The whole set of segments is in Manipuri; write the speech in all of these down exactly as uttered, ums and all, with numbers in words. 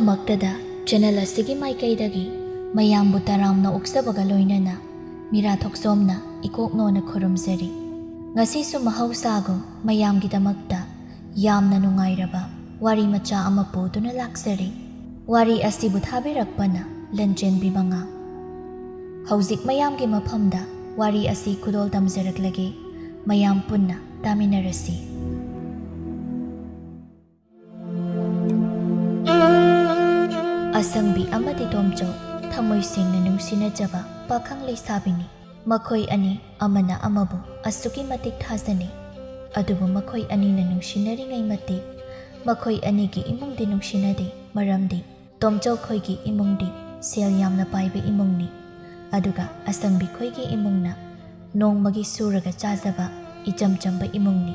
ꯃꯛꯇꯗ ꯆꯦꯅꯦꯜ ꯑꯁꯤꯒꯤ ꯃꯥꯏꯀꯩꯗꯒꯤ ꯃꯌꯥꯝꯕꯨ ꯇꯔꯥꯝꯅ ꯑꯣꯛꯆꯕꯒ ꯂꯣꯏꯅꯅ ꯃꯤꯔꯥ ꯊꯣꯛꯆꯣꯝꯅ ꯏꯀꯣꯛꯅꯣꯅ ꯈꯨꯔꯨꯝꯖꯔꯤ꯫ ꯉꯁꯤꯁꯨ ꯃꯍꯧꯁꯥꯒꯨꯝ ꯃꯌꯥꯝꯒꯤꯗꯃꯛꯇ ꯌꯥꯝꯅ ꯅꯨꯡꯉꯥꯏꯔꯕ ꯋꯥꯔꯤ ꯃꯆꯥ ꯑꯃ ꯄꯨꯗꯨꯅ ꯂꯥꯛꯆꯔꯤ꯫ ꯋꯥꯔꯤ ꯑꯁꯤꯕꯨ ꯊꯥꯕꯤꯔꯛꯄꯅ ꯂꯟꯆꯦꯟꯕꯤ ꯃꯉꯥ꯫ ꯍꯧꯖꯤꯛ ꯃꯌꯥꯝꯒꯤ ꯃꯐꯝꯗ ꯋꯥꯔꯤ ꯑꯁꯤ ꯈꯨꯗꯣꯜ ꯇꯝꯖꯔꯛꯂꯒꯦ꯫ ꯃꯌꯥꯝ ꯄꯨꯟꯅ ꯇꯥꯃꯤꯟꯅꯔꯁꯤ꯫ ꯑꯁꯪꯕꯤ ꯑꯃꯗꯤ ꯇꯣꯝꯆꯧ ꯊꯃꯣꯏ ꯁꯦꯡꯅ ꯅꯨꯡꯁꯤꯅꯖꯕ ꯄꯥꯈꯪ ꯂꯩꯁꯥꯕꯤꯅꯤ꯫ ꯃꯈꯣꯏ ꯑꯅꯤ ꯑꯃꯅ ꯑꯃꯕꯨ ꯑꯁꯨꯛꯀꯤ ꯃꯇꯤꯛ ꯊꯥꯖꯅꯩ꯫ ꯑꯗꯨꯕꯨ ꯃꯈꯣꯏ ꯑꯅꯤꯅ ꯅꯨꯡꯁꯤꯅꯔꯤꯉꯩ ꯃꯇꯤꯛ ꯃꯈꯣꯏ ꯑꯅꯤꯒꯤ ꯏꯃꯨꯡꯗꯤ ꯅꯨꯡꯁꯤꯅꯗꯦ꯫ ꯃꯔꯝꯗꯤ ꯇꯣꯝꯆꯧ ꯈꯣꯏꯒꯤ ꯏꯃꯨꯡꯗꯤ ꯁꯦꯜ ꯌꯥꯝꯅ ꯄꯥꯏꯕ ꯏꯃꯨꯡꯅꯤ꯫ ꯑꯗꯨꯒ ꯑꯁꯪꯕꯤ ꯈꯣꯏꯒꯤ ꯏꯃꯨꯡꯅ ꯅꯣꯡꯃꯒꯤ ꯁꯨꯔꯒ ꯆꯥꯖꯕ ꯏꯆꯝ ꯆꯝꯕ ꯏꯃꯨꯡꯅꯤ꯫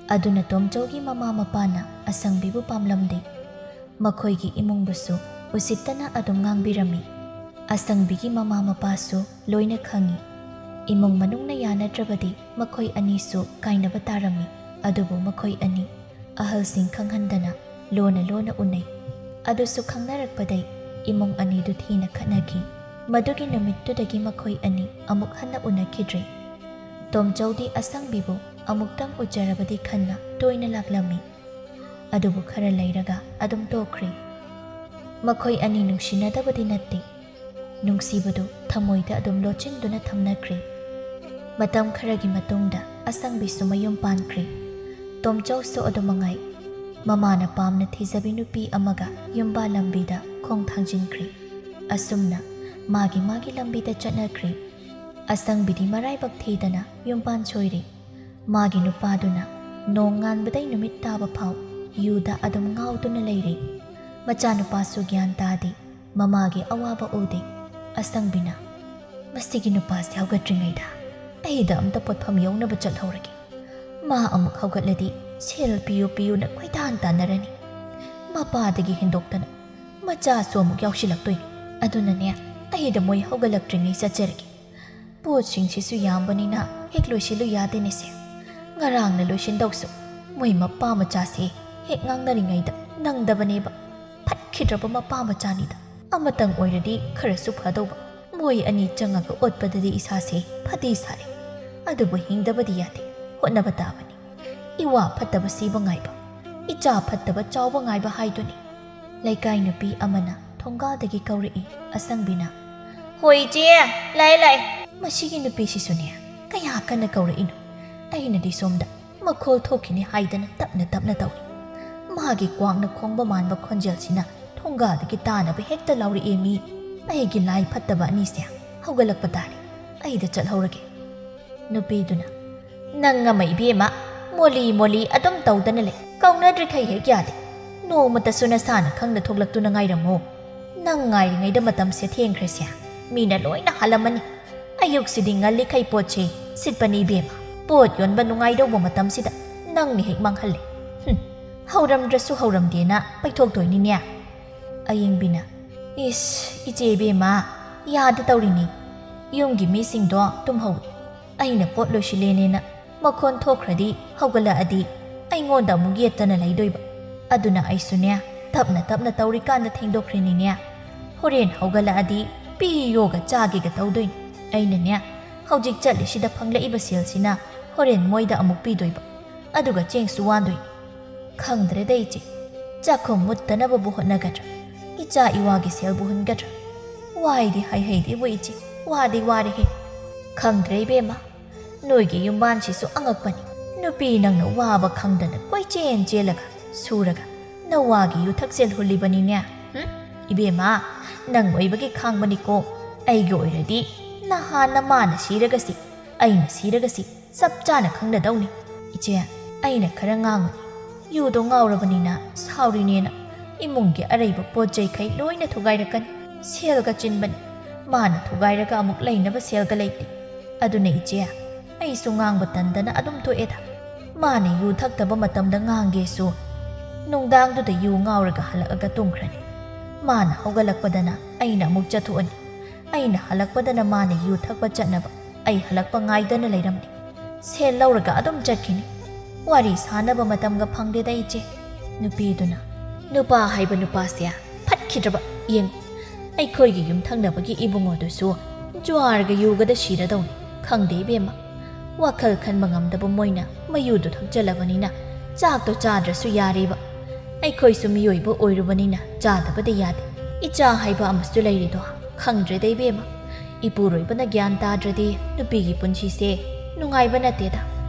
ꯑꯗꯨꯅ ꯇꯣꯝꯆꯧꯒꯤ ꯃꯃꯥ ꯃꯄꯥꯅ ꯑꯁꯪꯕꯤꯕꯨ ꯄꯥꯝꯂꯝꯗꯦ꯫ ꯃꯈꯣꯏꯒꯤ ꯏꯃꯨꯡꯕꯨꯁꯨ ꯎꯁꯤꯠꯇꯅ ꯑꯗꯨꯝ ꯉꯥꯡꯕꯤꯔꯝꯃꯤ꯫ ꯑꯁꯪꯕꯤꯒꯤ ꯃꯃꯥ ꯃꯄꯥꯁꯨ ꯂꯣꯏꯅ ꯈꯪꯏ꯫ ꯏꯃꯨꯡ ꯃꯅꯨꯡꯅ ꯌꯥꯅꯗ꯭ꯔꯕꯗꯤ ꯃꯈꯣꯏ ꯑꯅꯤꯁꯨ ꯀꯥꯏꯅꯕ ꯇꯥꯔꯝꯃꯤ꯫ ꯑꯗꯨꯕꯨ ꯃꯈꯣꯏ ꯑꯅꯤ ꯑꯍꯜꯁꯤꯡ ꯈꯪꯍꯟꯗꯅ ꯂꯣꯟꯅ ꯂꯣꯟꯅ ꯎꯅꯩ꯫ ꯑꯗꯨꯁꯨ ꯈꯪꯅꯔꯛꯄꯗꯩ ꯏꯃꯨꯡ ꯑꯅꯤꯗꯨ ꯊꯤꯅ ꯈꯠꯅꯈꯤ꯫ ꯃꯗꯨꯒꯤ ꯅꯨꯃꯤꯠꯇꯨꯗꯒꯤ ꯃꯈꯣꯏ ꯑꯅꯤ ꯑꯃꯨꯛ ꯍꯟꯅ ꯎꯅꯈꯤꯗ꯭ꯔꯦ꯫ ꯇꯣꯝꯆꯧꯗꯤ ꯑꯁꯪꯕꯤꯕꯨ ꯑꯃꯨꯛꯇꯪ ꯎꯖꯔꯕꯗꯤ ꯈꯟꯅ ꯇꯣꯏꯅ ꯂꯥꯛꯂꯝꯃꯤ꯫ ꯑꯗꯨꯕꯨ ꯈꯔ ꯂꯩꯔꯒ ꯑꯗꯨꯝ ꯇꯣꯛꯈ꯭ꯔꯦ꯫ ꯃꯈꯣꯏ ꯑꯅꯤ ꯅꯨꯡꯁꯤꯅꯗꯕꯗꯤ ꯅꯠꯇꯦ꯫ ꯅꯨꯡꯁꯤꯕꯗꯨ ꯊꯃꯣꯏꯗ ꯑꯗꯨꯝ ꯂꯣꯠꯁꯤꯟꯗꯨꯅ ꯊꯝꯅꯈ꯭ꯔꯦ꯫ ꯃꯇꯝ ꯈꯔꯒꯤ ꯃꯇꯨꯡꯗ ꯑꯁꯪꯕꯤꯁꯨ ꯃꯌꯨꯝ ꯄꯥꯟꯈ꯭ꯔꯦ꯫ ꯇꯣꯝꯆꯧꯁꯨ ꯑꯗꯨꯃꯉꯥꯏ꯫ ꯃꯃꯥꯅ ꯄꯥꯝꯅ ꯊꯤꯖꯕꯤ ꯅꯨꯄꯤ ꯑꯃꯒ ꯌꯨꯝꯕꯥ ꯂꯝꯕꯤꯗ ꯈꯣꯡ ꯊꯥꯡꯖꯤꯟꯈ꯭ꯔꯦ꯫ ꯑꯁꯨꯝꯅ ꯃꯥꯒꯤ ꯃꯥꯒꯤ ꯂꯝꯕꯤꯗ ꯆꯠꯅꯈ꯭ꯔꯦ꯫ ꯑꯁꯪꯕꯤꯗꯤ ꯃꯔꯥꯏꯕꯛ ꯊꯤꯗꯅ ꯌꯨꯝ ꯄꯥꯟ ꯁꯣꯏꯔꯦ꯫ ꯃꯥꯒꯤ ꯅꯨꯄꯥꯗꯨꯅ ꯅꯣꯡ ꯉꯥꯟꯕꯗꯩ ꯅꯨꯃꯤꯠ ꯇꯥꯕ ꯐꯥꯎ ꯌꯨꯗ ꯑꯗꯨꯝ ꯉꯥꯎꯗꯨꯅ ꯂꯩꯔꯦ꯫ ꯃꯆꯥꯅꯨꯄꯥꯁꯨ ꯒ꯭ꯌꯥꯟ ꯇꯥꯗꯦ꯫ ꯃꯃꯥꯒꯤ ꯑꯋꯥꯕ ꯎꯗꯦ꯫ ꯑꯁꯪꯕꯤꯅ, "ꯃꯁꯤꯒꯤ ꯅꯨꯄꯥꯁꯤ ꯍꯧꯒꯠꯇ꯭ꯔꯤꯉꯩꯗ ꯑꯩꯗ ꯑꯝꯇ ꯄꯣꯠꯐꯝ ꯌꯧꯅꯕ ꯆꯠꯍꯧꯔꯒꯦ꯫ ꯃꯥ ꯑꯃꯨꯛ ꯍꯧꯒꯠꯂꯗꯤ ꯁꯦꯜ ꯄꯤꯌꯨ ꯄꯤꯌꯨꯅ ꯀꯣꯏꯇꯥꯟ ꯇꯥꯟꯅꯔꯅꯤ꯫ ꯃꯄꯥꯗꯒꯤ ꯍꯦꯟꯗꯣꯛꯇꯅ ꯃꯆꯥꯁꯨ ꯑꯃꯨꯛ ꯌꯥꯎꯁꯤꯜꯂꯛꯇꯣꯏꯅꯤ꯫ ꯑꯗꯨꯅꯅꯦ, ꯑꯩꯗ ꯃꯣꯏ ꯍꯧꯒꯠꯂꯛꯇ꯭ꯔꯤꯉꯩ ꯆꯠꯆꯔꯒꯦ꯫ ꯄꯣꯠꯁꯤꯡꯁꯤꯁꯨ ꯌꯥꯝꯕꯅꯤꯅ ꯍꯦꯛ ꯂꯣꯏꯁꯤꯜꯂꯨ ꯌꯥꯗꯦꯅꯦꯁꯦ꯫ ꯉꯔꯥꯡꯅ ꯂꯣꯏꯁꯤꯟꯗꯧꯁꯨ ꯃꯣꯏ ꯃꯄꯥ ꯃꯆꯥꯁꯦ ꯍꯦꯛ ꯉꯥꯡꯅꯔꯤꯉꯩꯗ ꯅꯪꯗꯕꯅꯦꯕ꯫ ꯐꯠꯈꯤꯗ꯭ꯔꯕ ꯃꯄꯥ ꯃꯆꯥꯅꯤꯗ꯫ ꯑꯃꯇꯪ ꯑꯣꯏꯔꯗꯤ ꯈꯔꯁꯨ ꯐꯗꯧꯕ꯫ ꯃꯣꯏ ꯑꯅꯤ ꯆꯪꯉꯒ ꯑꯣꯠꯄꯗꯗꯤ ꯏꯁꯥꯁꯦ ꯐꯗꯤ ꯁꯥꯔꯦ꯫ ꯑꯗꯨꯕꯨ ꯍꯤꯡꯗꯕꯗꯤ ꯌꯥꯗꯦ, ꯍꯣꯠꯅꯕ ꯇꯥꯕꯅꯤ꯫ ꯏꯋꯥ ꯐꯠꯇꯕ ꯁꯤꯕ ꯉꯥꯏꯕ, ꯏꯆꯥ ꯐꯠꯇꯕ ꯆꯥꯎꯕ ꯉꯥꯏꯕ ꯍꯥꯏꯗꯨꯅꯤ꯫ ꯂꯩꯀꯥꯏ ꯅꯨꯄꯤ ꯑꯃꯅ ꯊꯣꯡꯒꯥꯜꯗꯒꯤ ꯀꯧꯔꯛꯏ꯫ ꯑꯁꯪꯕꯤꯅ, "ꯍꯣꯏ ꯏꯆꯦ, ꯂꯥꯛꯑꯦ ꯂꯥꯛꯑꯦ"꯫ ꯃꯁꯤꯒꯤ ꯅꯨꯄꯤꯁꯤꯁꯨꯅꯦ, ꯀꯌꯥ ꯀꯟꯅ ꯀꯧꯔꯛꯏꯅꯣ? ꯑꯩꯅꯗꯤ ꯁꯣꯝꯗ ꯃꯈꯣꯜ ꯊꯣꯛꯈꯤꯅꯤ ꯍꯥꯏꯗꯅ ꯇꯞꯅ ꯇꯞꯅ ꯇꯧꯏ꯫ ꯃꯥꯒꯤ ꯀ꯭ꯋꯥꯛꯅ ꯈꯣꯡꯕ ꯃꯥꯟꯕ ꯈꯣꯟꯖꯦꯜꯁꯤꯅ ꯊꯣꯡꯒꯥꯜꯗꯒꯤ ꯇꯥꯅꯕ ꯍꯦꯛꯇ ꯂꯥꯎꯔꯛꯑꯦ꯫ ꯃꯤ, ꯑꯩꯒꯤ ꯂꯥꯏ ꯐꯠꯇꯕ ꯑꯅꯤꯁꯦ ꯍꯧꯒꯠꯂꯛꯄ ꯇꯥꯔꯦ꯫ ꯑꯩꯗ ꯆꯠꯍꯧꯔꯒꯦ꯫ ꯅꯨꯄꯤꯗꯨꯅ, "ꯅꯪ ꯑꯃ ꯏꯕꯦꯝꯃ, ꯃꯣꯂꯤ ꯃꯣꯂꯤ ꯑꯗꯨꯝ ꯇꯧꯗꯅ ꯂꯩ꯫ ꯀꯧꯅꯗ꯭ꯔꯤꯈꯩ ꯍꯦꯛ ꯌꯥꯗꯦ꯫ ꯅꯣꯡꯃꯇꯁꯨ ꯅꯁꯥꯅ ꯈꯪꯅ ꯊꯣꯛꯂꯛꯇꯨꯅ ꯉꯥꯏꯔꯝꯃꯣ꯫ ꯅꯪ ꯉꯥꯏꯔꯤꯉꯩꯗ ꯃꯇꯝꯁꯦ ꯊꯦꯡꯈ꯭ꯔꯦꯁꯦ꯫ ꯃꯤꯅ ꯂꯣꯏꯅ ꯍꯜꯂꯝꯃꯅꯤ꯫ ꯑꯌꯨꯛꯁꯤꯗꯤ ꯉꯜꯂꯤꯈꯩ ꯄꯣꯠꯁꯦ ꯁꯤꯠꯄꯅꯤ ꯏꯕꯦꯝꯃ꯫ ꯄꯣꯠ ꯌꯣꯟꯕ ꯅꯨꯡꯉꯥꯏꯗꯧꯕ ꯃꯇꯝꯁꯤꯗ ꯅꯪꯅ ꯍꯦꯛ ꯃꯥꯡꯍꯜꯂꯦ꯫ ꯍꯨꯝ, ꯍꯧꯔꯝꯗ꯭ꯔꯁꯨ ꯍꯧꯔꯝꯗꯦꯅ ꯄꯩꯊꯣꯛꯇꯣꯏꯅꯤꯅꯦ"꯫ ꯑꯌꯤꯡꯕꯤꯅ, "ꯏꯁ, ꯏꯆꯦ ꯏꯕꯦꯝꯃ, ꯌꯥꯗ ꯇꯧꯔꯤꯅꯤ꯫ ꯌꯨꯝꯒꯤ ꯃꯤꯁꯤꯡꯗꯣ ꯇꯨꯝꯍꯧꯏ꯫ ꯑꯩꯅ ꯄꯣꯠ ꯂꯣꯏꯁꯤꯜꯂꯦꯅꯦꯅ ꯃꯈꯣꯟ ꯊꯣꯛꯈ꯭ꯔꯗꯤ ꯍꯧꯒꯠꯂꯛꯑꯗꯤ ꯑꯩꯉꯣꯟꯗ ꯑꯃꯨꯛ ꯌꯦꯠꯇꯅ ꯂꯩꯗꯣꯏꯕ꯫ ꯑꯗꯨꯅ ꯑꯩꯁꯨꯅꯦ, ꯇꯞꯅ ꯇꯞꯅ ꯇꯧꯔꯤꯀꯥꯟꯗ ꯊꯦꯡꯗꯣꯛꯈ꯭ꯔꯦꯅꯤꯅꯦ꯫ ꯍꯣꯔꯦꯟ ꯍꯧꯒꯠꯂꯛꯑꯗꯤ ꯄꯤꯌꯣꯒ ꯆꯥꯒꯦꯒ ꯇꯧꯗꯣꯏꯅꯤ꯫ ꯑꯩꯅꯅꯦ, ꯍꯧꯖꯤꯛ ꯆꯠꯂꯤꯁꯤꯗ ꯐꯪꯂꯛꯏꯕ ꯁꯦꯜꯁꯤꯅ ꯍꯣꯔꯦꯟ ꯃꯣꯏꯗ ꯑꯃꯨꯛ ꯄꯤꯗꯣꯏꯕ꯫ ꯑꯗꯨꯒ ꯆꯦꯡꯁꯨ ꯋꯥꯟꯗꯣꯏꯅꯤ꯫ ꯈꯪꯗ꯭ꯔꯦꯗ ꯏꯆꯦ, ꯆꯥꯛꯈꯨꯝ ꯃꯨꯠꯇꯅꯕꯕꯨ ꯍꯣꯠꯅꯒꯗ꯭ꯔꯥ? ꯏꯆꯥ ꯏꯋꯥꯒꯤ ꯁꯦꯜꯕꯨ ꯍꯨꯟꯒꯗ꯭ꯔꯥ? ꯋꯥꯏꯗꯤ ꯍꯥꯏꯍꯩꯗꯦꯕꯨ ꯏꯆꯦ, ꯋꯥꯗꯤ ꯋꯥꯔꯦꯍꯦ"꯫ "ꯈꯪꯗ꯭ꯔꯦ ꯏꯕꯦꯝꯃ, ꯅꯣꯏꯒꯤ ꯌꯨꯝꯕꯥꯟꯁꯤꯁꯨ ꯑꯉꯛꯄꯅꯤ꯫ ꯅꯨꯄꯤ ꯅꯪꯅ ꯋꯥꯕ ꯈꯪꯗꯅ ꯀꯣꯏꯆꯦꯟ ꯆꯦꯜꯂꯒ ꯁꯨꯔꯒ ꯅꯋꯥꯒꯤ ꯌꯨꯊꯛꯁꯦꯜ ꯍꯨꯜꯂꯤꯕꯅꯤꯅꯦ꯫ ꯍꯨꯝ? ꯏꯕꯦꯝꯃ, ꯅꯪ ꯑꯣꯏꯕꯒꯤ ꯈꯥꯡꯕꯅꯤꯀꯣ꯫ ꯑꯩꯒꯤ ꯑꯣꯏꯔꯗꯤ ꯅꯍꯥꯟꯅ ꯃꯥꯅ ꯁꯤꯔꯒꯁꯤ, ꯑꯩꯅ ꯁꯤꯔꯒꯁꯤ ꯆꯞ ꯆꯥꯅ ꯈꯪꯅꯗꯧꯅꯤ꯫ ꯏꯆꯦ, ꯑꯩꯅ ꯈꯔ ꯉꯥꯡꯉꯨꯅꯤ꯫ ꯌꯨꯗꯣ ꯉꯥꯎꯔꯕꯅꯤꯅ ꯁꯥꯎꯔꯤꯅꯦꯅ ꯏꯃꯨꯡꯒꯤ ꯑꯔꯩꯕ ꯄꯣꯠ ꯆꯩꯈꯩ ꯂꯣꯏꯅ ꯊꯨꯒꯥꯏꯔꯛꯀꯅꯤ꯫ ꯁꯦꯜꯒ ꯆꯤꯟꯕꯅꯤ꯫ ꯃꯥꯅ ꯊꯨꯒꯥꯏꯔꯒ ꯑꯃꯨꯛ ꯂꯩꯅꯕ ꯁꯦꯜꯒ ꯂꯩꯇꯦ꯫ ꯑꯗꯨꯅ ꯏꯆꯦ, ꯑꯩꯁꯨ ꯉꯥꯡꯕ ꯇꯟꯗꯅ ꯑꯗꯨꯝ ꯇꯣꯛꯑꯦꯗ꯫ ꯃꯥꯅ ꯌꯨ ꯊꯛꯇꯕ ꯃꯇꯝꯗ ꯉꯥꯡꯒꯦꯁꯨ, ꯅꯨꯡꯗꯥꯡꯗꯨꯗ ꯌꯨ ꯉꯥꯎꯔꯒ ꯍꯜꯂꯛꯑꯒ ꯇꯨꯝꯈ꯭ꯔꯅꯤ꯫ ꯃꯥꯅ ꯍꯧꯒꯠꯂꯛꯄꯗꯅ ꯑꯩꯅ ꯑꯃꯨꯛ ꯆꯠꯊꯣꯛꯑꯅꯤ꯫ ꯑꯩꯅ ꯍꯜꯂꯛꯄꯗꯅ ꯃꯥꯅ ꯌꯨ ꯊꯛꯄ ꯆꯠꯅꯕ ꯑꯩ ꯍꯜꯂꯛꯄ ꯉꯥꯏꯗꯅ ꯂꯩꯔꯝꯅꯤ꯫ ꯁꯦꯜ ꯂꯧꯔꯒ ꯑꯗꯨꯝ ꯆꯠꯈꯤꯅꯤ꯫ ꯋꯥꯔꯤ ꯁꯥꯅꯕ ꯃꯇꯝꯒ ꯐꯪꯗꯦꯗ ꯏꯆꯦ꯫ ꯅꯨꯄꯤꯗꯨꯅ, ꯅꯨꯄꯥ ꯍꯥꯏꯕ ꯅꯨꯄꯥꯁꯦ ꯐꯠꯈꯤꯗ꯭ꯔꯕ ꯌꯦꯡꯉꯨ꯫ ꯑꯩꯈꯣꯏꯒꯤ ꯌꯨꯝꯊꯪꯅꯕꯒꯤ ꯏꯕꯨꯡꯉꯣꯗꯨꯁꯨ ꯖ꯭ꯋꯥꯔꯒ ꯌꯨꯒꯗ ꯁꯤꯔꯗꯧꯅꯤ꯫ ꯈꯪꯗꯦ ꯏꯕꯦꯝꯃ, ꯋꯥꯈꯜ ꯈꯟꯕ ꯉꯝꯗꯕ ꯃꯣꯏꯅ ꯃꯌꯨꯗꯨ ꯊꯛꯆꯜꯂꯕꯅꯤꯅ ꯆꯥꯛꯇꯣ ꯆꯥꯗ꯭ꯔꯁꯨ ꯌꯥꯔꯦꯕ꯫ ꯑꯩꯈꯣꯏꯁꯨ ꯃꯤꯑꯣꯏꯕ ꯑꯣꯏꯔꯨꯕꯅꯤꯅ ꯆꯥꯗꯕꯗꯤ ꯌꯥꯗꯦ꯫ ꯏꯆꯥ ꯍꯥꯏꯕ ꯑꯃꯁꯨ ꯂꯩꯔꯤꯗꯣ ꯈꯪꯗ꯭ꯔꯦꯗ ꯏꯕꯦꯝꯃ꯫ ꯏꯄꯨꯔꯣꯏꯕꯅ ꯒ꯭ꯌꯥꯟ ꯇꯥꯗ꯭ꯔꯗꯤ ꯅꯨꯄꯤꯒꯤ ꯄꯨꯟꯁꯤꯁꯦ ꯅꯨꯡꯉꯥꯏꯕ ꯅꯠꯇꯦꯗ꯫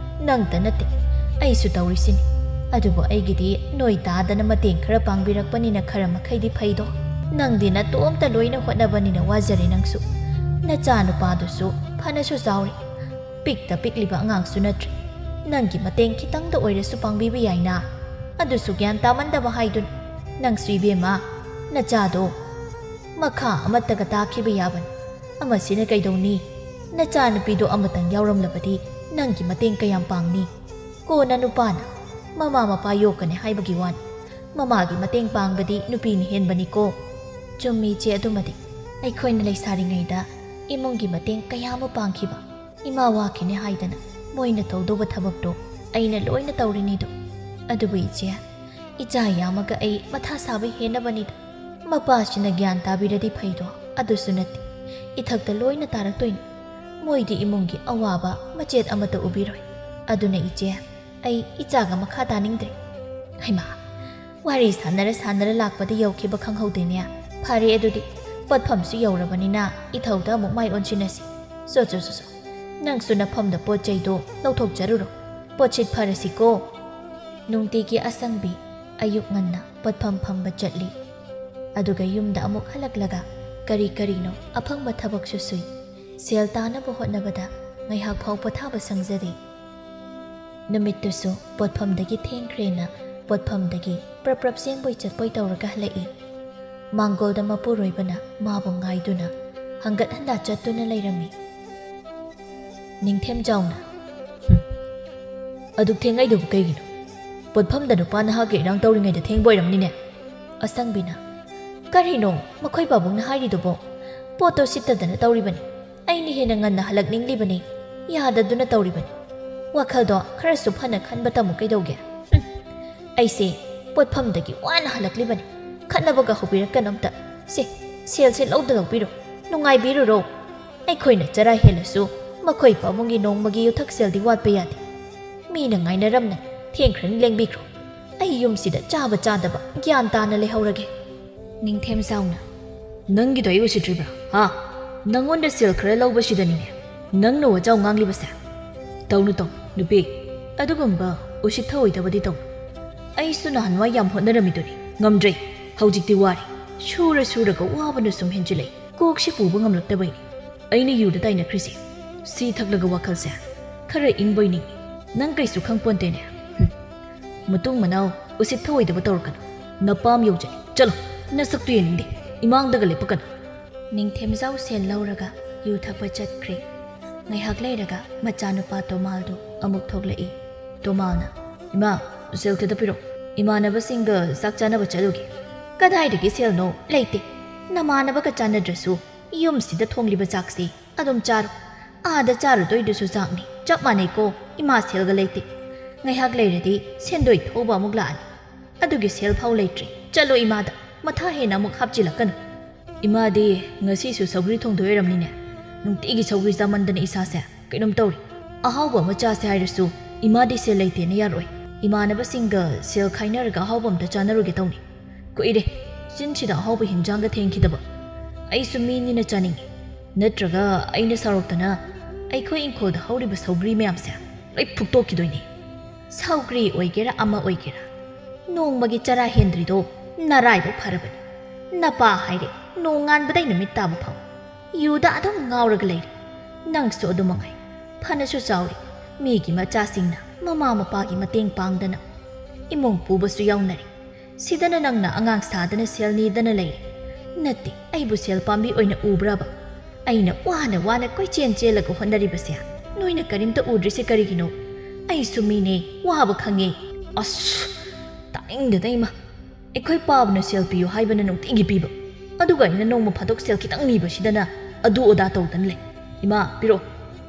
ꯅꯪꯇ ꯅꯠꯇꯦ, ꯑꯩꯁꯨ ꯇꯧꯔꯤꯁꯤꯅꯤ꯫ ꯑꯗꯨꯕꯨ ꯑꯩꯒꯤꯗꯤ ꯅꯣꯏ ꯇꯥꯗꯅ ꯃꯇꯦꯡ ꯈꯔ ꯄꯥꯡꯕꯤꯔꯛꯄꯅꯤꯅ ꯈꯔ ꯃꯈꯩꯗꯤ ꯐꯩꯗꯣ꯫ ꯅꯪꯗꯤ ꯅꯇꯣꯝꯇ ꯂꯣꯏꯅ ꯍꯣꯠꯅꯕꯅꯤꯅ ꯋꯥꯖꯔꯦ ꯅꯪꯁꯨ꯫ ꯅꯆꯥ ꯅꯨꯄꯥꯗꯨꯁꯨ ꯐꯅꯁꯨ ꯆꯥꯎꯔꯦ꯫ ꯄꯤꯛꯇ ꯄꯤꯛꯂꯤꯕ ꯑꯉꯥꯡꯁꯨ ꯅꯠꯇ꯭ꯔꯦ꯫ ꯅꯪꯒꯤ ꯃꯇꯦꯡ ꯈꯤꯇꯪꯗ ꯑꯣꯏꯔꯁꯨ ꯄꯥꯡꯕꯤꯕ ꯌꯥꯏꯅ꯫ ꯑꯗꯨꯁꯨ ꯒ꯭ꯌꯥꯟ ꯇꯥꯃꯟꯗꯕ ꯍꯥꯏꯗꯨꯅꯤ꯫ ꯅꯪꯁꯨ ꯏꯕꯦꯝꯃ, ꯅꯆꯥꯗꯣ ꯃꯈꯥ ꯑꯃꯠꯇꯒ ꯇꯥꯈꯤꯕ ꯌꯥꯕꯅꯤ꯫ ꯑꯃꯁꯤꯅ ꯀꯩꯗꯧꯅꯤ? ꯅꯆꯥꯅꯨꯄꯤꯗꯣ ꯑꯃꯇꯪ ꯌꯥꯎꯔꯝꯂꯕꯗꯤ ꯅꯪꯒꯤ ꯃꯇꯦꯡ ꯀꯌꯥꯝ ꯄꯥꯡꯅꯤ? ꯀꯣꯟꯅ ꯅꯨꯄꯥꯅ ꯃꯃꯥ ꯃꯄꯥ ꯌꯣꯛꯀꯅꯤ ꯍꯥꯏꯕꯒꯤ ꯋꯥꯅꯤ꯫ ꯃꯃꯥꯒꯤ ꯃꯇꯦꯡ ꯄꯥꯡꯕꯗꯤ ꯅꯨꯄꯤꯅ ꯍꯦꯟꯕꯅꯤꯀꯣ꯫ ꯆꯨꯝꯃꯤ ꯏꯆꯦ, ꯑꯗꯨꯃꯗꯤ ꯑꯩꯈꯣꯏꯅ ꯂꯩꯁꯥꯔꯤꯉꯩꯗ ꯏꯃꯨꯡꯒꯤ ꯃꯇꯦꯡ ꯀꯌꯥ ꯑꯃ ꯄꯥꯡꯈꯤꯕ꯫ ꯏꯃꯥ ꯋꯥꯈꯤꯅꯦ ꯍꯥꯏꯗꯅ ꯃꯣꯏꯅ ꯇꯧꯗꯧꯕ ꯊꯕꯛꯇꯣ ꯑꯩꯅ ꯂꯣꯏꯅ ꯇꯧꯔꯤꯅꯤꯗꯣ꯫ ꯑꯗꯨꯕꯨ ꯏꯆꯦ, ꯏꯆꯥ ꯌꯥꯝꯃꯒ ꯑꯩ ꯃꯊꯥ ꯁꯥꯕ ꯍꯦꯟꯅꯕꯅꯤꯗ꯫ ꯃꯄꯥꯁꯤꯅ ꯒ꯭ꯌꯥꯟ ꯇꯥꯕꯤꯔꯗꯤ ꯐꯩꯗꯣ, ꯑꯗꯨꯁꯨ ꯅꯠꯇꯦ꯫ ꯏꯊꯛꯇ ꯂꯣꯏꯅ ꯇꯥꯔꯛꯇꯣꯏꯅꯤ꯫ ꯃꯣꯏꯗꯤ ꯏꯃꯨꯡꯒꯤ ꯑꯋꯥꯕ ꯃꯆꯦꯠ ꯑꯃꯠꯇ ꯎꯕꯤꯔꯣꯏ꯫ ꯑꯗꯨꯅ ꯏꯆꯦ, ꯑꯩ ꯏꯆꯥꯒ ꯃꯈꯥ ꯇꯥꯅꯤꯡꯗ꯭ꯔꯦ꯫ ꯍꯩꯃꯥ, ꯋꯥꯔꯤ ꯁꯥꯟꯅꯔ ꯁꯥꯟꯅꯔ ꯂꯥꯛꯄꯗ ꯌꯧꯈꯤꯕ ꯈꯪꯍꯧꯗꯦꯅꯦ꯫ ꯐꯔꯦ ꯑꯗꯨꯗꯤ, ꯄꯣꯠꯐꯝꯁꯨ ꯌꯧꯔꯕꯅꯤꯅ ꯏꯊꯧꯗ ꯑꯃꯨꯛ ꯃꯥꯏ ꯑꯣꯟꯁꯤꯟꯅꯁꯤ꯫ ꯆꯣ, ꯆꯣ, ꯆꯣ, ꯆꯣ꯫ ꯅꯪꯁꯨ ꯅꯐꯝꯗ ꯄꯣꯠ ꯆꯩꯗꯣ ꯂꯧꯊꯣꯛꯆꯔꯨꯔꯣ꯫ ꯄꯣꯠꯁꯤꯠ ꯐꯔꯁꯤꯀꯣ꯫ ꯅꯨꯡꯇꯤꯒꯤ ꯑꯁꯪꯕꯤ ꯑꯌꯨꯛ ꯉꯟꯅ ꯄꯣꯠꯐꯝ ꯐꯝꯕ ꯆꯠꯂꯤ꯫ ꯑꯗꯨꯒ ꯌꯨꯝꯗ ꯑꯃꯨꯛ ꯍꯜꯂꯛꯂꯒ ꯀꯔꯤ ꯀꯔꯤꯅꯣ ꯑꯐꯪꯕ ꯊꯕꯛꯁꯨ ꯁꯨꯏ꯫ ꯁꯦꯜ ꯇꯥꯅꯕ ꯍꯣꯠꯅꯕꯗ ꯉꯥꯏꯍꯥꯛ ꯐꯥꯎ ꯄꯣꯊꯥꯕ ꯁꯪꯖꯗꯦ꯫ ꯅꯨꯃꯤꯠꯇꯨꯁꯨ ꯄꯣꯠꯐꯝꯗꯒꯤ ꯊꯦꯡꯈ꯭ꯔꯦꯅ ꯄꯣꯠꯐꯝꯗꯒꯤ ꯄ꯭ꯔꯞ ꯄ꯭ꯔꯞ ꯆꯦꯟꯕꯣꯏ ꯆꯠꯄꯣꯏ ꯇꯧꯔꯒ ꯍꯜꯂꯛꯏ꯫ ꯃꯥꯡꯒꯣꯜꯗ ꯃꯄꯨꯔꯣꯏꯕꯅ ꯃꯥꯕꯨ ꯉꯥꯏꯗꯨꯅ ꯍꯪꯒꯠ ꯍꯟꯗꯥ ꯆꯠꯇꯨꯅ ꯂꯩꯔꯝꯃꯤ꯫ ꯅꯤꯡꯊꯦꯝꯖꯥꯎꯅ, "ꯍꯨꯝ, ꯑꯗꯨꯛ ꯊꯦꯡꯉꯩꯗꯨꯕꯨ ꯀꯩꯒꯤꯅꯣ? ꯄꯣꯠꯐꯝꯗ ꯅꯨꯄꯥ ꯅꯍꯥꯒꯤ ꯏꯔꯥꯡ ꯇꯧꯔꯤꯉꯩꯗ ꯊꯦꯡꯕ ꯑꯣꯏꯔꯝꯅꯤꯅꯦ?" ꯑꯁꯪꯕꯤꯅ, "ꯀꯔꯤꯅꯣ ꯃꯈꯣꯏ ꯄꯥꯕꯨꯡꯅ ꯍꯥꯏꯔꯤꯗꯨꯕꯣ? ꯄꯣꯠꯇꯣ ꯁꯤꯠꯇꯗꯅ ꯇꯧꯔꯤꯕꯅꯤ꯫ ꯑꯩꯅ ꯍꯦꯟꯅ ꯉꯟꯅ ꯍꯜꯂꯛꯅꯤꯡꯂꯤꯕꯅꯤ꯫ ꯌꯥꯗꯗꯨꯅ ꯇꯧꯔꯤꯕꯅꯤ꯫ ꯋꯥꯈꯜꯗꯣ ꯈꯔꯁꯨ ꯐꯅ ꯈꯟꯕ ꯇꯝꯃꯨ ꯀꯩꯗꯧꯒꯦ?" ꯍꯨꯝ, ꯑꯩꯁꯦ ꯄꯣꯠꯐꯝꯗꯒꯤ ꯋꯥꯅ ꯍꯜꯂꯛꯂꯤꯕꯅꯤ꯫ ꯈꯠꯅꯕꯒ ꯍꯧꯕꯤꯔꯛꯀꯅꯨ ꯑꯝꯇ꯫ ꯁꯦ, ꯁꯦꯜꯁꯦ ꯂꯧꯗ ꯂꯧꯕꯤꯔꯣ, ꯅꯨꯡꯉꯥꯏꯕꯤꯔꯨꯔꯣ꯫ ꯑꯩꯈꯣꯏꯅ ꯆꯔꯥ ꯍꯦꯜꯂꯁꯨ ꯃꯈꯣꯏ ꯄꯥꯕꯨꯡꯒꯤ ꯅꯣꯡꯃꯒꯤ ꯌꯨꯊꯛ ꯁꯦꯜꯗꯤ ꯋꯥꯠꯄ ꯌꯥꯗꯦ꯫ ꯃꯤꯅ ꯉꯥꯏꯅꯔꯝꯅ ꯊꯦꯡꯈ꯭ꯔꯅꯤ, ꯂꯦꯡꯕꯤꯈ꯭ꯔꯣ꯫ ꯑꯩ ꯌꯨꯝꯁꯤꯗ ꯆꯥꯕ ꯆꯥꯗꯕ ꯒ꯭ꯌꯥꯟ ꯇꯥꯅ ꯂꯩꯍꯧꯔꯒꯦ꯫ ꯅꯤꯡꯊꯦꯝꯖꯥꯎꯅ, "ꯅꯪꯒꯤꯗꯣ ꯑꯩ ꯎꯁꯤꯠꯇ꯭ꯔꯤꯕ꯭ꯔꯥ? ꯍꯥ? ꯅꯪꯉꯣꯟꯗ ꯁꯦꯜ ꯈꯔ ꯂꯧꯕꯁꯤꯗꯅꯤꯅꯦ ꯅꯪꯅ ꯋꯥꯖꯥꯎ ꯉꯥꯡꯂꯤꯕꯁꯦ?" "ꯇꯧꯅꯨ, ꯇꯧꯅꯨ, ꯅꯨꯄꯤ꯫ ꯑꯗꯨꯒꯨꯝꯕ ꯎꯁꯤꯠ ꯊꯑꯣꯏꯗꯕꯗꯤ ꯇꯧꯅꯨ꯫ ꯑꯩꯁꯨ ꯅꯍꯥꯟꯋꯥꯏ ꯌꯥꯝ ꯍꯣꯠꯅꯔꯝꯃꯤꯗꯨꯅꯤ꯫ ꯉꯝꯗ꯭ꯔꯦ꯫ ꯍꯧꯖꯤꯛꯇꯤ ꯋꯥꯔꯦ꯫ ꯁꯨꯔ ꯁꯨꯔꯒ ꯋꯥꯕꯅ ꯁꯨꯝ ꯍꯦꯟꯖꯤꯜꯂꯛꯏ꯫ ꯀꯣꯛꯁꯤ ꯄꯨꯕ ꯉꯝꯂꯛꯇꯕꯩꯅꯤ ꯑꯩꯅ ꯌꯨꯗ ꯇꯥꯏꯅꯈ꯭ꯔꯤꯁꯦ꯫ ꯁꯤ ꯊꯛꯂꯒ ꯋꯥꯈꯜꯁꯦ ꯈꯔ ꯏꯪꯕꯣꯏ ꯅꯤꯡꯉꯤ꯫ ꯅꯪ ꯀꯩꯁꯨ ꯈꯪꯄꯣꯟꯇꯦꯅꯦ꯫ ꯍꯨꯝ꯫ ꯃꯇꯨꯡ ꯃꯅꯥꯎ ꯎꯁꯤꯠ ꯊꯑꯣꯏꯗꯕ ꯇꯧꯔꯛꯀꯅꯨ꯫ ꯅꯄꯥꯝ ꯌꯧꯖꯅꯤ꯫ ꯆꯠꯂꯣ, ꯅꯁꯛꯇꯨ ꯌꯦꯡꯅꯤꯡꯗꯦ꯫ ꯏꯃꯥꯡꯗꯒ ꯂꯦꯞꯄꯛꯀꯅꯨ꯫" ꯅꯤꯡꯊꯦꯝꯖꯥꯎ ꯁꯦꯜ ꯂꯧꯔꯒ ꯌꯨ ꯊꯛꯄ ꯆꯠꯈ꯭ꯔꯦ꯫ ꯉꯥꯏꯍꯥꯛ ꯂꯩꯔꯒ ꯃꯆꯥꯅꯨꯄꯥ ꯇꯣꯃꯥꯜꯗꯨ ꯑꯃꯨꯛ ꯊꯣꯛꯂꯛꯏ꯫ ꯇꯣꯃꯥꯜꯅ, "ꯏꯃꯥ, ꯁꯦꯜ ꯈꯤꯇ ꯄꯤꯔꯛꯑꯣ꯫ ꯏꯃꯥꯟꯅꯕꯁꯤꯡꯒ ꯆꯥꯛ ꯆꯥꯅꯕ ꯆꯠꯂꯨꯒꯦ꯫" "ꯀꯗꯥꯏꯗꯒꯤ ꯁꯦꯜꯅꯣ? ꯂꯩꯇꯦ꯫ ꯅꯃꯥꯟꯅꯕꯒ ꯆꯥꯟꯅꯗ꯭ꯔꯁꯨ ꯌꯨꯝꯁꯤꯗ ꯊꯣꯡꯂꯤꯕ ꯆꯥꯛꯁꯤ ꯑꯗꯨꯝ ꯆꯥꯔꯣ꯫ ꯑꯥꯗ ꯆꯥꯔꯨꯗꯣꯏꯗꯨꯁꯨ ꯆꯥꯛꯅꯤ꯫ ꯆꯞ ꯃꯥꯟꯅꯩꯀꯣ, ꯏꯃꯥ ꯁꯦꯜꯒ ꯂꯩꯇꯦ꯫ ꯉꯥꯏꯍꯥꯛ ꯂꯩꯔꯗꯤ ꯁꯦꯟꯗꯣꯏ ꯊꯧꯕ ꯑꯃꯨꯛ ꯂꯥꯛꯑꯅꯤ꯫ ꯑꯗꯨꯒꯤ ꯁꯦꯜ ꯐꯥꯎ ꯂꯩꯇ꯭ꯔꯤ꯫ ꯆꯠꯂꯣ ꯏꯃꯥꯗ, ꯃꯊꯥ ꯍꯦꯟꯅ ꯑꯃꯨꯛ ꯍꯥꯞꯆꯤꯜꯂꯛꯀꯅꯨ꯫" "ꯏꯃꯥꯗꯤ ꯉꯁꯤꯁꯨ ꯁꯧꯒ꯭ꯔꯤ ꯊꯣꯡꯗꯣꯏ ꯑꯣꯏꯔꯝꯅꯤꯅꯦ꯫ ꯅꯨꯡꯇꯤꯒꯤ ꯁꯧꯒ꯭ꯔꯤ ꯆꯥꯃꯟꯗꯅ ꯏꯁꯥꯁꯦ ꯀꯩꯅꯣꯝ ꯇꯧꯔꯤ꯫ ꯑꯍꯥꯎꯕ ꯑꯃ ꯆꯥꯁꯦ ꯍꯥꯏꯔꯁꯨ ꯏꯃꯥꯗꯤ ꯁꯦꯜ ꯂꯩꯇꯦꯅ ꯌꯥꯔꯣꯏ꯫ ꯏꯃꯥꯟꯅꯕꯁꯤꯡꯒ ꯁꯦꯜ ꯈꯥꯏꯅꯔꯒ ꯑꯍꯥꯎꯕ ꯑꯝꯇ ꯆꯥꯅꯔꯨꯒꯦ ꯇꯧꯅꯤ꯫ ꯀꯨꯏꯔꯦ ꯆꯤꯟꯁꯤꯗ ꯑꯍꯥꯎꯕ ꯍꯤꯟꯖꯥꯡꯒ ꯊꯦꯡꯈꯤꯗꯕ꯫ ꯑꯩꯁꯨ ꯃꯤꯅꯤꯅ ꯆꯥꯅꯤꯡꯉꯤ꯫ ꯅꯠꯇ꯭ꯔꯒ ꯑꯩꯅ ꯁꯥꯎꯔꯛꯇꯅ ꯑꯩꯈꯣꯏ ꯏꯪꯈꯣꯜꯗ ꯍꯧꯔꯤꯕ ꯁꯧꯒ꯭ꯔꯤ ꯃꯌꯥꯝꯁꯦ ꯂꯣꯏ ꯐꯨꯛꯇꯣꯛꯈꯤꯗꯣꯏꯅꯤ꯫" "ꯁꯧꯒ꯭ꯔꯤ ꯑꯣꯏꯒꯦꯔꯥ ꯑꯃ ꯑꯣꯏꯒꯦꯔꯥ, ꯅꯣꯡꯃꯒꯤ ꯆꯔꯥ ꯍꯦꯟꯗ꯭ꯔꯤꯗꯣ ꯅꯔꯥꯏꯕꯛ ꯐꯔꯕꯅꯤ꯫ ꯅꯄꯥ ꯍꯥꯏꯔꯦ, ꯅꯣꯡꯉꯥꯟꯕꯗꯩ ꯅꯨꯃꯤꯠ ꯇꯥꯕ ꯐꯥꯎ ꯌꯨꯗ ꯑꯗꯨꯝ ꯉꯥꯎꯔꯒ ꯂꯩꯔꯦ꯫ ꯅꯪꯁꯨ ꯑꯗꯨ ꯃꯉꯥꯏ꯫ ꯐꯅꯁꯨ ꯆꯥꯎꯔꯤ, ꯃꯤꯒꯤ ꯃꯆꯥꯁꯤꯡꯅ ꯃꯃꯥ ꯃꯄꯥꯒꯤ ꯃꯇꯦꯡ ꯄꯥꯡꯗꯅ ꯏꯃꯨꯡ ꯄꯨꯕꯁꯨ ꯌꯥꯎꯅꯔꯤ꯫ ꯁꯤꯗꯅ ꯅꯪꯅ ꯑꯉꯥꯡ ꯁꯥꯗꯅ ꯁꯦꯜ ꯅꯤꯗꯅ ꯂꯩꯔꯦ꯫ ꯅꯠꯇꯦ, ꯑꯩꯕꯨ ꯁꯦꯜ ꯄꯥꯝꯕꯤ ꯑꯣꯏꯅ ꯎꯕ꯭ꯔꯕ? ꯑꯩꯅ ꯋꯥꯅ ꯋꯥꯅ ꯀꯣꯏꯆꯦꯟ ꯆꯦꯜꯂꯒ ꯍꯣꯠꯅꯔꯤꯕꯁꯦ ꯅꯣꯏꯅ ꯀꯔꯤꯝꯇ ꯎꯗ꯭ꯔꯤꯁꯦ ꯀꯔꯤꯒꯤꯅꯣ? ꯑꯩꯁꯨ ꯃꯤꯅꯦ, ꯋꯥꯕ ꯈꯪꯉꯦ꯫" "ꯑꯁ, ꯇꯥꯅꯤꯡꯗꯦꯗ ꯏꯃꯥ꯫ ꯑꯩꯈꯣꯏ ꯄꯥꯕꯅ ꯁꯦꯜ ꯄꯤꯌꯨ ꯍꯥꯏꯕꯅ ꯅꯨꯡꯇꯤꯒꯤ ꯄꯤꯕ, ꯑꯗꯨꯒ ꯑꯩꯅ ꯅꯣꯡꯃ ꯐꯥꯗꯣꯛ ꯁꯦꯜ ꯈꯤꯇꯪ ꯅꯤꯕꯁꯤꯗꯅ ꯑꯗꯨ ꯑꯗꯥ ꯇꯧꯗꯅ ꯂꯩ꯫ ꯏꯃꯥ, ꯄꯤꯔꯛꯑꯣ,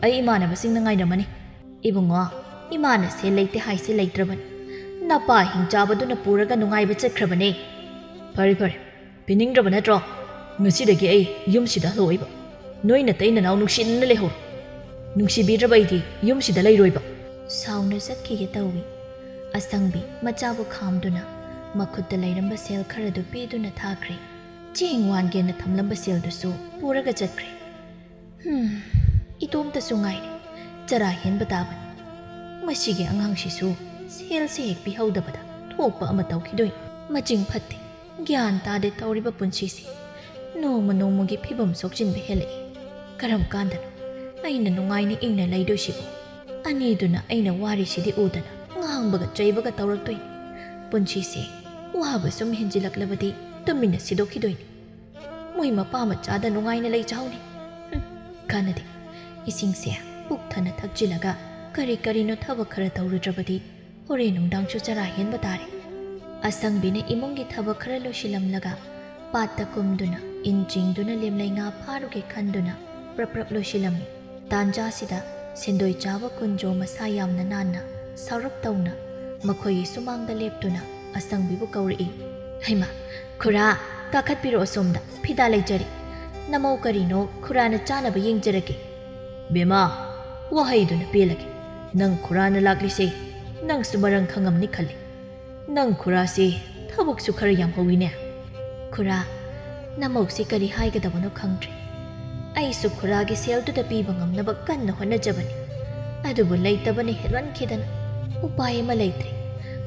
ꯑꯩ ꯏꯃꯥꯟꯅꯕꯁꯤꯡꯅ ꯉꯥꯏꯔꯝꯃꯅꯤ꯫" "ꯏꯕꯨꯡꯉꯣ, ꯏꯃꯥꯅ ꯁꯦꯜ ꯂꯩꯇꯦ ꯍꯥꯏꯁꯦ ꯂꯩꯇ꯭ꯔꯕꯅꯤ꯫ ꯅꯄꯥ ꯍꯤꯡꯆꯥꯕꯗꯨꯅ ꯄꯨꯔꯒ ꯅꯨꯡꯉꯥꯏꯕ ꯆꯠꯈ꯭ꯔꯕꯅꯦ꯫ ꯐꯔꯦ, ꯐꯔꯦ, ꯄꯤꯅꯤꯡꯗ꯭ꯔꯕ ꯅꯠꯇ꯭ꯔꯣ? ꯉꯁꯤꯗꯒꯤ ꯑꯩ ꯌꯨꯝꯁꯤꯗ ꯍꯜꯂꯛꯑꯣꯏꯕ꯫ ꯅꯣꯏ ꯅꯇꯩ ꯅꯅꯥꯎ ꯅꯨꯡꯁꯤꯅꯅ ꯂꯩꯍꯧꯔꯣ꯫ ꯅꯨꯡꯁꯤꯕꯤꯗ꯭ꯔꯕ ꯑꯩꯗꯤ ꯌꯨꯝꯁꯤꯗ ꯂꯩꯔꯣꯏꯕ꯫ ꯁꯥꯎꯅ ꯆꯠꯈꯤꯒꯦ ꯇꯧꯏ꯫ ꯑꯁꯪꯕꯤ ꯃꯆꯥꯕꯨ ꯈꯥꯝꯗꯨꯅ ꯃꯈꯨꯠꯇ ꯂꯩꯔꯝꯕ ꯁꯦꯜ ꯈꯔꯗꯨ ꯄꯤꯗꯨꯅ ꯊꯥꯈ꯭ꯔꯦ꯫ ꯆꯦꯡ ꯋꯥꯟꯒꯦꯅ ꯊꯝꯂꯝꯕ ꯁꯦꯜꯗꯨꯁꯨ ꯄꯨꯔꯒ ꯆꯠꯈ꯭ꯔꯦ꯫ ꯍꯨꯝ, ꯏꯇꯣꯝꯇꯁꯨ ꯉꯥꯏꯔꯦ꯫ ꯆꯔꯥ ꯍꯦꯟꯕ ꯇꯥꯕꯅꯤ꯫ ꯃꯁꯤꯒꯤ ꯑꯉꯥꯡꯁꯤꯁꯨ ꯁꯦꯜꯁꯦ ꯍꯦꯛ ꯄꯤꯍꯧꯗꯕꯗ ꯊꯣꯛꯄ ꯑꯃ ꯇꯧꯈꯤꯗꯣꯏꯅꯤ꯫ ꯃꯆꯤꯡ ꯐꯠꯇꯦ꯫ ꯒ꯭ꯌꯥꯟ ꯇꯥꯗꯦ ꯇꯧꯔꯤꯕ ꯄꯨꯟꯁꯤꯁꯦ꯫ ꯅꯣꯡꯃ ꯅꯣꯡꯃꯒꯤ ꯐꯤꯕꯝ ꯁꯣꯛꯆꯤꯟꯕ ꯍꯦꯜꯂꯛꯏ꯫ ꯀꯔꯝ ꯀꯥꯟꯗꯅꯣ ꯑꯩꯅ ꯅꯨꯡꯉꯥꯏꯅ ꯏꯪꯅ ꯂꯩꯗꯣꯏꯁꯤꯕꯣ? ꯑꯅꯤꯗꯨꯅ ꯑꯩꯅ ꯋꯥꯔꯤꯁꯤꯗꯤ ꯎꯗꯅ ꯉꯥꯡꯕꯒ ꯆꯩꯕꯒ ꯇꯧꯔꯛꯇꯣꯏꯅꯤ꯫ ꯄꯨꯟꯁꯤꯁꯦ ꯋꯥꯕ ꯁꯨꯝ ꯍꯦꯟꯖꯤꯜꯂꯛꯂꯕꯗꯤ ꯇꯨꯃꯤꯟꯅ ꯁꯤꯗꯣꯛꯈꯤꯗꯣꯏꯅꯤ꯫ ꯃꯣꯏ ꯃꯄꯥ ꯃꯆꯥꯗ ꯅꯨꯡꯉꯥꯏꯅ ꯂꯩꯖꯍꯧꯅꯤ꯫ ꯍꯨꯝ, ꯀꯥꯟꯅꯗꯦ꯫ ꯏꯁꯤꯡꯁꯦ ꯄꯨꯛ ꯊꯟꯅ ꯊꯛꯆꯤꯜꯂꯒ ꯀꯔꯤ ꯀꯔꯤꯅꯣ ꯊꯕꯛ ꯈꯔ ꯇꯧꯔꯨꯗ꯭ꯔꯕꯗꯤ ꯍꯣꯔꯦꯟ ꯅꯨꯡꯗꯥꯡꯁꯨ ꯆꯔꯥ ꯍꯦꯟꯕ ꯇꯥꯔꯦ꯫ ꯑꯁꯪꯕꯤꯅ ꯏꯃꯨꯡꯒꯤ ꯊꯕꯛ ꯈꯔ ꯂꯣꯏꯁꯤꯜꯂꯝꯂꯒ ꯄꯥꯠꯇ ꯀꯨꯝꯗꯨꯅ ꯏꯟ ꯆꯤꯡꯗꯨꯅ ꯂꯦꯝꯂꯩ ꯉꯥ ꯐꯥꯔꯨꯒꯦ ꯈꯟꯗꯨꯅ ꯄ꯭ꯔꯞ ꯄ꯭ꯔꯞ ꯂꯣꯏꯁꯤꯜꯂꯝꯃꯤ꯫ ꯇꯥꯟꯖꯥꯁꯤꯗ ꯁꯦꯟꯗꯣꯏ ꯆꯥꯕ ꯀꯨꯟꯖꯣ ꯃꯁꯥ ꯌꯥꯝꯅ ꯅꯥꯟꯅ ꯁꯥꯎꯔꯞ ꯇꯧꯅ ꯃꯈꯣꯏꯒꯤ ꯁꯨꯃꯥꯡꯗ ꯂꯦꯞꯇꯨꯅ ꯑꯁꯪꯕꯤꯕꯨ ꯀꯧꯔꯛꯏ꯫ "ꯍꯩꯃꯥ, ꯈꯨꯔꯥ, ꯀꯥꯈꯠꯄꯤꯔꯛꯑꯣ ꯁꯣꯝꯗ, ꯐꯤꯗꯥ ꯂꯩꯖꯔꯤ꯫ ꯅꯃꯧ ꯀꯔꯤꯅꯣ ꯈꯨꯔꯥꯅ ꯆꯥꯅꯕ ꯌꯦꯡꯖꯔꯒꯦ꯫" "ꯕꯦꯃꯥ, ꯋꯥꯍꯩꯗꯨꯅ ꯄꯦꯜꯂꯒꯦ꯫ ꯅꯪ ꯈꯨꯔꯥꯅ ꯂꯥꯛꯂꯤꯁꯦ ꯅꯪꯁꯨ ꯃꯔꯝ ꯈꯪꯉꯝꯅꯤ ꯈꯜꯂꯤ꯫ ꯅꯪ ꯈꯨꯔꯥꯁꯤ ꯊꯕꯛꯁꯨ ꯈꯔ ꯌꯥꯝ ꯍꯧꯋꯤꯅꯦ꯫" "ꯈꯨꯔꯥ, ꯅꯃꯧꯁꯤ ꯀꯔꯤ ꯍꯥꯏꯒꯗꯕꯅꯣ ꯈꯪꯗ꯭ꯔꯦ꯫ ꯑꯩꯁꯨ ꯈꯨꯔꯥꯒꯤ ꯁꯦꯜꯗꯨꯗ ꯄꯤꯕ ꯉꯝꯅꯕ ꯀꯟꯅ ꯍꯣꯠꯅꯖꯕꯅꯤ꯫ ꯑꯗꯨꯕꯨ ꯂꯩꯇꯕꯅ ꯍꯦꯟꯃꯟꯈꯤꯗꯅ ꯎꯄꯥꯏ ꯑꯃ ꯂꯩꯇ꯭ꯔꯦ꯫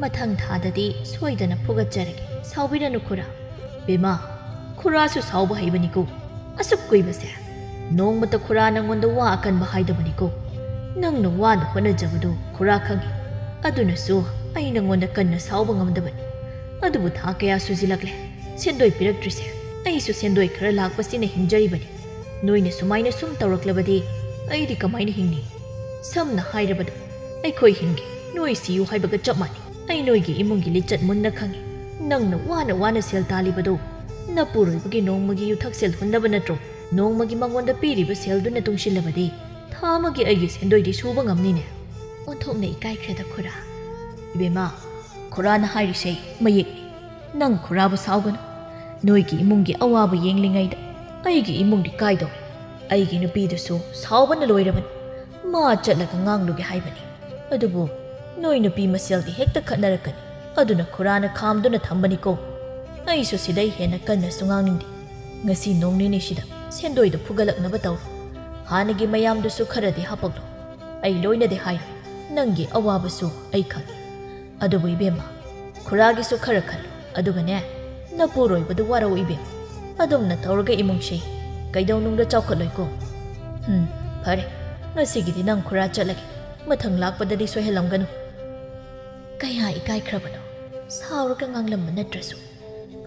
ꯃꯊꯪ ꯊꯥꯗꯗꯤ ꯁꯣꯏꯗꯅ ꯐꯨꯒꯠꯆꯔꯒꯦ꯫ ꯁꯥꯎꯕꯤꯔꯅꯨ ꯈꯨꯔꯥ꯫" "ꯕꯦꯃꯥ, ꯈꯨꯔꯥꯁꯨ ꯁꯥꯎꯕ ꯍꯩꯕꯅꯤꯀꯣ꯫ ꯑꯁꯨꯛ ꯀꯨꯏꯕꯁꯦ ꯅꯣꯡꯃꯇ ꯈꯨꯔꯥ ꯅꯪꯉꯣꯟꯗ ꯋꯥ ꯑꯀꯟꯕ ꯍꯥꯏꯗꯕꯅꯤꯀꯣ꯫ ꯅꯪꯅ ꯋꯥꯅ ꯍꯣꯠꯅꯖꯕꯗꯨ ꯈꯨꯔꯥ ꯈꯪꯏ꯫ ꯑꯗꯨꯅꯁꯨ ꯑꯩ ꯅꯪꯉꯣꯟꯗ ꯀꯟꯅ ꯁꯥꯎꯕ ꯉꯝꯗꯕꯅꯤ꯫ ꯑꯗꯨꯕꯨ ꯊꯥ ꯀꯌꯥ ꯁꯨꯖꯤꯜꯂꯛꯂꯦ ꯁꯦꯟꯗꯣꯏ ꯄꯤꯔꯛꯇ꯭ꯔꯤꯁꯦ꯫ ꯑꯩꯁꯨ ꯁꯦꯟꯗꯣꯏ ꯈꯔ ꯂꯥꯛꯄꯁꯤꯅ ꯍꯤꯡꯖꯔꯤꯕꯅꯤ꯫ ꯅꯣꯏꯅ ꯁꯨꯃꯥꯏꯅ ꯁꯨꯝ ꯇꯧꯔꯛꯂꯕꯗꯤ ꯑꯩꯗꯤ ꯀꯃꯥꯏꯅ ꯍꯤꯡꯅꯤ? ꯁꯝꯅ ꯍꯥꯏꯔꯕꯗ ꯑꯩꯈꯣꯏ ꯍꯤꯡꯒꯦ, ꯅꯣꯏ ꯁꯤꯌꯨ ꯍꯥꯏꯕꯒ ꯆꯞ ꯃꯥꯟꯅꯩ꯫ ꯑꯩ ꯅꯣꯏꯒꯤ ꯏꯃꯨꯡꯒꯤ ꯂꯤꯆꯠ ꯃꯨꯟꯅ ꯈꯪꯏ꯫ ꯅꯪꯅ ꯋꯥꯅ ꯋꯥꯅ ꯁꯦꯜ ꯇꯥꯜꯂꯤꯕꯗꯨ ꯅꯄꯨꯔꯣꯏꯕꯒꯤ ꯅꯣꯡꯃꯒꯤ ꯌꯨꯊꯛꯁꯦꯜ ꯍꯨꯟꯅꯕ ꯅꯠꯇ꯭ꯔꯣ? ꯅꯣꯡꯃꯒꯤ ꯃꯉꯣꯟꯗ ꯄꯤꯔꯤꯕ ꯁꯦꯜꯗꯨꯅ ꯇꯨꯡꯁꯤꯜꯂꯕꯗꯤ ꯊꯥ ꯑꯃꯒꯤ ꯑꯩꯒꯤ ꯁꯦꯟꯗꯣꯏꯗꯤ ꯁꯨꯕ ꯉꯝꯅꯤꯅꯦ꯫" "ꯑꯣꯟꯊꯣꯛꯅ ꯏꯀꯥꯏꯈ꯭ꯔꯦꯗ ꯈꯨꯔꯥ꯫" "ꯏꯕꯦꯝꯃ, ꯈꯨꯔꯥꯅ ꯍꯥꯏꯔꯤꯁꯦ ꯃꯌꯦꯛꯅꯤ꯫ ꯅꯪ ꯈꯨꯔꯥꯕꯨ ꯁꯥꯎꯒꯅꯨ꯫ ꯅꯣꯏꯒꯤ ꯏꯃꯨꯡꯒꯤ ꯑꯋꯥꯕ ꯌꯦꯡꯂꯤꯉꯩꯗ ꯑꯩꯒꯤ ꯏꯃꯨꯡꯗꯤ ꯀꯥꯏꯗꯧꯔꯦ꯫ ꯑꯩꯒꯤ ꯅꯨꯄꯤꯗꯨꯁꯨ ꯁꯥꯎꯕꯅ ꯂꯣꯏꯔꯕꯅꯤ꯫ ꯃꯥ ꯆꯠꯂꯒ ꯉꯥꯡꯂꯨꯒꯦ ꯍꯥꯏꯕꯅꯤ꯫ ꯑꯗꯨꯕꯨ ꯅꯣꯏ ꯅꯨꯄꯤ ꯃꯁꯦꯜꯗꯤ ꯍꯦꯛꯇ ꯈꯠꯅꯔꯛꯀꯅꯤ꯫ ꯑꯗꯨꯅ ꯈꯨꯔꯥꯅ ꯈꯥꯝꯗꯨꯅ ꯊꯝꯕꯅꯤꯀꯣ꯫ ꯑꯩꯁꯨ ꯁꯤꯗꯩ ꯍꯦꯟꯅ ꯀꯟꯅꯁꯨ ꯉꯥꯡꯅꯤꯡꯗꯦ꯫ ꯉꯁꯤ ꯅꯣꯡ ꯅꯤꯅꯤꯁꯤꯗ ꯁꯦꯟꯗꯣꯏꯗꯨ ꯐꯨꯒꯠꯂꯛꯅꯕ ꯇꯧꯔꯣ꯫ ꯍꯥꯟꯅꯒꯤ ꯃꯌꯥꯝꯗꯨꯁꯨ ꯈꯔꯗꯤ ꯍꯥꯞꯄꯛꯂꯣ꯫ ꯑꯩ ꯂꯣꯏꯅꯗꯤ ꯍꯥꯏꯔꯣꯏ꯫ ꯅꯪꯒꯤ ꯑꯋꯥꯕꯁꯨ ꯑꯩ ꯈꯪꯏ꯫ ꯑꯗꯨꯕꯨ ꯏꯕꯦꯝꯃ, ꯈꯨꯔꯥꯒꯤꯁꯨ ꯈꯔ ꯈꯜꯂꯨ꯫ ꯑꯗꯨꯒꯅꯦ, ꯅꯄꯨꯔꯣꯏꯕꯗꯨ ꯋꯥꯔꯧ ꯏꯕꯦꯝꯃ꯫ ꯑꯗꯨꯝꯅ ꯇꯧꯔꯒ ꯏꯃꯨꯡꯁꯤ ꯀꯩꯗꯧꯅꯨꯡꯗ ꯆꯥꯎꯈꯠꯂꯣꯏꯀꯣ꯫ ꯎꯝ, ꯐꯔꯦ꯫ ꯉꯁꯤꯒꯤꯗꯤ ꯅꯪ ꯈꯨꯔꯥ ꯆꯠꯂꯒꯦ꯫ ꯃꯊꯪ ꯂꯥꯛꯄꯗꯗꯤ ꯁꯣꯏꯍꯜꯂꯝꯒꯅꯨ꯫ ꯀꯌꯥ ꯏꯀꯥꯏꯈ꯭ꯔꯕꯅꯣ꯫ ꯁꯥꯎꯔꯒ ꯉꯥꯡꯂꯝꯕ ꯅꯠꯇ꯭ꯔꯁꯨ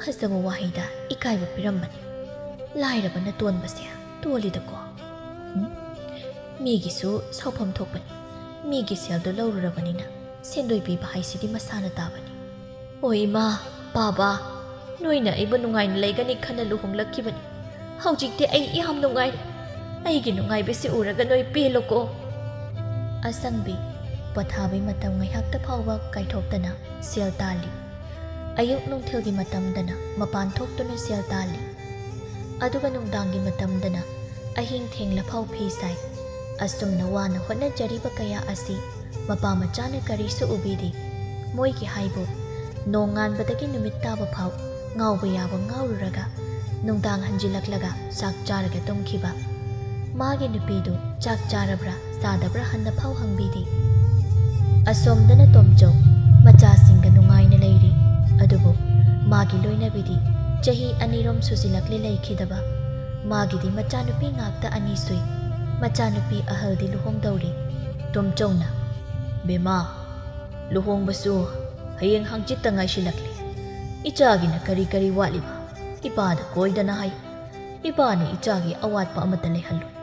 ꯐꯖꯕ ꯋꯥꯍꯩꯗ ꯏꯀꯥꯏꯕ ꯄꯤꯔꯝꯕꯅꯤ꯫ ꯂꯥꯏꯔꯕꯅ ꯇꯣꯟꯕꯁꯦ ꯇꯣꯜꯂꯤꯗꯀꯣ꯫ ꯎꯝ? ꯃꯤꯒꯤꯁꯨ ꯁꯥꯎꯐꯝ ꯊꯣꯛꯄꯅꯤ꯫ ꯃꯤꯒꯤ ꯁꯦꯜꯗꯣ ꯂꯧꯔꯨꯔꯕꯅꯤꯅ ꯁꯦꯟꯗꯣꯏ ꯄꯤꯕ ꯍꯥꯏꯁꯤꯗꯤ ꯃꯁꯥꯅ ꯇꯥꯕꯅꯤ꯫ ꯑꯣ ꯏꯃꯥ, ꯄꯥꯕ, ꯅꯣꯏꯅ ꯑꯩꯕꯨ ꯅꯨꯡꯉꯥꯏꯅ ꯂꯩꯒꯅꯤ ꯈꯟꯅ ꯂꯨꯍꯣꯡꯂꯛꯈꯤꯕꯅꯤ꯫ ꯍꯧꯖꯤꯛꯇꯤ ꯑꯩ ꯌꯥꯝ ꯅꯨꯡꯉꯥꯏꯔꯦ꯫ ꯑꯩꯒꯤ ꯅꯨꯡꯉꯥꯏꯕꯁꯤ ꯎꯔꯒ ꯅꯣꯏ ꯄꯦꯜꯂꯣꯀꯣ꯫ ꯑꯁꯪꯕꯤ, ꯄꯣꯊꯥꯕꯩ ꯃꯇꯝ ꯉꯥꯏꯍꯥꯛꯇ ꯐꯥꯎꯕ ꯀꯥꯏꯊꯣꯛꯇꯅ ꯁꯦꯜ ꯇꯥꯜꯂꯤ꯫ ꯑꯌꯨꯛ ꯅꯨꯡꯊꯤꯜꯒꯤ ꯃꯇꯝꯗꯅ ꯃꯄꯥꯟ ꯊꯣꯛꯇꯨꯅ ꯁꯦꯜ ꯇꯥꯜꯂꯤ꯫ ꯑꯗꯨꯒ ꯅꯨꯡꯗꯥꯡꯒꯤ ꯃꯇꯝꯗꯅ ꯑꯍꯤꯡ ꯊꯦꯡꯂꯐꯥꯎ ꯐꯤ ꯁꯥꯏ꯫ ꯑꯁꯨꯝꯅ ꯋꯥꯅ ꯍꯣꯠꯅꯖꯔꯤꯕ ꯀꯌꯥ ꯑꯁꯤ ꯃꯄꯥ ꯃꯆꯥꯅ ꯀꯔꯤꯁꯨ ꯎꯕꯤꯗꯦ꯫ ꯃꯣꯏꯒꯤ ꯍꯥꯏꯕꯨ ꯅꯣꯡꯉꯥꯟꯕꯗꯒꯤ ꯅꯨꯃꯤꯠ ꯇꯥꯕ ꯐꯥꯎ ꯉꯥꯎꯕ ꯌꯥꯕ ꯉꯥꯎꯔꯨꯔꯒ ꯅꯨꯡꯗꯥꯡ ꯍꯟꯖꯤꯜꯂꯛꯂꯒ ꯆꯥꯛ ꯆꯥꯔꯒ ꯇꯨꯝꯈꯤꯕ꯫ ꯃꯥꯒꯤ ꯅꯨꯄꯤꯗꯨ ꯆꯥꯛ ꯆꯥꯔꯕ꯭ꯔꯥ ꯆꯥꯗꯕ꯭ꯔꯥ ꯍꯟꯅ ꯐꯥꯎ ꯍꯪꯕꯤꯗꯦ꯫ ꯑꯁꯣꯝꯗꯅ ꯇꯣꯝꯆꯧ ꯃꯆꯥꯁꯤꯡꯒ ꯅꯨꯡꯉꯥꯏꯅ ꯂꯩꯔꯤ꯫ ꯑꯗꯨꯕꯨ ꯃꯥꯒꯤ ꯂꯣꯏꯅꯕꯤꯗꯤ ꯆꯍꯤ ꯑꯅꯤꯔꯣꯝ ꯁꯨꯖꯤꯜꯂꯛꯂꯦ ꯂꯩꯈꯤꯗꯕ꯫ ꯃꯥꯒꯤꯗꯤ ꯃꯆꯥꯅꯨꯄꯤ ꯉꯥꯛꯇ ꯑꯅꯤ ꯁꯨꯏ꯫ ꯃꯆꯥꯅꯨꯄꯤ ꯑꯍꯜꯗꯤ ꯂꯨꯍꯣꯡꯗꯧꯔꯤ꯫ ꯇꯣꯝꯆꯧꯅ, "ꯕꯦꯃꯥ, ꯂꯨꯍꯣꯡꯕꯁꯨ ꯍꯌꯦꯡ ꯍꯪꯆꯤꯠꯇ ꯉꯥꯏꯁꯤꯜꯂꯛꯂꯦ꯫ ꯏꯆꯥꯒꯤꯅ ꯀꯔꯤ ꯀꯔꯤ ꯋꯥꯠꯂꯤꯕ? ꯏꯄꯥꯗ ꯀꯣꯏꯗꯅ ꯍꯥꯏ꯫ ꯏꯄꯥꯅ ꯏꯆꯥꯒꯤ ꯑꯋꯥꯠꯄ ꯑꯃꯠꯇ ꯂꯩꯍꯜꯂꯣꯏ꯫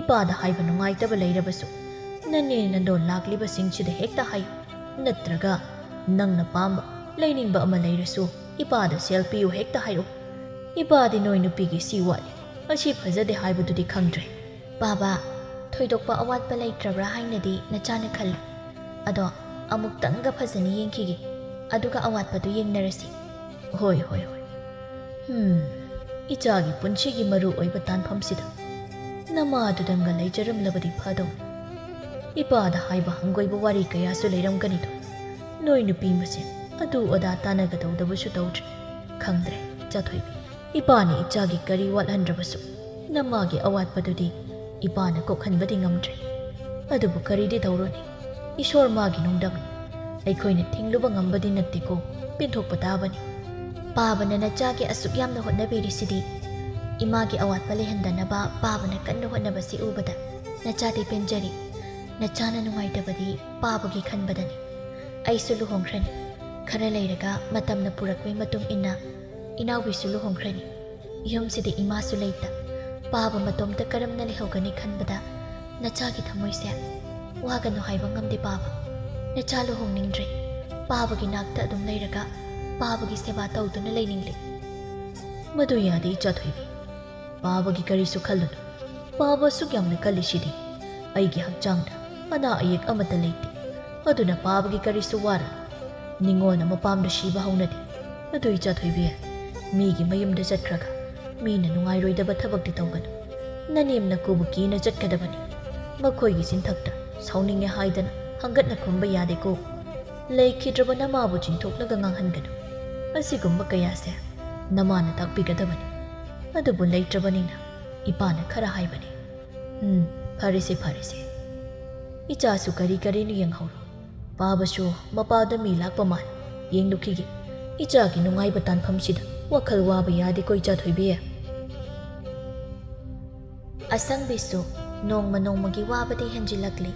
ꯏꯄꯥꯗ ꯍꯥꯏꯕ ꯅꯨꯡꯉꯥꯏꯇꯕ ꯂꯩꯔꯕꯁꯨ ꯅꯅꯦ ꯅꯟꯗꯣꯟ ꯂꯥꯛꯂꯤꯕꯁꯤꯡꯁꯤꯗ ꯍꯦꯛꯇ ꯍꯥꯏꯌꯨ꯫ ꯅꯠꯇ꯭ꯔꯒ ꯅꯪꯅ ꯄꯥꯝꯕ ꯂꯩꯅꯤꯡꯕ ꯑꯃ ꯂꯩꯔꯁꯨ ꯏꯄꯥꯗ ꯁꯦꯜ ꯄꯤꯌꯨ ꯍꯦꯛꯇ ꯍꯥꯏꯔꯛꯎ꯫ ꯏꯄꯥꯗꯤ ꯅꯣꯏ ꯅꯨꯄꯤꯒꯤ ꯁꯤ ꯋꯥꯠꯂꯤ, ꯑꯁꯤ ꯐꯖꯗꯦ ꯍꯥꯏꯕꯗꯨꯗꯤ ꯈꯪꯗ꯭ꯔꯦ꯫" "ꯕꯥꯕꯥ, ꯊꯣꯏꯗꯣꯛꯄ ꯑꯋꯥꯠꯄ ꯂꯩꯇ꯭ꯔꯕ꯭ꯔꯥ ꯍꯥꯏꯅꯗꯤ ꯅꯆꯥꯅ ꯈꯜꯂꯤ꯫ ꯑꯗꯣ ꯑꯃꯨꯛꯇꯪꯒ ꯐꯖꯅ ꯌꯦꯡꯈꯤꯒꯦ꯫ ꯑꯗꯨꯒ ꯑꯋꯥꯠꯄꯗꯨ ꯌꯦꯡꯅꯔꯁꯤ꯫ ꯍꯣꯏ, ꯍꯣꯏ, ꯍꯣꯏ꯫ ꯍꯝ, ꯏꯆꯥꯒꯤ ꯄꯨꯟꯁꯤꯒꯤ ꯃꯔꯨ ꯑꯣꯏꯕ ꯇꯥꯟꯐꯝꯁꯤꯗ ꯅꯃꯥꯗꯨꯗꯪꯒ ꯂꯩꯖꯔꯝꯂꯕꯗꯤ ꯐꯗꯧꯅꯤ꯫ ꯏꯄꯥꯗ ꯍꯥꯏꯕ ꯍꯪꯒꯣꯏꯕ ꯋꯥꯔꯤ ꯀꯌꯥꯁꯨ ꯂꯩꯔꯝꯒꯅꯤꯗꯣ꯫ ꯅꯣꯏ ꯅꯨꯄꯤ ꯃꯁꯦꯟ ꯑꯗꯨ ꯑꯗꯥ ꯇꯥꯟꯅꯒꯗꯧꯗꯕꯁꯨ ꯇꯧꯗ꯭ꯔꯦ꯫ ꯈꯪꯗ꯭ꯔꯦ, ꯏꯆꯥ ꯊꯣꯏꯕꯤ꯫ ꯏꯄꯥꯅ ꯏꯆꯥꯒꯤ ꯀꯔꯤ ꯋꯥꯠꯍꯟꯗ꯭ꯔꯕꯁꯨ, ꯅꯃꯥꯒꯤ ꯑꯋꯥꯠꯄꯗꯨꯗꯤ ꯏꯄꯥꯅ ꯀꯣꯛꯍꯟꯕꯗꯤ ꯉꯝꯗ꯭ꯔꯦ꯫ ꯑꯗꯨꯕꯨ ꯀꯔꯤꯗꯤ ꯇꯧꯔꯨꯅꯤ? ꯏꯁꯣꯔ ꯃꯥꯒꯤ ꯅꯨꯡꯗꯝꯅꯤ꯫ ꯑꯩꯈꯣꯏꯅ ꯊꯤꯡꯂꯨꯕ ꯉꯝꯕꯗꯤ ꯅꯠꯇꯦꯀꯣ, ꯄꯦꯟꯊꯣꯛꯄ ꯇꯥꯕꯅꯤ꯫ ꯄꯥꯕꯅ ꯅꯆꯥꯒꯤ ꯑꯁꯨꯛ ꯌꯥꯝꯅ ꯍꯣꯠꯅꯕꯤꯔꯤꯁꯤꯗꯤ꯫ ꯏꯃꯥꯒꯤ ꯑꯋꯥꯠꯄ ꯂꯩꯍꯟꯗꯅꯕ ꯄꯥꯕꯅ ꯀꯟꯅ ꯍꯣꯠꯅꯕꯁꯤ ꯎꯕꯗ ꯅꯆꯥꯗꯤ ꯄꯦꯟꯖꯔꯤ꯫ ꯅꯆꯥꯅ ꯅꯨꯡꯉꯥꯏꯇꯕꯗꯤ ꯄꯥꯕꯒꯤ ꯈꯟꯕꯗꯅꯤ꯫ ꯑꯩꯁꯨ ꯂꯨꯍꯣꯡꯈ꯭ꯔꯅꯤ꯫ ꯈꯔ ꯂꯩꯔꯒ ꯃꯇꯝꯅ ꯄꯨꯔꯛꯄꯒꯤ ꯃꯇꯨꯡ ꯏꯟꯅ ꯏꯅꯥꯎꯕꯤꯁꯨ ꯂꯨꯍꯣꯡꯈ꯭ꯔꯅꯤ꯫ ꯌꯨꯝꯁꯤꯗ ꯏꯃꯥꯁꯨ ꯂꯩꯇ꯫ ꯄꯥꯕ ꯃꯇꯣꯝꯇ ꯀꯔꯝꯅ ꯂꯩꯍꯧꯒꯅꯤ ꯈꯟꯕꯗ ꯅꯆꯥꯒꯤ ꯊꯃꯣꯏꯁꯦ ꯋꯥꯒꯅꯨ ꯍꯥꯏꯕ ꯉꯝꯗꯦ ꯄꯥꯕ꯫ ꯅꯆꯥ ꯂꯨꯍꯣꯡꯅꯤꯡꯗ꯭ꯔꯦ꯫ ꯄꯥꯕꯒꯤ ꯅꯥꯛꯇ ꯑꯗꯨꯝ ꯂꯩꯔꯒ ꯄꯥꯕꯒꯤ ꯁꯦꯕꯥ ꯇꯧꯗꯨꯅ ꯂꯩꯅꯤꯡꯂꯦ꯫ ꯃꯗꯨ ꯌꯥꯗꯦ ꯏꯆꯥ ꯊꯣꯏꯕꯤ꯫ ꯄꯥꯕꯒꯤ ꯀꯔꯤꯁꯨ ꯈꯜꯂꯨꯅꯨ꯫ ꯄꯥꯕ ꯑꯁꯨꯛ ꯌꯥꯝꯅ ꯀꯜꯂꯤꯁꯤꯗꯤ꯫ ꯑꯩꯒꯤ ꯍꯛꯆꯥꯡꯗ ꯑꯅꯥ ꯑꯌꯦꯛ ꯑꯃꯠꯇ ꯂꯩꯇꯦ꯫ ꯑꯗꯨꯅ ꯄꯥꯕꯒꯤ ꯀꯔꯤꯁꯨ ꯋꯥꯔꯨꯅꯨ꯫ ꯅꯤꯉꯣꯜ ꯑꯃ ꯄꯥꯝꯗ ꯁꯤꯕ ꯍꯧꯅꯗꯦ꯫ ꯑꯗꯨ ꯏꯆꯥ ꯊꯣꯏꯕꯤ, ꯃꯤꯒꯤ ꯃꯌꯨꯝꯗ ꯆꯠꯈ꯭ꯔꯒ ꯃꯤꯅ ꯅꯨꯡꯉꯥꯏꯔꯣꯏꯗꯕ ꯊꯕꯛꯇꯤ ꯇꯧꯒꯅꯨ꯫ ꯅꯅꯦꯝ ꯅꯀꯨꯕꯨ ꯀꯤꯅ ꯆꯠꯀꯗꯕꯅꯤ꯫ ꯃꯈꯣꯏꯒꯤ ꯆꯤꯟꯊꯛꯇ ꯁꯥꯎꯅꯤꯡꯉꯦ ꯍꯥꯏꯗꯅ ꯍꯪꯒꯠꯅ ꯈꯨꯝꯕ ꯌꯥꯗꯦꯀꯣ꯫ ꯂꯩꯈꯤꯗ꯭ꯔꯕ ꯅꯃꯥꯕꯨ ꯆꯤꯡꯊꯣꯛꯂꯒ ꯉꯥꯡꯍꯟꯒꯅꯨ꯫ ꯑꯁꯤꯒꯨꯝꯕ ꯀꯌꯥꯁꯦ ꯅꯃꯥꯅ ꯇꯥꯛꯄꯤꯒꯗꯕꯅꯤ꯫ ꯑꯗꯨꯕꯨ ꯂꯩꯇ꯭ꯔꯕꯅꯤꯅ ꯏꯄꯥꯅ ꯈꯔ ꯍꯥꯏꯕꯅꯤ꯫ ꯎꯝ, ꯐꯔꯦꯁꯦ, ꯐꯔꯦꯁꯦ꯫ ꯏꯆꯥꯁꯨ ꯀꯔꯤ ꯀꯔꯤꯅꯣ ꯌꯦꯡꯍꯧꯔꯣ꯫ ꯄꯥꯕꯁꯨ ꯃꯄꯥꯗ ꯃꯤ ꯂꯥꯛꯄ ꯃꯥꯜꯂꯤ꯫ ꯌꯦꯡꯂꯨꯈꯤꯒꯦ꯫ ꯏꯆꯥꯒꯤ ꯅꯨꯡꯉꯥꯏꯕ ꯇꯥꯟꯐꯝꯁꯤꯗ ꯋꯥꯈꯜ ꯋꯥꯕ ꯌꯥꯗꯦꯀꯣ, ꯏꯆꯥ ꯊꯣꯏꯕꯤ꯫ ꯑꯁꯪꯕꯤꯁꯨ ꯅꯣꯡꯃ ꯅꯣꯡꯃꯒꯤ ꯋꯥꯕꯗꯤ ꯍꯦꯟꯖꯤꯜꯂꯛꯂꯤ꯫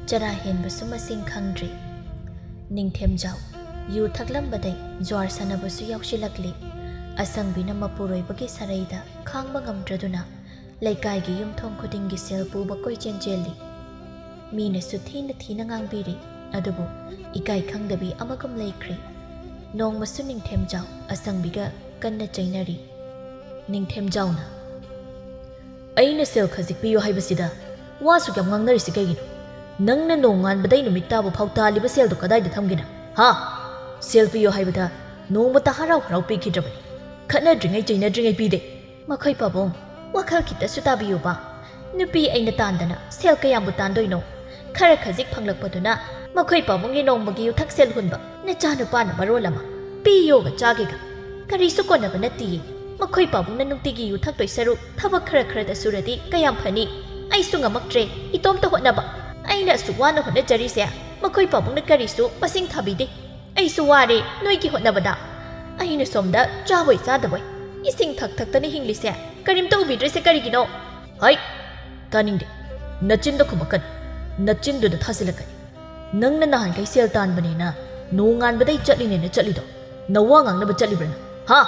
ꯆꯔꯥ ꯍꯦꯟꯕꯁꯨ ꯃꯁꯤꯡ ꯈꯪꯗ꯭ꯔꯤ꯫ ꯅꯤꯡꯊꯦꯝꯖꯥꯎ, ꯌꯨ ꯊꯛꯂꯝꯕꯗꯩ ꯖ꯭ꯋꯥꯔ ꯁꯥꯟꯅꯕꯁꯨ ꯌꯥꯎꯁꯤꯜꯂꯛꯂꯤ꯫ ꯑꯁꯪꯕꯤꯅ ꯃꯄꯨꯔꯣꯏꯕꯒꯤ ꯁꯔꯩꯗ ꯈꯥꯡꯕ ꯉꯝꯗ꯭ꯔꯗꯨꯅ ꯂꯩꯀꯥꯏꯒꯤ ꯌꯨꯝꯊꯣꯡ ꯈꯨꯗꯤꯡꯒꯤ ꯁꯦꯜ ꯄꯨꯕ ꯀꯣꯏꯆꯦꯟ ꯆꯦꯜꯂꯤ꯫ ꯃꯤꯅꯁꯨ ꯊꯤꯅ ꯊꯤꯅ ꯉꯥꯡꯕꯤꯔꯤ, ꯑꯗꯨꯕꯨ ꯏꯀꯥꯏ ꯈꯪꯗꯕꯤ ꯑꯃꯒꯨꯝ ꯂꯩꯈ꯭ꯔꯤ꯫ ꯅꯣꯡꯃꯁꯨ ꯅꯤꯡꯊꯦꯝꯖꯥꯎ ꯑꯁꯪꯕꯤꯒ ꯀꯟꯅ ꯆꯩꯅꯔꯤ꯫ ꯅꯤꯡꯊꯦꯝꯖꯥꯎꯅ, "ꯑꯩꯅ ꯁꯦꯜ ꯈꯖꯤꯛ ꯄꯤꯌꯨ ꯍꯥꯏꯕꯁꯤꯗ ꯋꯥꯁꯨ ꯌꯥꯝ ꯉꯥꯡꯅꯔꯤꯁꯤ ꯀꯩꯒꯤꯅꯣ? ꯅꯪꯅ ꯅꯣꯡꯉꯥꯟꯕꯗꯩ ꯅꯨꯃꯤꯠ ꯇꯥꯕ ꯐꯥꯎ ꯇꯥꯜꯂꯤꯕ ꯁꯦꯜꯗꯣ ꯀꯗꯥꯏꯗ ꯊꯝꯒꯦ ꯅꯪ? ꯍꯥ?" ꯁꯦꯜ ꯄꯤꯌꯣ ꯍꯥꯏꯕꯗ ꯅꯣꯡꯃꯇ ꯍꯔꯥꯎ ꯍꯔꯥꯎ ꯄꯤꯈꯤꯗ꯭ꯔꯕꯅꯤ꯫ ꯈꯠꯅꯗ꯭ꯔꯤꯉꯩ ꯆꯩꯅꯗ꯭ꯔꯤꯉꯩ ꯄꯤꯗꯦ꯫ ꯃꯈꯣꯏ ꯄꯥꯕꯨꯡ, ꯋꯥꯈꯜ ꯈꯤꯇꯁꯨ ꯇꯥꯕꯤꯌꯨꯕ꯫ ꯅꯨꯄꯤ ꯑꯩꯅ ꯇꯥꯟꯗꯅ ꯁꯦꯜ ꯀꯌꯥꯝꯕꯨ ꯇꯥꯟꯗꯣꯏꯅꯣ? ꯈꯔ ꯈꯖꯤꯛ ꯐꯪꯂꯛꯄꯗꯨꯅ ꯃꯈꯣꯏ ꯄꯥꯕꯨꯡꯒꯤ ꯅꯣꯡꯃꯒꯤ ꯌꯨꯊꯛ ꯁꯦꯜ ꯍꯨꯟꯕ ꯅꯆꯥꯅꯨꯄꯥꯅ ꯃꯔꯣꯜ ꯑꯃ꯫ ꯄꯤꯌꯣꯒ ꯆꯥꯒꯦꯒ꯫ ꯀꯔꯤꯁꯨ ꯀꯣꯟꯅꯕ ꯅꯠꯇꯦꯌꯦ꯫ ꯃꯈꯣꯏ ꯄꯥꯕꯨꯡꯅ ꯅꯨꯡꯇꯤꯒꯤ ꯌꯨ ꯊꯛꯇꯣꯏ ꯁꯔꯨꯛ ꯊꯕꯛ ꯈꯔ ꯈꯔꯗ ꯁꯨꯔꯗꯤ ꯀꯌꯥꯝ ꯐꯅꯤ? ꯑꯩꯁꯨ ꯉꯝꯃꯛꯇ꯭ꯔꯦ ꯏꯇꯣꯝꯇ ꯍꯣꯠꯅꯕ꯫ ꯑꯩꯅ ꯑꯁꯨꯛ ꯋꯥꯅ ꯍꯣꯠꯅꯖꯔꯤꯁꯦ ꯃꯈꯣꯏ ꯄꯥꯕꯨꯡꯅ ꯀꯔꯤꯁꯨ ꯃꯁꯤꯡ ꯊꯥꯕꯤꯗꯦ꯫ ꯑꯩꯁꯨ ꯋꯥꯔꯦ ꯅꯣꯏꯒꯤ ꯍꯣꯠꯅꯕꯗ꯫ ꯑꯩꯅ ꯁꯣꯝꯗ ꯆꯥꯕꯣꯏ ꯆꯥꯗꯕꯣꯏ ꯏꯁꯤꯡ ꯊꯛ ꯊꯛꯇꯅ ꯍꯤꯡꯂꯤꯁꯦ ꯀꯔꯤꯝꯇ ꯎꯕꯤꯗ꯭ꯔꯤꯁꯦ ꯀꯔꯤꯒꯤꯅꯣ? ꯍꯩ! ꯇꯥꯅꯤꯡꯗꯦ꯫ ꯅꯆꯤꯟꯗ ꯈꯨꯝꯃꯛꯀꯅꯨ꯫ ꯅꯆꯤꯟꯗꯨꯗ ꯊꯥꯖꯤꯜꯂꯛꯀꯅꯤ꯫ ꯅꯪꯅ ꯅꯍꯥꯟꯈꯩ ꯁꯦꯜ ꯇꯥꯟꯕꯅꯦꯅ ꯅꯣꯡꯉꯥꯟꯕꯗꯩ ꯆꯠꯂꯤꯅꯦꯅ ꯆꯠꯂꯤꯗꯣ ꯅꯋꯥ ꯉꯥꯡꯅꯕ ꯆꯠꯂꯤꯕ꯭ꯔꯥ ꯅꯪ? ꯍꯥ?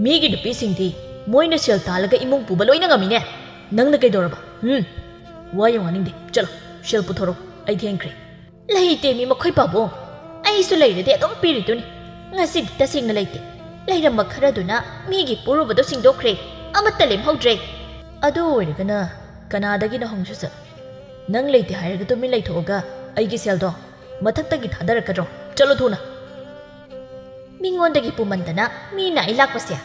ꯃꯤꯒꯤ ꯅꯨꯄꯤꯁꯤꯡꯗꯤ ꯃꯣꯏꯅ ꯁꯦꯜ ꯇꯥꯜꯂꯒ ꯏꯃꯨꯡ ꯄꯨꯕ ꯂꯣꯏꯅ ꯉꯝꯃꯤꯅꯦ꯫ ꯅꯪꯅ ꯀꯩꯗꯧꯔꯕ? ꯍꯨꯝ? ꯋꯥ ꯌꯥꯝ ꯉꯥꯡꯅꯤꯡꯗꯦ꯫ ꯆꯠꯂꯣ, ꯁꯦꯜ ꯄꯨꯊꯣꯔꯛꯑꯣ꯫ ꯑꯩ ꯊꯦꯡꯈ꯭ꯔꯦ꯫ ꯂꯩꯇꯦ ꯃꯤ ꯃꯈꯣꯏ ꯄꯥꯕꯨꯡ꯫ ꯑꯩꯁꯨ ꯂꯩꯔꯗꯤ ꯑꯗꯨꯝ ꯄꯤꯔꯤꯗꯨꯅꯤ꯫ ꯉꯁꯤꯗꯤ ꯇꯁꯦꯡꯅ ꯂꯩꯇꯦ꯫ ꯂꯩꯔꯝꯕ ꯈꯔꯗꯨꯅ ꯃꯤꯒꯤ ꯄꯨꯔꯨꯕꯗꯣ ꯁꯤꯡꯗꯣꯛꯈ꯭ꯔꯦ꯫ ꯑꯃꯠꯇ ꯂꯦꯝꯍꯧꯗ꯭ꯔꯦ꯫ ꯑꯗꯨ ꯑꯣꯏꯔꯒꯅ ꯀꯅꯥꯗꯒꯤꯅꯣ ꯍꯪꯁꯨ ꯆꯠꯂꯨ꯫ ꯅꯪ ꯂꯩꯇꯦ ꯍꯥꯏꯔꯒ ꯇꯨꯃꯤꯟ ꯂꯩꯊꯣꯛꯑꯒ ꯑꯩꯒꯤ ꯁꯦꯜꯗꯣ ꯃꯊꯛꯇꯒꯤ ꯊꯥꯗꯔꯛꯀꯗ꯭ꯔꯣ? ꯆꯠꯂꯣ ꯊꯨꯅ꯫ ꯃꯤꯉꯣꯟꯗꯒꯤ ꯄꯨꯃꯟꯗꯅ ꯃꯤꯅ ꯑꯩ ꯂꯥꯛꯄꯁꯦ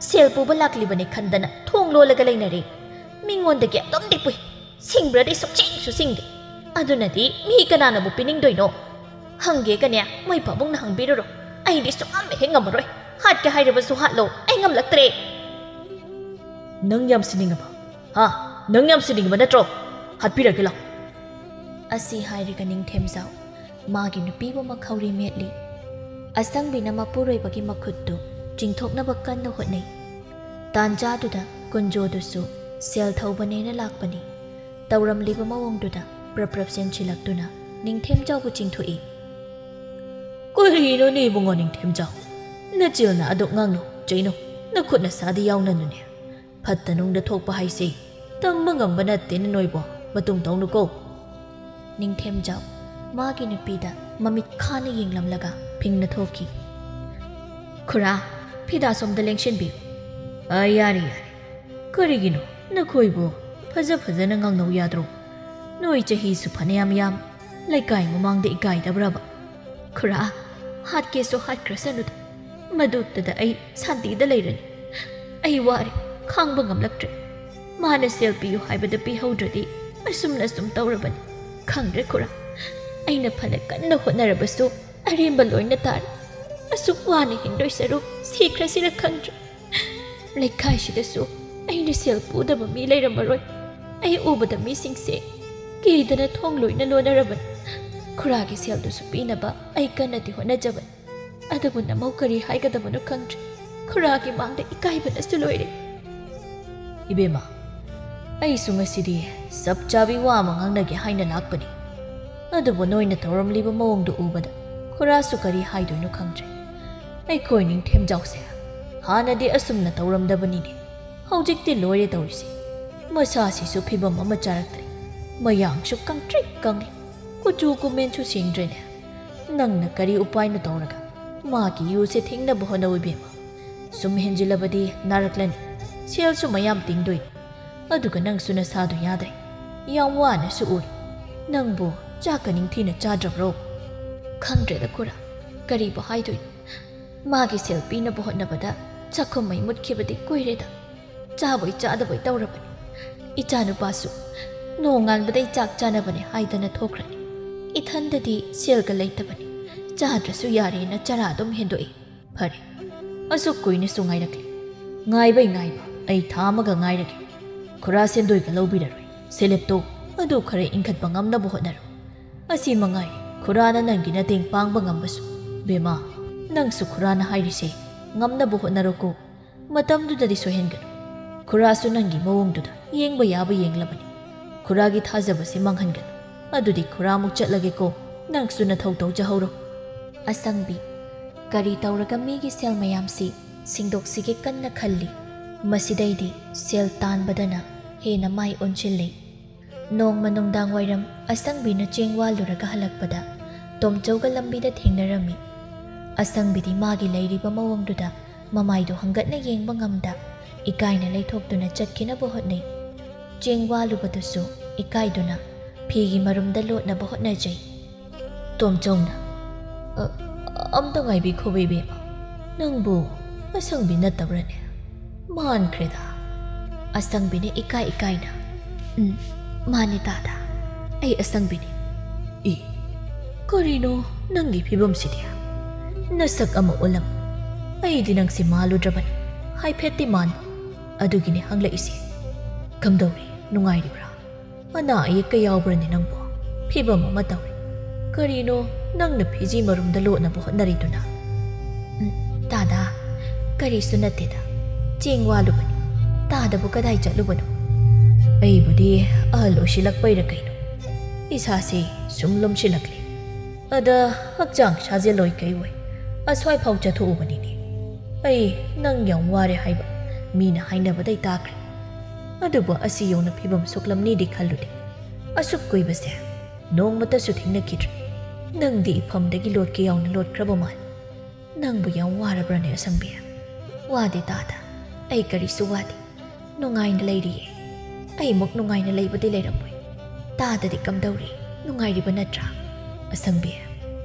ꯁꯦꯜ ꯄꯨꯕ ꯂꯥꯛꯂꯤꯕꯅꯦ ꯈꯟꯗꯅ ꯊꯣꯡ ꯂꯣꯜꯂꯒ ꯂꯩꯅꯔꯦ꯫ ꯃꯤꯉꯣꯟꯗꯒꯤ ꯑꯗꯨꯝꯗꯤ ꯄꯨꯏ꯫ ꯁꯤꯡꯕ꯭ꯔꯗꯤ ꯁꯨꯛꯁꯤꯡꯁꯨ ꯁꯤꯡꯗꯦ꯫ ꯑꯗꯨꯅꯗꯤ ꯃꯤ ꯀꯅꯥꯅꯕꯨ ꯄꯤꯅꯤꯡꯗꯣꯏꯅꯣ? ꯍꯪꯒꯦꯒꯅꯦ ꯃꯣꯏ ꯄꯥꯕꯨꯡꯅ ꯍꯪꯕꯤꯔꯨꯔꯣ꯫ ꯑꯩꯗꯤ ꯁꯨꯛꯉꯝ ꯍꯦꯛ ꯉꯝꯃꯔꯣꯏ꯫ ꯍꯥꯠꯀꯦ ꯍꯥꯏꯔꯕꯁꯨ ꯍꯥꯠꯂꯣ꯫ ꯑꯩ ꯉꯝꯂꯛꯇ꯭ꯔꯦ꯫ ꯅꯪ ꯌꯥꯝ ꯁꯤꯅꯤꯡꯉꯕ? ꯍꯥ? ꯅꯪ ꯌꯥꯝ ꯁꯤꯅꯤꯡꯉꯕ ꯅꯠꯇ꯭ꯔꯣ? ꯍꯥꯠꯄꯤꯔꯒꯦ ꯂꯥꯎ꯫ ꯑꯁꯤ ꯍꯥꯏꯔꯒ ꯅꯤꯡꯊꯦꯝꯖꯥꯎ ꯃꯥꯒꯤ ꯅꯨꯄꯤꯕꯨ ꯃꯈꯧꯔꯤ ꯃꯦꯠꯂꯤ꯫ ꯑꯁꯪꯕꯤꯅ ꯃꯄꯨꯔꯣꯏꯕꯒꯤ ꯃꯈꯨꯠꯇꯨ ꯆꯤꯡꯊꯣꯛꯅꯕ ꯀꯟꯅ ꯍꯣꯠꯅꯩ꯫ ꯇꯥꯟꯖꯥꯗꯨꯗ ꯀꯨꯟꯖꯣꯗꯨꯁꯨ ꯁꯦꯜ ꯊꯧꯕꯅꯦꯅ ꯂꯥꯛꯄꯅꯤ꯫ ꯇꯧꯔꯝꯂꯤꯕ ꯃꯑꯣꯡꯗꯨꯗ ꯄ꯭ꯔꯞ ꯄ꯭ꯔꯞ ꯆꯦꯟꯁꯤꯜꯂꯛꯇꯨꯅ ꯅꯤꯡꯊꯦꯝꯖꯥꯎꯕꯨ ꯆꯤꯡꯊꯣꯛꯏ꯫ ꯀꯔꯤꯅꯣꯅꯦ ꯏꯕꯨꯡꯉꯣ ꯅꯤꯡꯊꯦꯝꯖꯥꯎ? ꯅꯆꯤꯜꯅ ꯑꯗꯨꯛ ꯉꯥꯡꯅꯨ ꯆꯩꯅꯨ, ꯅꯈꯨꯠ ꯅꯁꯥꯗꯤ ꯌꯥꯎꯅꯅꯨꯅꯦ꯫ ꯐꯠꯇ ꯅꯨꯡꯗ ꯊꯣꯛꯄ ꯍꯥꯏꯁꯦ ꯇꯝꯕ ꯉꯝꯕ ꯅꯠꯇꯦꯅ ꯅꯣꯏꯕꯣ, ꯃꯇꯨꯡ ꯇꯧꯅꯨꯀꯣ꯫ ꯅꯤꯡꯊꯦꯝꯖꯥꯎ ꯃꯥꯒꯤ ꯅꯨꯄꯤꯗ ꯃꯃꯤꯠ ꯈꯥꯅ ꯌꯦꯡꯂꯝꯂꯒ ꯐꯤꯡꯅ ꯊꯣꯛꯈꯤ꯫ ꯈꯨꯔꯥ, ꯐꯤꯗꯥ ꯁꯣꯝꯗ ꯂꯦꯡꯁꯤꯟꯕꯤꯌꯨ꯫ ꯑ, ꯌꯥꯔꯦ, ꯌꯥꯔꯦ꯫ ꯀꯔꯤꯒꯤꯅꯣ ꯅꯈꯣꯏꯕꯨ ꯐꯖ ꯐꯖꯅ ꯉꯥꯡꯅꯧ ꯌꯥꯗ꯭ꯔꯣ? ꯅꯣꯏ ꯆꯍꯤꯁꯨ ꯐꯅꯌꯥꯝ ꯌꯥꯝ, ꯂꯩꯀꯥꯏ ꯃꯃꯥꯡꯗ ꯏꯀꯥꯏꯗꯕ꯭ꯔꯕ? ꯈꯨꯔꯥ, ꯍꯥꯠꯀꯦꯁꯨ ꯍꯥꯠꯈ꯭ꯔꯁꯅꯨꯗ, ꯃꯗꯨꯗꯨꯗ ꯑꯩ ꯁꯥꯟꯇꯤꯗ ꯂꯩꯔꯅꯤ꯫ ꯑꯩ ꯋꯥꯔꯦ, ꯈꯥꯡꯕ ꯉꯝꯂꯛꯇ꯭ꯔꯦ꯫ ꯃꯥꯅ ꯁꯦꯜ ꯄꯤꯌꯨ ꯍꯥꯏꯕꯗ ꯄꯤꯍꯧꯗ꯭ꯔꯗꯤ ꯑꯁꯨꯝꯅ ꯁꯨꯝ ꯇꯧꯔꯕꯅꯤ꯫ ꯈꯪꯗ꯭ꯔꯦ ꯈꯨꯔꯥ, ꯑꯩꯅ ꯐꯅ ꯀꯟꯅ ꯍꯣꯠꯅꯔꯕꯁꯨ ꯑꯔꯦꯝꯕ ꯂꯣꯏꯅ ꯇꯥꯔꯦ꯫ ꯑꯁꯨꯛ ꯋꯥꯅ ꯍꯤꯡꯗꯣꯏ ꯁꯔꯨꯛ ꯁꯤꯈ꯭ꯔꯁꯤꯔ ꯈꯪꯗ꯭ꯔꯦ꯫ ꯂꯩꯀꯥꯏꯁꯤꯗꯁꯨ ꯑꯩꯅ ꯁꯦꯜ ꯄꯨꯗꯕ ꯃꯤ ꯂꯩꯔꯝꯃꯔꯣꯏ꯫ ꯑꯩ ꯎꯕꯗ ꯃꯤꯁꯤꯡꯁꯦ ꯀꯤꯗꯅ ꯊꯣꯡ ꯂꯣꯏꯅ ꯂꯣꯟꯅꯔꯕꯅꯤ꯫ ꯈꯨꯔꯥꯒꯤ ꯁꯦꯜꯗꯨꯁꯨ ꯄꯤꯅꯕ ꯑꯩ ꯀꯟꯅꯗꯤ ꯍꯣꯠꯅꯖꯕꯅꯤ꯫ ꯑꯗꯨꯕꯨ ꯅꯃꯧ ꯀꯔꯤ ꯍꯥꯏꯒꯗꯕꯅꯣ ꯈꯪꯗ꯭ꯔꯦ꯫ ꯈꯨꯔꯥꯒꯤ ꯃꯥꯡꯗ ꯏꯀꯥꯏꯕꯅꯁꯨ ꯂꯣꯏꯔꯦ꯫ ꯏꯕꯦꯝꯃ, ꯑꯩꯁꯨ ꯉꯁꯤꯗꯤ ꯆꯞ ꯆꯥꯕꯤ ꯋꯥ ꯑꯃ ꯉꯥꯡꯅꯒꯦ ꯍꯥꯏꯅ ꯂꯥꯛꯄꯅꯤ꯫ ꯑꯗꯨꯕꯨ ꯅꯣꯏꯅ ꯇꯧꯔꯝꯂꯤꯕ ꯃꯑꯣꯡꯗꯨ ꯎꯕꯗ ꯈꯨꯔꯥꯁꯨ ꯀꯔꯤ ꯍꯥꯏꯗꯣꯏꯅꯣ ꯈꯪꯗ꯭ꯔꯦ꯫ ꯑꯩꯈꯣꯏ ꯅꯤꯡꯊꯦꯝꯖꯥꯎꯁꯦ ꯍꯥꯟꯅꯗꯤ ꯑꯁꯨꯝꯅ ꯇꯧꯔꯝꯗꯕꯅꯤꯅꯦ꯫ ꯍꯧꯖꯤꯛꯇꯤ ꯂꯣꯏꯔꯦ ꯇꯧꯔꯤꯁꯦ꯫ ꯃꯁꯥꯁꯤꯁꯨ ꯐꯤꯕꯝ ꯑꯃ ꯆꯥꯔꯛꯇ꯭ꯔꯦ꯫ ꯃꯌꯥꯡꯁꯨ ꯀꯪꯇ꯭ꯔꯤꯛ ꯀꯪꯂꯦ꯫ ꯀꯨꯆꯨ ꯀꯨꯃꯦꯟꯁꯨ ꯁꯦꯡꯗ꯭ꯔꯦꯅꯦ꯫ ꯅꯪꯅ ꯀꯔꯤ ꯎꯄꯥꯏꯅꯣ ꯇꯧꯔꯒ ꯃꯥꯒꯤ ꯌꯨꯁꯦ ꯊꯤꯡꯅꯕ ꯍꯣꯠꯅꯧ ꯏꯕꯦꯝꯃ꯫ ꯁꯨꯝ ꯍꯦꯟꯖꯤꯜꯂꯕꯗꯤ ꯅꯥꯔꯛꯂꯅꯤ꯫ ꯁꯦꯜꯁꯨ ꯃꯌꯥꯝ ꯇꯤꯡꯗꯣꯏꯅꯤ꯫ ꯑꯗꯨꯒ ꯅꯪꯁꯨ ꯅꯁꯥꯗꯣ ꯌꯥꯗ꯭ꯔꯦ꯫ ꯌꯥꯝ ꯋꯥꯅꯁꯨ ꯎꯔꯦ꯫ ꯅꯪꯕꯨ ꯆꯥꯛꯀ ꯅꯤꯡꯊꯤꯅ ꯆꯥꯗ꯭ꯔꯕ꯭ꯔꯣ? ꯈꯪꯗ꯭ꯔꯦꯗ ꯈꯨꯔꯥ, ꯀꯔꯤꯕꯨ ꯍꯥꯏꯗꯣꯏꯅꯣ? ꯃꯥꯒꯤ ꯁꯦꯜ ꯄꯤꯅꯕ ꯍꯣꯠꯅꯕꯗ ꯆꯥꯛꯈꯨꯝ ꯃꯩ ꯃꯨꯠꯈꯤꯕꯗꯤ ꯀꯨꯏꯔꯦꯗ꯫ ꯆꯥꯕꯣꯏ ꯆꯥꯗꯕꯣꯏ ꯇꯧꯔꯕꯅꯤ꯫ ꯏꯆꯥꯅꯨꯄꯥꯁꯨ ꯅꯣꯡꯉꯥꯟꯕꯗꯩ ꯆꯥꯛ ꯆꯥꯅꯕꯅꯦ ꯍꯥꯏꯗꯅ ꯊꯣꯛꯈ꯭ꯔꯅꯤ꯫ ꯏꯊꯟꯗꯗꯤ ꯁꯦꯜꯒ ꯂꯩꯇꯕꯅꯤ꯫ ꯆꯥꯗ꯭ꯔꯁꯨ ꯌꯥꯔꯦꯅ ꯆꯔꯥ ꯑꯗꯨꯝ ꯍꯦꯟꯗꯣꯛꯏ꯫ ꯐꯔꯦ, ꯑꯁꯨꯛ ꯀꯨꯏꯅꯁꯨ ꯉꯥꯏꯔꯛꯂꯦ꯫ ꯉꯥꯏꯕꯩ ꯉꯥꯏꯕ, ꯑꯩ ꯊꯥ ꯑꯃꯒ ꯉꯥꯏꯔꯒꯦ꯫ ꯈꯨꯔꯥ ꯁꯦꯟꯗꯣꯏꯒ ꯂꯧꯕꯤꯔꯔꯣꯏ꯫ ꯁꯦꯂꯦꯞꯇꯣ ꯑꯗꯨ ꯈꯔ ꯏꯟꯈꯠꯄ ꯉꯝꯅꯕ ꯍꯣꯠꯅꯔꯣ꯫ ꯑꯁꯤ ꯃꯉꯥꯏꯔꯦ ꯈꯨꯔꯥꯅ ꯅꯪꯒꯤ ꯃꯇꯦꯡ ꯄꯥꯡꯕ ꯉꯝꯕꯁꯨ꯫ ꯕꯦꯃꯥ, ꯅꯪꯁꯨ ꯈꯨꯔꯥꯅ ꯍꯥꯏꯔꯤꯁꯦ ꯉꯝꯅꯕ ꯍꯣꯠꯅꯔꯣꯀꯣ꯫ ꯃꯇꯝꯗꯨꯗꯗꯤ ꯁꯣꯏꯍꯟꯒꯅꯨ꯫ ꯈꯨꯔꯥꯁꯨ ꯅꯪꯒꯤ ꯃꯑꯣꯡꯗꯨꯗ ꯌꯦꯡꯕ ꯌꯥꯕ ꯌꯦꯡꯂꯕꯅꯤ꯫ ꯈꯨꯔꯥꯒꯤ ꯊꯥꯖꯕꯁꯤ ꯃꯥꯡꯍꯟꯒꯅꯨ꯫ ꯑꯗꯨꯗꯤ ꯈꯨꯔꯥꯃꯨꯛ ꯆꯠꯂꯒꯦꯀꯣ꯫ ꯅꯪꯁꯨ ꯅꯊꯧ ꯇꯧꯖꯍꯧꯔꯣ꯫ ꯑꯁꯪꯕꯤ, ꯀꯔꯤ ꯇꯧꯔꯒ ꯃꯤꯒꯤ ꯁꯦꯜ ꯃꯌꯥꯝꯁꯤ ꯁꯤꯡꯗꯣꯛꯁꯤꯒꯦ ꯀꯟꯅ ꯈꯜꯂꯤ꯫ ꯃꯁꯤꯗꯩꯗꯤ ꯁꯦꯜ ꯇꯥꯟꯕꯗꯅ ꯍꯦꯟꯅ ꯃꯥꯏ ꯑꯣꯟꯁꯤꯜꯂꯤ꯫ ꯅꯣꯡꯃ ꯅꯨꯡꯗꯥꯡ ꯋꯥꯏꯔꯝ ꯑꯁꯪꯕꯤꯅ ꯆꯦꯡ ꯋꯥꯜꯂꯨꯔꯒ ꯍꯜꯂꯛꯄꯗ ꯇꯣꯝꯆꯧꯒ ꯂꯝꯕꯤꯗ ꯊꯦꯡꯅꯔꯝꯃꯤ꯫ ꯑꯁꯪꯕꯤꯗꯤ ꯃꯥꯒꯤ ꯂꯩꯔꯤꯕ ꯃꯑꯣꯡꯗꯨꯗ ꯃꯃꯥꯏꯗꯨ ꯍꯪꯒꯠꯅ ꯌꯦꯡꯕ ꯉꯝꯗ ꯏꯀꯥꯏꯅ ꯂꯩꯊꯣꯛꯇꯨꯅ ꯆꯠꯈꯤꯅꯕ ꯍꯣꯠꯅꯩ꯫ ꯆꯦꯡ ꯋꯥꯜꯂꯨꯕꯗꯨꯁꯨ ꯏꯀꯥꯏꯗꯨꯅ ꯐꯤꯒꯤ ꯃꯔꯨꯝꯗ ꯂꯣꯠꯅꯕ ꯍꯣꯠꯅꯖꯩ꯫ ꯇꯣꯝꯆꯧꯅ, "ꯑ, ꯑꯝꯇ ꯉꯥꯏꯕꯤꯈꯣ ꯏꯕꯦꯝꯃ, ꯅꯪꯕꯨ ꯑꯁꯪꯕꯤ ꯅꯠꯇꯕ꯭ꯔꯅꯦ? ꯃꯥꯟꯈ꯭ꯔꯦꯗ꯫ ꯑꯁꯪꯕꯤꯅ ꯏꯀꯥꯏ ꯏꯀꯥꯏꯅ, "ꯎꯝ, ꯃꯥꯅꯦ ꯇꯥꯗ, ꯑꯩ ꯑꯁꯪꯕꯤꯅꯤ꯫" "ꯏ, ꯀꯔꯤꯅꯣ ꯅꯪꯒꯤ ꯐꯤꯕꯝꯁꯤꯗꯤ? ꯅꯁꯛ ꯑꯃ ꯑꯣꯜꯂꯝ꯫ ꯑꯩꯗꯤ ꯅꯪꯁꯦ ꯃꯥꯜꯂꯨꯗ꯭ꯔꯕꯅꯤ, ꯍꯥꯏꯐꯦꯠꯇꯤ ꯃꯥꯟꯕ꯫ ꯑꯗꯨꯒꯤꯅꯤ ꯍꯪꯂꯛꯏꯁꯦ꯫ ꯀꯝꯗꯧꯔꯤ, ꯅꯨꯡꯉꯥꯏꯔꯤꯕ꯭ꯔꯥ? ꯑꯅꯥ ꯑꯌꯦꯛꯀ ꯌꯥꯎꯕ꯭ꯔꯅꯦ ꯅꯪꯕꯣ? ꯐꯤꯕꯝ ꯑꯃ ꯇꯧꯔꯦ꯫ ꯀꯔꯤꯅꯣ ꯅꯪꯅ ꯐꯤꯖꯤ ꯃꯔꯨꯝꯗ ꯂꯣꯠꯅꯕ ꯍꯣꯠꯅꯔꯤꯗꯨꯅ?" "ꯎꯝ, ꯇꯥꯗ, ꯀꯔꯤꯁꯨ ꯅꯠꯇꯦꯗ꯫ ꯆꯦꯡ ꯋꯥꯂꯨꯕꯅꯤ꯫ ꯇꯥꯗꯕꯨ ꯀꯗꯥꯏ ꯆꯠꯂꯨꯕꯅꯣ?" "ꯑꯩꯕꯨꯗꯤ ꯑꯍꯜ ꯑꯣꯏꯁꯤꯜꯂꯛꯄꯩꯔ ꯀꯩꯅꯣ, ꯏꯁꯥꯁꯦ ꯁꯨꯝ ꯂꯨꯝꯁꯤꯜꯂꯛꯂꯦ꯫ ꯑꯗ ꯍꯛꯆꯥꯡ ꯁꯥꯖꯦꯜ ꯑꯣꯏ ꯀꯩ ꯑꯣꯏ ꯑꯁ꯭ꯋꯥꯏꯐꯥꯎ ꯆꯠꯊꯣꯛꯎꯕꯅꯤꯅꯦ꯫ ꯑꯩ ꯅꯪ ꯌꯥꯝ ꯋꯥꯔꯦ ꯍꯥꯏꯕ ꯃꯤꯅ ꯍꯥꯏꯅꯕꯗꯩ ꯇꯥꯈ꯭ꯔꯦ꯫ ꯑꯗꯨꯕꯨ ꯑꯁꯤ ꯌꯧꯅ ꯐꯤꯕꯝ ꯁꯣꯛꯂꯝꯅꯤꯗꯤ ꯈꯜꯂꯨꯗꯦ꯫ ꯑꯁꯨꯛ ꯀꯨꯏꯕꯁꯦ ꯅꯣꯡꯃꯇꯁꯨ ꯊꯦꯡꯅꯈꯤꯗ꯭ꯔꯦ꯫ ꯅꯪꯗꯤ ꯏꯐꯝꯗꯒꯤ ꯂꯣꯠꯀꯦ ꯌꯥꯎꯅ ꯂꯣꯠꯈ꯭ꯔꯕ ꯃꯥꯜꯂꯤ꯫ ꯅꯪꯕꯨ ꯌꯥꯝ ꯋꯥꯔꯕ꯭ꯔꯅꯦ ꯑꯁꯪꯕꯤ?" "ꯋꯥꯗꯦ ꯇꯥꯗ, ꯑꯩ ꯀꯔꯤꯁꯨ ꯋꯥꯗꯦ꯫ ꯅꯨꯡꯉꯥꯏꯅ ꯂꯩꯔꯤꯌꯦ꯫ ꯑꯩꯃꯨꯛ ꯅꯨꯡꯉꯥꯏꯅ ꯂꯩꯕꯗꯤ ꯂꯩꯔꯝꯃꯣꯏ꯫ ꯇꯥꯗꯗꯤ ꯀꯝꯗꯧꯔꯤ? ꯅꯨꯡꯉꯥꯏꯔꯤꯕ ꯅꯠꯇ꯭ꯔꯥ?" "ꯑꯁꯪꯕꯤ,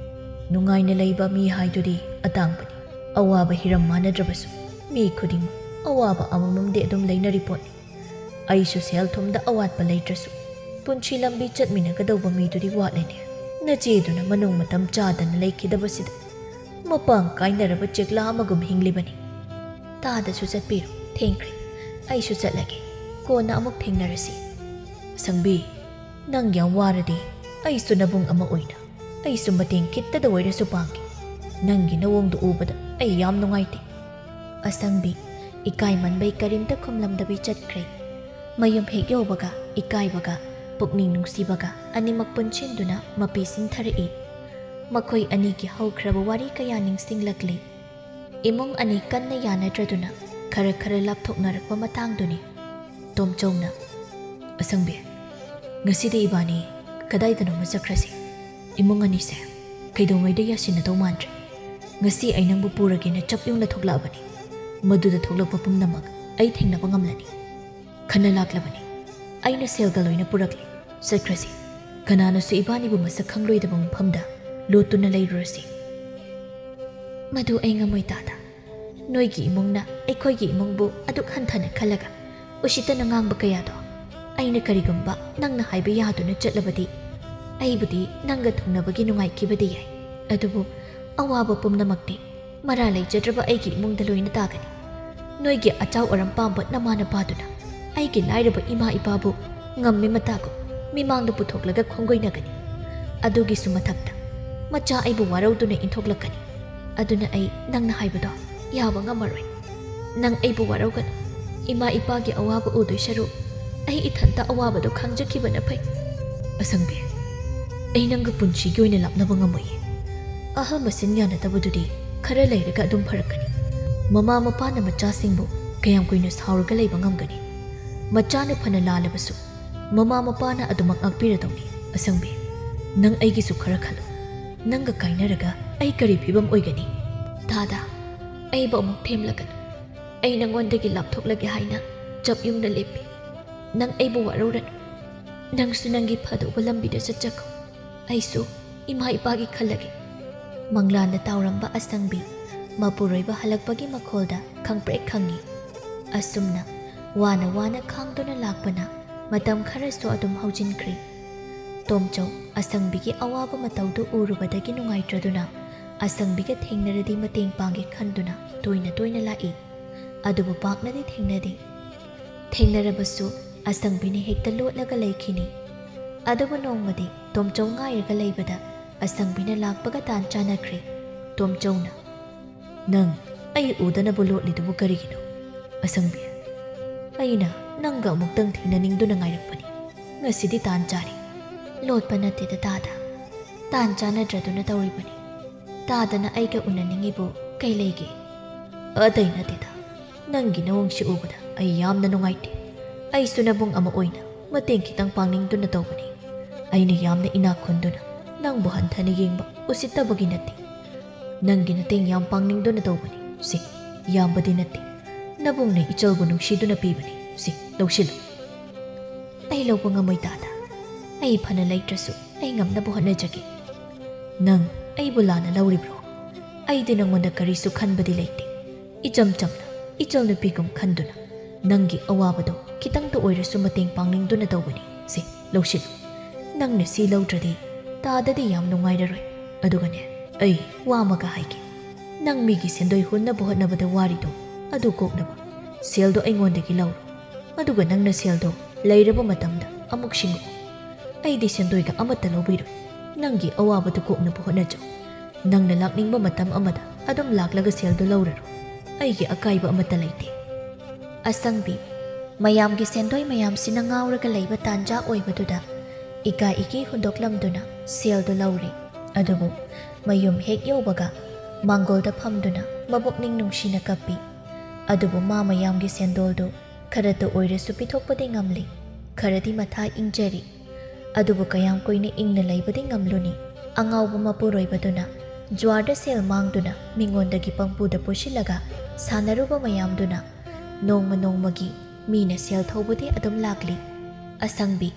ꯅꯨꯡꯉꯥꯏꯅ ꯂꯩꯕ ꯃꯤ ꯍꯥꯏꯗꯨꯗꯤ ꯑꯇꯥꯡꯕꯅꯤ꯫ ꯑꯋꯥꯕ ꯍꯤꯔꯝ ꯃꯥꯟꯅꯗ꯭ꯔꯕꯁꯨ ꯃꯤ ꯈꯨꯗꯤꯡꯃꯛ ꯑꯋꯥꯕ ꯑꯃꯃꯝꯗꯤ ꯑꯗꯨꯝ ꯂꯩꯅꯔꯤ ꯄꯣꯠꯅꯤ꯫ ꯑꯩꯁꯨ ꯁꯦꯜ ꯊꯨꯝꯗ ꯑꯋꯥꯠꯄ ꯂꯩꯇ꯭ꯔꯁꯨ ꯄꯨꯟꯁꯤ ꯂꯝꯕꯤ ꯆꯠꯃꯤꯟꯅꯒꯗꯧꯕ ꯃꯤꯗꯨꯗꯤ ꯋꯥꯠꯂꯦꯅꯦ꯫ ꯅꯆꯦꯗꯨꯅ ꯃꯅꯨꯡ ꯃꯇꯝ ꯆꯥꯗꯅ ꯂꯩꯈꯤꯗꯕꯁꯤꯗ ꯃꯄꯥꯡ ꯀꯥꯏꯅꯔꯕ ꯆꯦꯛꯂꯥ ꯑꯃꯒꯨꯝ ꯍꯤꯡꯂꯤꯕꯅꯤ꯫ ꯇꯥꯗꯁꯨ ꯆꯠꯄꯤꯔꯣ, ꯊꯦꯡꯈ꯭ꯔꯦ꯫ ꯑꯩꯁꯨ ꯆꯠꯂꯒꯦ꯫ ꯀꯣꯟꯅ ꯑꯃꯨꯛ ꯊꯦꯡꯅꯔꯁꯤ꯫" "ꯁꯪꯕꯤ, ꯅꯪ ꯌꯥꯝ ꯋꯥꯔꯗꯤ ꯑꯩꯁꯨ ꯅꯕꯨꯡ ꯑꯃ ꯑꯣꯏꯅ ꯑꯩꯁꯨ ꯃꯇꯦꯡ ꯈꯤꯠꯇꯗ ꯑꯣꯏꯔꯁꯨ ꯄꯥꯡꯒꯦ꯫ ꯅꯪꯒꯤ ꯅꯋꯣꯡꯗꯨ ꯎꯕꯗ ꯑꯩ ꯌꯥꯝ ꯅꯨꯡꯉꯥꯏꯇꯦ꯫" ꯑꯁꯪꯕꯤ ꯏꯀꯥꯏꯃꯟꯕꯩ ꯀꯔꯤꯝꯇ ꯈꯨꯝꯂꯝꯗꯕꯤ ꯆꯠꯈ꯭ꯔꯦ꯫ ꯃꯌꯨꯝ ꯍꯦꯛ ꯌꯧꯕꯒ ꯏꯀꯥꯏꯕꯒ ꯄꯨꯛꯅꯤꯡ ꯅꯨꯡꯁꯤꯕꯒ ꯑꯅꯤꯃꯛ ꯄꯨꯟꯁꯤꯟꯗꯨꯅ ꯃꯄꯤ ꯁꯤꯟꯊꯔꯛꯏ꯫ ꯃꯈꯣꯏ ꯑꯅꯤꯒꯤ ꯍꯧꯈ꯭ꯔꯕ ꯋꯥꯔꯤ ꯀꯌꯥ ꯅꯤꯡꯁꯤꯡꯂꯛꯂꯤ꯫ ꯏꯃꯨꯡ ꯑꯅꯤ ꯀꯟꯅ ꯌꯥꯅꯗ꯭ꯔꯗꯨꯅ ꯈꯔ ꯈꯔ ꯂꯥꯞꯊꯣꯛꯅꯔꯛꯄ ꯃꯇꯥꯡꯗꯨꯅꯤ꯫ ꯇꯣꯝꯆꯧꯅ, "ꯑꯁꯪꯕꯤ, ꯉꯁꯤꯗꯤ ꯏꯕꯥꯅꯤ ꯀꯗꯥꯏꯗꯅꯣꯃ ꯆꯠꯈ꯭ꯔꯁꯤ꯫ ꯏꯃꯨꯡ ꯑꯅꯤꯁꯦ ꯀꯩꯗꯧꯉꯩꯗ ꯌꯥꯁꯤꯟꯅꯗꯧ ꯃꯥꯟꯗ꯭ꯔꯦ꯫ ꯉꯁꯤ ꯑꯩ ꯅꯪꯕꯨ ꯄꯨꯔꯒꯦꯅ ꯆꯞ ꯌꯨꯡꯅ ꯊꯣꯛꯂꯛꯑꯕꯅꯤ꯫ ꯃꯗꯨꯗ ꯊꯣꯛꯂꯛꯄ ꯄꯨꯝꯅꯃꯛ ꯑꯩ ꯊꯦꯡꯅꯕ ꯉꯝꯂꯅꯤ꯫ ꯈꯟꯅ ꯂꯥꯛꯂꯕꯅꯤ꯫ ꯑꯩꯅ ꯁꯦꯜꯒ ꯂꯣꯏꯅ ꯄꯨꯔꯛꯂꯦ꯫ ꯆꯠꯈ꯭ꯔꯁꯤ꯫ ꯀꯅꯥꯅꯁꯨ ꯏꯕꯥꯅꯤꯕꯨ ꯃꯁꯛ ꯈꯪꯂꯣꯏꯗꯕ ꯃꯐꯝꯗ ꯂꯣꯠꯇꯨꯅ ꯂꯩꯔꯨꯔꯁꯤ꯫" "ꯃꯗꯨ ꯑꯩ ꯉꯝꯃꯣꯏ, ꯇꯥꯗ꯫ ꯅꯣꯏꯒꯤ ꯏꯃꯨꯡꯅ ꯑꯩꯈꯣꯏꯒꯤ ꯏꯃꯨꯡꯕꯨ ꯑꯗꯨꯛ ꯍꯟꯊꯅ ꯈꯜꯂꯒ ꯎꯁꯤꯠꯇꯅ ꯉꯥꯡꯕ ꯀꯌꯥꯗꯣ ꯑꯩꯅ ꯀꯔꯤꯒꯨꯝꯕ ꯅꯪꯅ ꯍꯥꯏꯕ ꯌꯥꯗꯨꯅ ꯆꯠꯂꯕꯗꯤ, ꯑꯩꯕꯨꯗꯤ ꯅꯪꯒ ꯊꯨꯡꯅꯕꯒꯤ ꯅꯨꯡꯉꯥꯏꯈꯤꯕꯗꯤ ꯌꯥꯏ, ꯑꯗꯨꯕꯨ ꯑꯋꯥꯕ ꯄꯨꯝꯅꯃꯛꯇꯤ ꯃꯔꯥ ꯂꯩꯖꯗ꯭ꯔꯕ ꯑꯩꯒꯤ ꯏꯃꯨꯡꯗ ꯂꯣꯏꯅ ꯇꯥꯒꯅꯤ꯫ ꯅꯣꯏꯒꯤ ꯑꯆꯥꯎ ꯑꯔꯝ ꯄꯥꯝꯕ ꯅꯃꯥ ꯅꯄꯥꯗꯨꯅ ꯑꯩꯒꯤ ꯂꯥꯏꯔꯕ ꯏꯃꯥ ꯏꯄꯥꯕꯨ ꯉꯝꯃꯤ ꯃꯇꯥꯒꯨꯝ ꯃꯤꯃꯥꯡꯗ ꯄꯨꯊꯣꯛꯂꯒ ꯈꯣꯡꯒꯣꯏꯅꯒꯅꯤ꯫ ꯑꯗꯨꯒꯤꯁꯨ ꯃꯊꯛꯇ ꯃꯆꯥ ꯑꯩꯕꯨ ꯋꯥꯔꯧꯗꯨꯅ ꯏꯟꯊꯣꯛꯂꯛꯀꯅꯤ꯫ ꯑꯗꯨꯅ ꯑꯩ ꯅꯪꯅ ꯍꯥꯏꯕꯗꯣ ꯌꯥꯕ ꯉꯝꯃꯔꯣꯏ꯫ ꯅꯪ ꯑꯩꯕꯨ ꯋꯥꯔꯧꯒꯅꯨ꯫ ꯏꯃꯥ ꯏꯄꯥꯒꯤ ꯑꯋꯥꯕ ꯎꯗꯣꯏ ꯁꯔꯨꯛ ꯑꯩ ꯏꯊꯟꯇ ꯑꯋꯥꯕꯗꯣ ꯈꯪꯖꯈꯤꯕꯅ ꯐꯩ꯫" "ꯑꯁꯪꯕꯤ, ꯑꯩ ꯅꯪꯒ ꯄꯨꯟꯁꯤꯒꯤ ꯑꯣꯏꯅ ꯂꯥꯞꯅꯕ ꯉꯝꯃꯣꯏꯌꯦ꯫ ꯑꯍꯜ ꯃꯁꯤꯟ ꯌꯥꯅꯗꯕꯗꯨꯗꯤ ꯈꯔ ꯂꯩꯔꯒ ꯑꯗꯨꯝ ꯐꯔꯛꯀꯅꯤ꯫ ꯃꯃꯥ ꯃꯄꯥꯅ ꯃꯆꯥꯁꯤꯡꯕꯨ ꯀꯌꯥꯝ ꯀꯨꯏꯅ ꯁꯥꯎꯔꯒ ꯂꯩꯕ ꯉꯝꯒꯅꯤ? ꯃꯆꯥꯅ ꯐꯅ ꯂꯥꯜꯂꯕꯁꯨ ꯃꯃꯥ ꯃꯄꯥꯅ ꯑꯗꯨꯃꯛ ꯉꯥꯛꯄꯤꯔꯗꯧꯅꯤ꯫ ꯑꯁꯪꯕꯤ, ꯅꯪ ꯑꯩꯒꯤꯁꯨ ꯈꯔ ꯈꯜꯂꯨ꯫ ꯅꯪꯒ ꯀꯥꯏꯅꯔꯒ ꯑꯩ ꯀꯔꯤ ꯐꯤꯕꯝ ꯑꯣꯏꯒꯅꯤ?" "ꯇꯥꯗ, ꯑꯩꯕꯨ ꯑꯃꯨꯛ ꯊꯦꯝꯂꯒꯅꯨ꯫ ꯑꯩ ꯅꯪꯉꯣꯟꯗꯒꯤ ꯂꯥꯞꯊꯣꯛꯂꯒꯦ ꯍꯥꯏꯅ ꯆꯞ ꯌꯨꯡꯅ ꯂꯦꯞꯄꯤ꯫ ꯅꯪ ꯑꯩꯕꯨ ꯋꯥꯔꯧꯔꯅꯨ꯫ ꯅꯪꯁꯨ ꯅꯪꯒꯤ ꯐꯗꯧꯕ ꯂꯝꯕꯤꯗ ꯆꯠꯆꯈꯣ꯫ ꯑꯩꯁꯨ ꯏꯃꯥ ꯏꯄꯥꯒꯤ ꯈꯜꯂꯒꯦ꯫" ꯃꯪꯂꯥꯟꯗ ꯇꯥꯎꯔꯝꯕ ꯑꯁꯪꯕꯤ ꯃꯄꯨꯔꯣꯏꯕ ꯍꯜꯂꯛꯄꯒꯤ ꯃꯈꯣꯜꯗ ꯈꯪꯄ꯭ꯔꯦꯛ ꯈꯪꯉꯤ꯫ ꯑꯁꯨꯝꯅ ꯋꯥꯅ ꯋꯥꯅ ꯈꯥꯡꯗꯨꯅ ꯂꯥꯛꯄꯅ ꯃꯇꯝ ꯈꯔꯁꯨ ꯑꯗꯨꯝ ꯍꯧꯖꯤꯟꯈ꯭ꯔꯦ꯫ ꯇꯣꯝꯆꯧ ꯑꯁꯪꯕꯤꯒꯤ ꯑꯋꯥꯕ ꯃꯇꯧꯗꯨ ꯎꯔꯨꯕꯗꯒꯤ ꯅꯨꯡꯉꯥꯏꯇ꯭ꯔꯗꯨꯅ ꯑꯁꯪꯕꯤꯒ ꯊꯦꯡꯅꯔꯗꯤ ꯃꯇꯦꯡ ꯄꯥꯡꯒꯦ ꯈꯟꯗꯨꯅ ꯇꯣꯏꯅ ꯇꯣꯏꯅ ꯂꯥꯛꯏ꯫ ꯑꯗꯨꯕꯨ ꯄꯥꯛꯅꯗꯤ ꯊꯦꯡꯅꯗꯦ꯫ ꯊꯦꯡꯅꯔꯕꯁꯨ ꯑꯁꯪꯕꯤꯅ ꯍꯦꯛꯇ ꯂꯣꯠꯂꯒ ꯂꯩꯈꯤꯅꯤ꯫ ꯑꯗꯨꯕꯨ ꯅꯣꯡꯃꯗꯤ ꯇꯣꯝꯆꯧ ꯉꯥꯏꯔꯒ ꯂꯩꯕꯗ ꯑꯁꯪꯕꯤꯅ ꯂꯥꯛꯄꯒ ꯇꯥꯟ ꯆꯥꯅꯈ꯭ꯔꯦ꯫ ꯇꯣꯝꯆꯧꯅ, "ꯅꯪ ꯑꯩ ꯎꯗꯅꯕ ꯂꯣꯠꯂꯤꯗꯨꯕꯨ ꯀꯔꯤꯒꯤꯅꯣ? ꯑꯁꯪꯕꯤ, ꯑꯩꯅ ꯅꯪꯒ ꯑꯃꯨꯛꯇꯪ ꯊꯦꯡꯅꯅꯤꯡꯗꯨꯅ ꯉꯥꯏꯔꯛꯄꯅꯤ꯫ ꯉꯁꯤꯗꯤ ꯇꯥꯟ ꯆꯥꯔꯦ꯫" "ꯂꯣꯠꯄ ꯅꯠꯇꯦꯗ ꯇꯥꯗ, ꯇꯥꯟ ꯆꯥꯅꯗ꯭ꯔꯗꯨꯅ ꯇꯧꯔꯤꯕꯅꯤ꯫ ꯇꯥꯗꯅ ꯑꯩꯒ ꯎꯅꯅꯤꯡꯉꯤꯕꯨ ꯀꯩ ꯂꯩꯒꯦ?" "ꯑꯇꯩ ꯅꯠꯇꯦꯗ, ꯅꯪꯒꯤ ꯅꯑꯣꯡꯁꯤ ꯎꯕꯗ ꯑꯩ ꯌꯥꯝꯅ ꯅꯨꯡꯉꯥꯏꯇꯦ꯫ ꯑꯩꯁꯨ ꯅꯕꯨꯡ ꯑꯃ ꯑꯣꯏꯅ ꯃꯇꯦꯡ ꯈꯤꯇꯪ ꯄꯥꯡꯅꯤꯡꯗꯨꯅ ꯇꯧꯕꯅꯤ꯫ ꯑꯩꯅ ꯌꯥꯝꯅ ꯏꯅꯥꯛ ꯈꯨꯟꯗꯨꯅ ꯅꯪꯕꯨ ꯍꯟꯊꯅ ꯌꯦꯡꯕ ꯎꯁꯤꯠꯇꯕꯒꯤ ꯅꯠꯇꯦ꯫ ꯅꯪꯒꯤ ꯃꯇꯦꯡ ꯌꯥꯝ ꯄꯥꯡꯅꯤꯡꯗꯨꯅ ꯇꯧꯕꯅꯤ꯫ ꯁꯤ ꯌꯥꯝꯕꯗꯤ ꯅꯠꯇꯦ꯫ ꯅꯕꯨꯡꯅ ꯏꯆꯜꯕꯨ ꯅꯨꯡꯁꯤꯗꯨꯅ ꯄꯤꯕꯅꯤ꯫ ꯁꯤ ꯂꯧꯁꯤꯜꯂꯨ꯫" "ꯑꯩ ꯂꯧꯕ ꯉꯝꯃꯣꯏ ꯇꯥꯗ꯫ ꯑꯩ ꯐꯅ ꯂꯩꯇ꯭ꯔꯁꯨ ꯑꯩ ꯉꯝꯅꯕ ꯍꯣꯠꯅꯖꯒꯦ꯫" "ꯅꯪ ꯑꯩꯕꯨ ꯂꯥꯟꯅ ꯂꯧꯔꯤꯕ꯭ꯔꯣ?" ꯑꯩꯗꯤ ꯅꯪꯉꯣꯟꯗ ꯀꯔꯤꯁꯨ ꯈꯟꯕꯗꯤ ꯂꯩꯇꯦ꯫ ꯏꯆꯝ ꯆꯝꯅ ꯏꯆꯜ ꯅꯨꯄꯤꯒꯨꯝ ꯈꯟꯗꯨꯅ ꯅꯪꯒꯤ ꯑꯋꯥꯕꯗꯣ ꯈꯤꯇꯪꯇ ꯑꯣꯏꯔꯁꯨ ꯃꯇꯦꯡ ꯄꯥꯡꯅꯤꯡꯗꯨꯅ ꯇꯧꯕꯅꯤ꯫ ꯁꯦ, ꯂꯧꯁꯤꯜꯂꯨ꯫ ꯅꯪꯅ ꯁꯤ ꯂꯧꯗ꯭ꯔꯗꯤ ꯇꯥꯗꯗꯤ ꯌꯥꯝ ꯅꯨꯡꯉꯥꯏꯔꯔꯣꯏ꯫ ꯑꯗꯨꯒꯅꯦ, ꯑꯩ ꯋꯥ ꯑꯃꯒ ꯍꯥꯏꯒꯦ꯫ ꯅꯪ ꯃꯤꯒꯤ ꯁꯦꯟꯗꯣꯏ ꯍꯨꯟꯅꯕ ꯍꯣꯠꯅꯕꯗ ꯋꯥꯔꯤꯗꯣ, ꯑꯗꯨ ꯀꯣꯛꯅꯕ ꯁꯦꯜꯗꯣ ꯑꯩꯉꯣꯟꯗꯒꯤ ꯂꯧꯔꯣ꯫ ꯑꯗꯨꯒ ꯅꯪꯅ ꯁꯦꯜꯗꯣ ꯂꯩꯔꯕ ꯃꯇꯝꯗ ꯑꯃꯨꯛ ꯁꯤꯡꯉꯛꯑꯣ꯫ ꯑꯩꯗꯤ ꯁꯦꯟꯗꯣꯏꯒ ꯑꯃꯠꯇ ꯂꯧꯕꯤꯔꯣꯏ꯫ ꯅꯪꯒꯤ ꯑꯋꯥꯕꯗꯨ ꯀꯣꯛꯅꯕ ꯍꯣꯠꯅꯖꯧ꯫ ꯅꯪꯅ ꯂꯥꯛꯅꯤꯡꯕ ꯃꯇꯝ ꯑꯃꯗ ꯑꯗꯨꯝ ꯂꯥꯛꯂꯒ ꯁꯦꯜꯗꯣ ꯂꯧꯔꯔꯣ꯫ ꯑꯩꯒꯤ ꯑꯀꯥꯏꯕ ꯑꯃꯠꯇ ꯂꯩꯇꯦ꯫ ꯑꯁꯪꯕꯤ, ꯃꯌꯥꯝꯒꯤ ꯁꯦꯟꯗꯣꯏ ꯃꯌꯥꯝꯁꯤꯅ ꯉꯥꯎꯔꯒ ꯂꯩꯕ ꯇꯥꯟꯖꯥ ꯑꯣꯏꯕꯗꯨꯗ ꯏꯀꯥ ꯏꯀꯤ ꯍꯨꯟꯗꯣꯛꯂꯝꯗꯨꯅ ꯁꯦꯜꯗꯨ ꯂꯧꯔꯦ꯫ ꯑꯗꯨꯕꯨ ꯃꯌꯨꯝ ꯍꯦꯛ ꯌꯧꯕꯒ ꯃꯥꯡꯒꯣꯜꯗ ꯐꯝꯗꯨꯅ ꯃꯕꯨꯛꯅꯤꯡ ꯅꯨꯡꯁꯤꯅ ꯀꯞꯄꯤ꯫ ꯑꯗꯨꯕꯨ ꯃꯥ ꯃꯌꯥꯝꯒꯤ ꯁꯦꯟꯗꯣꯜꯗꯨ ꯈꯔꯇ ꯑꯣꯏꯔꯁꯨ ꯄꯤꯊꯣꯛꯄꯗꯤ ꯉꯝꯂꯤ, ꯈꯔꯗꯤ ꯃꯊꯥ ꯏꯪꯖꯔꯤ꯫ ꯑꯗꯨꯕꯨ ꯀꯌꯥꯝ ꯀꯨꯏꯅ ꯏꯪꯅ ꯂꯩꯕꯗꯤ ꯉꯝꯂꯨꯅꯤ? ꯑꯉꯥꯎꯕ ꯃꯄꯨꯔꯣꯏꯕꯗꯨꯅ ꯖ꯭ꯋꯥꯔꯗ ꯁꯦꯜ ꯃꯥꯡꯗꯨꯅ ꯃꯤꯉꯣꯟꯗꯒꯤ ꯄꯪꯄꯨꯗ ꯄꯨꯁꯤꯜꯂꯒ ꯁꯥꯟꯅꯔꯨꯕ ꯃꯌꯥꯝꯗꯨꯅ ꯅꯣꯡꯃ ꯅꯣꯡꯃꯒꯤ ꯃꯤꯅ ꯁꯦꯜ ꯊꯧꯕꯗꯤ ꯑꯗꯨꯝ ꯂꯥꯛꯂꯤ꯫ ꯑꯁꯪꯕꯤ,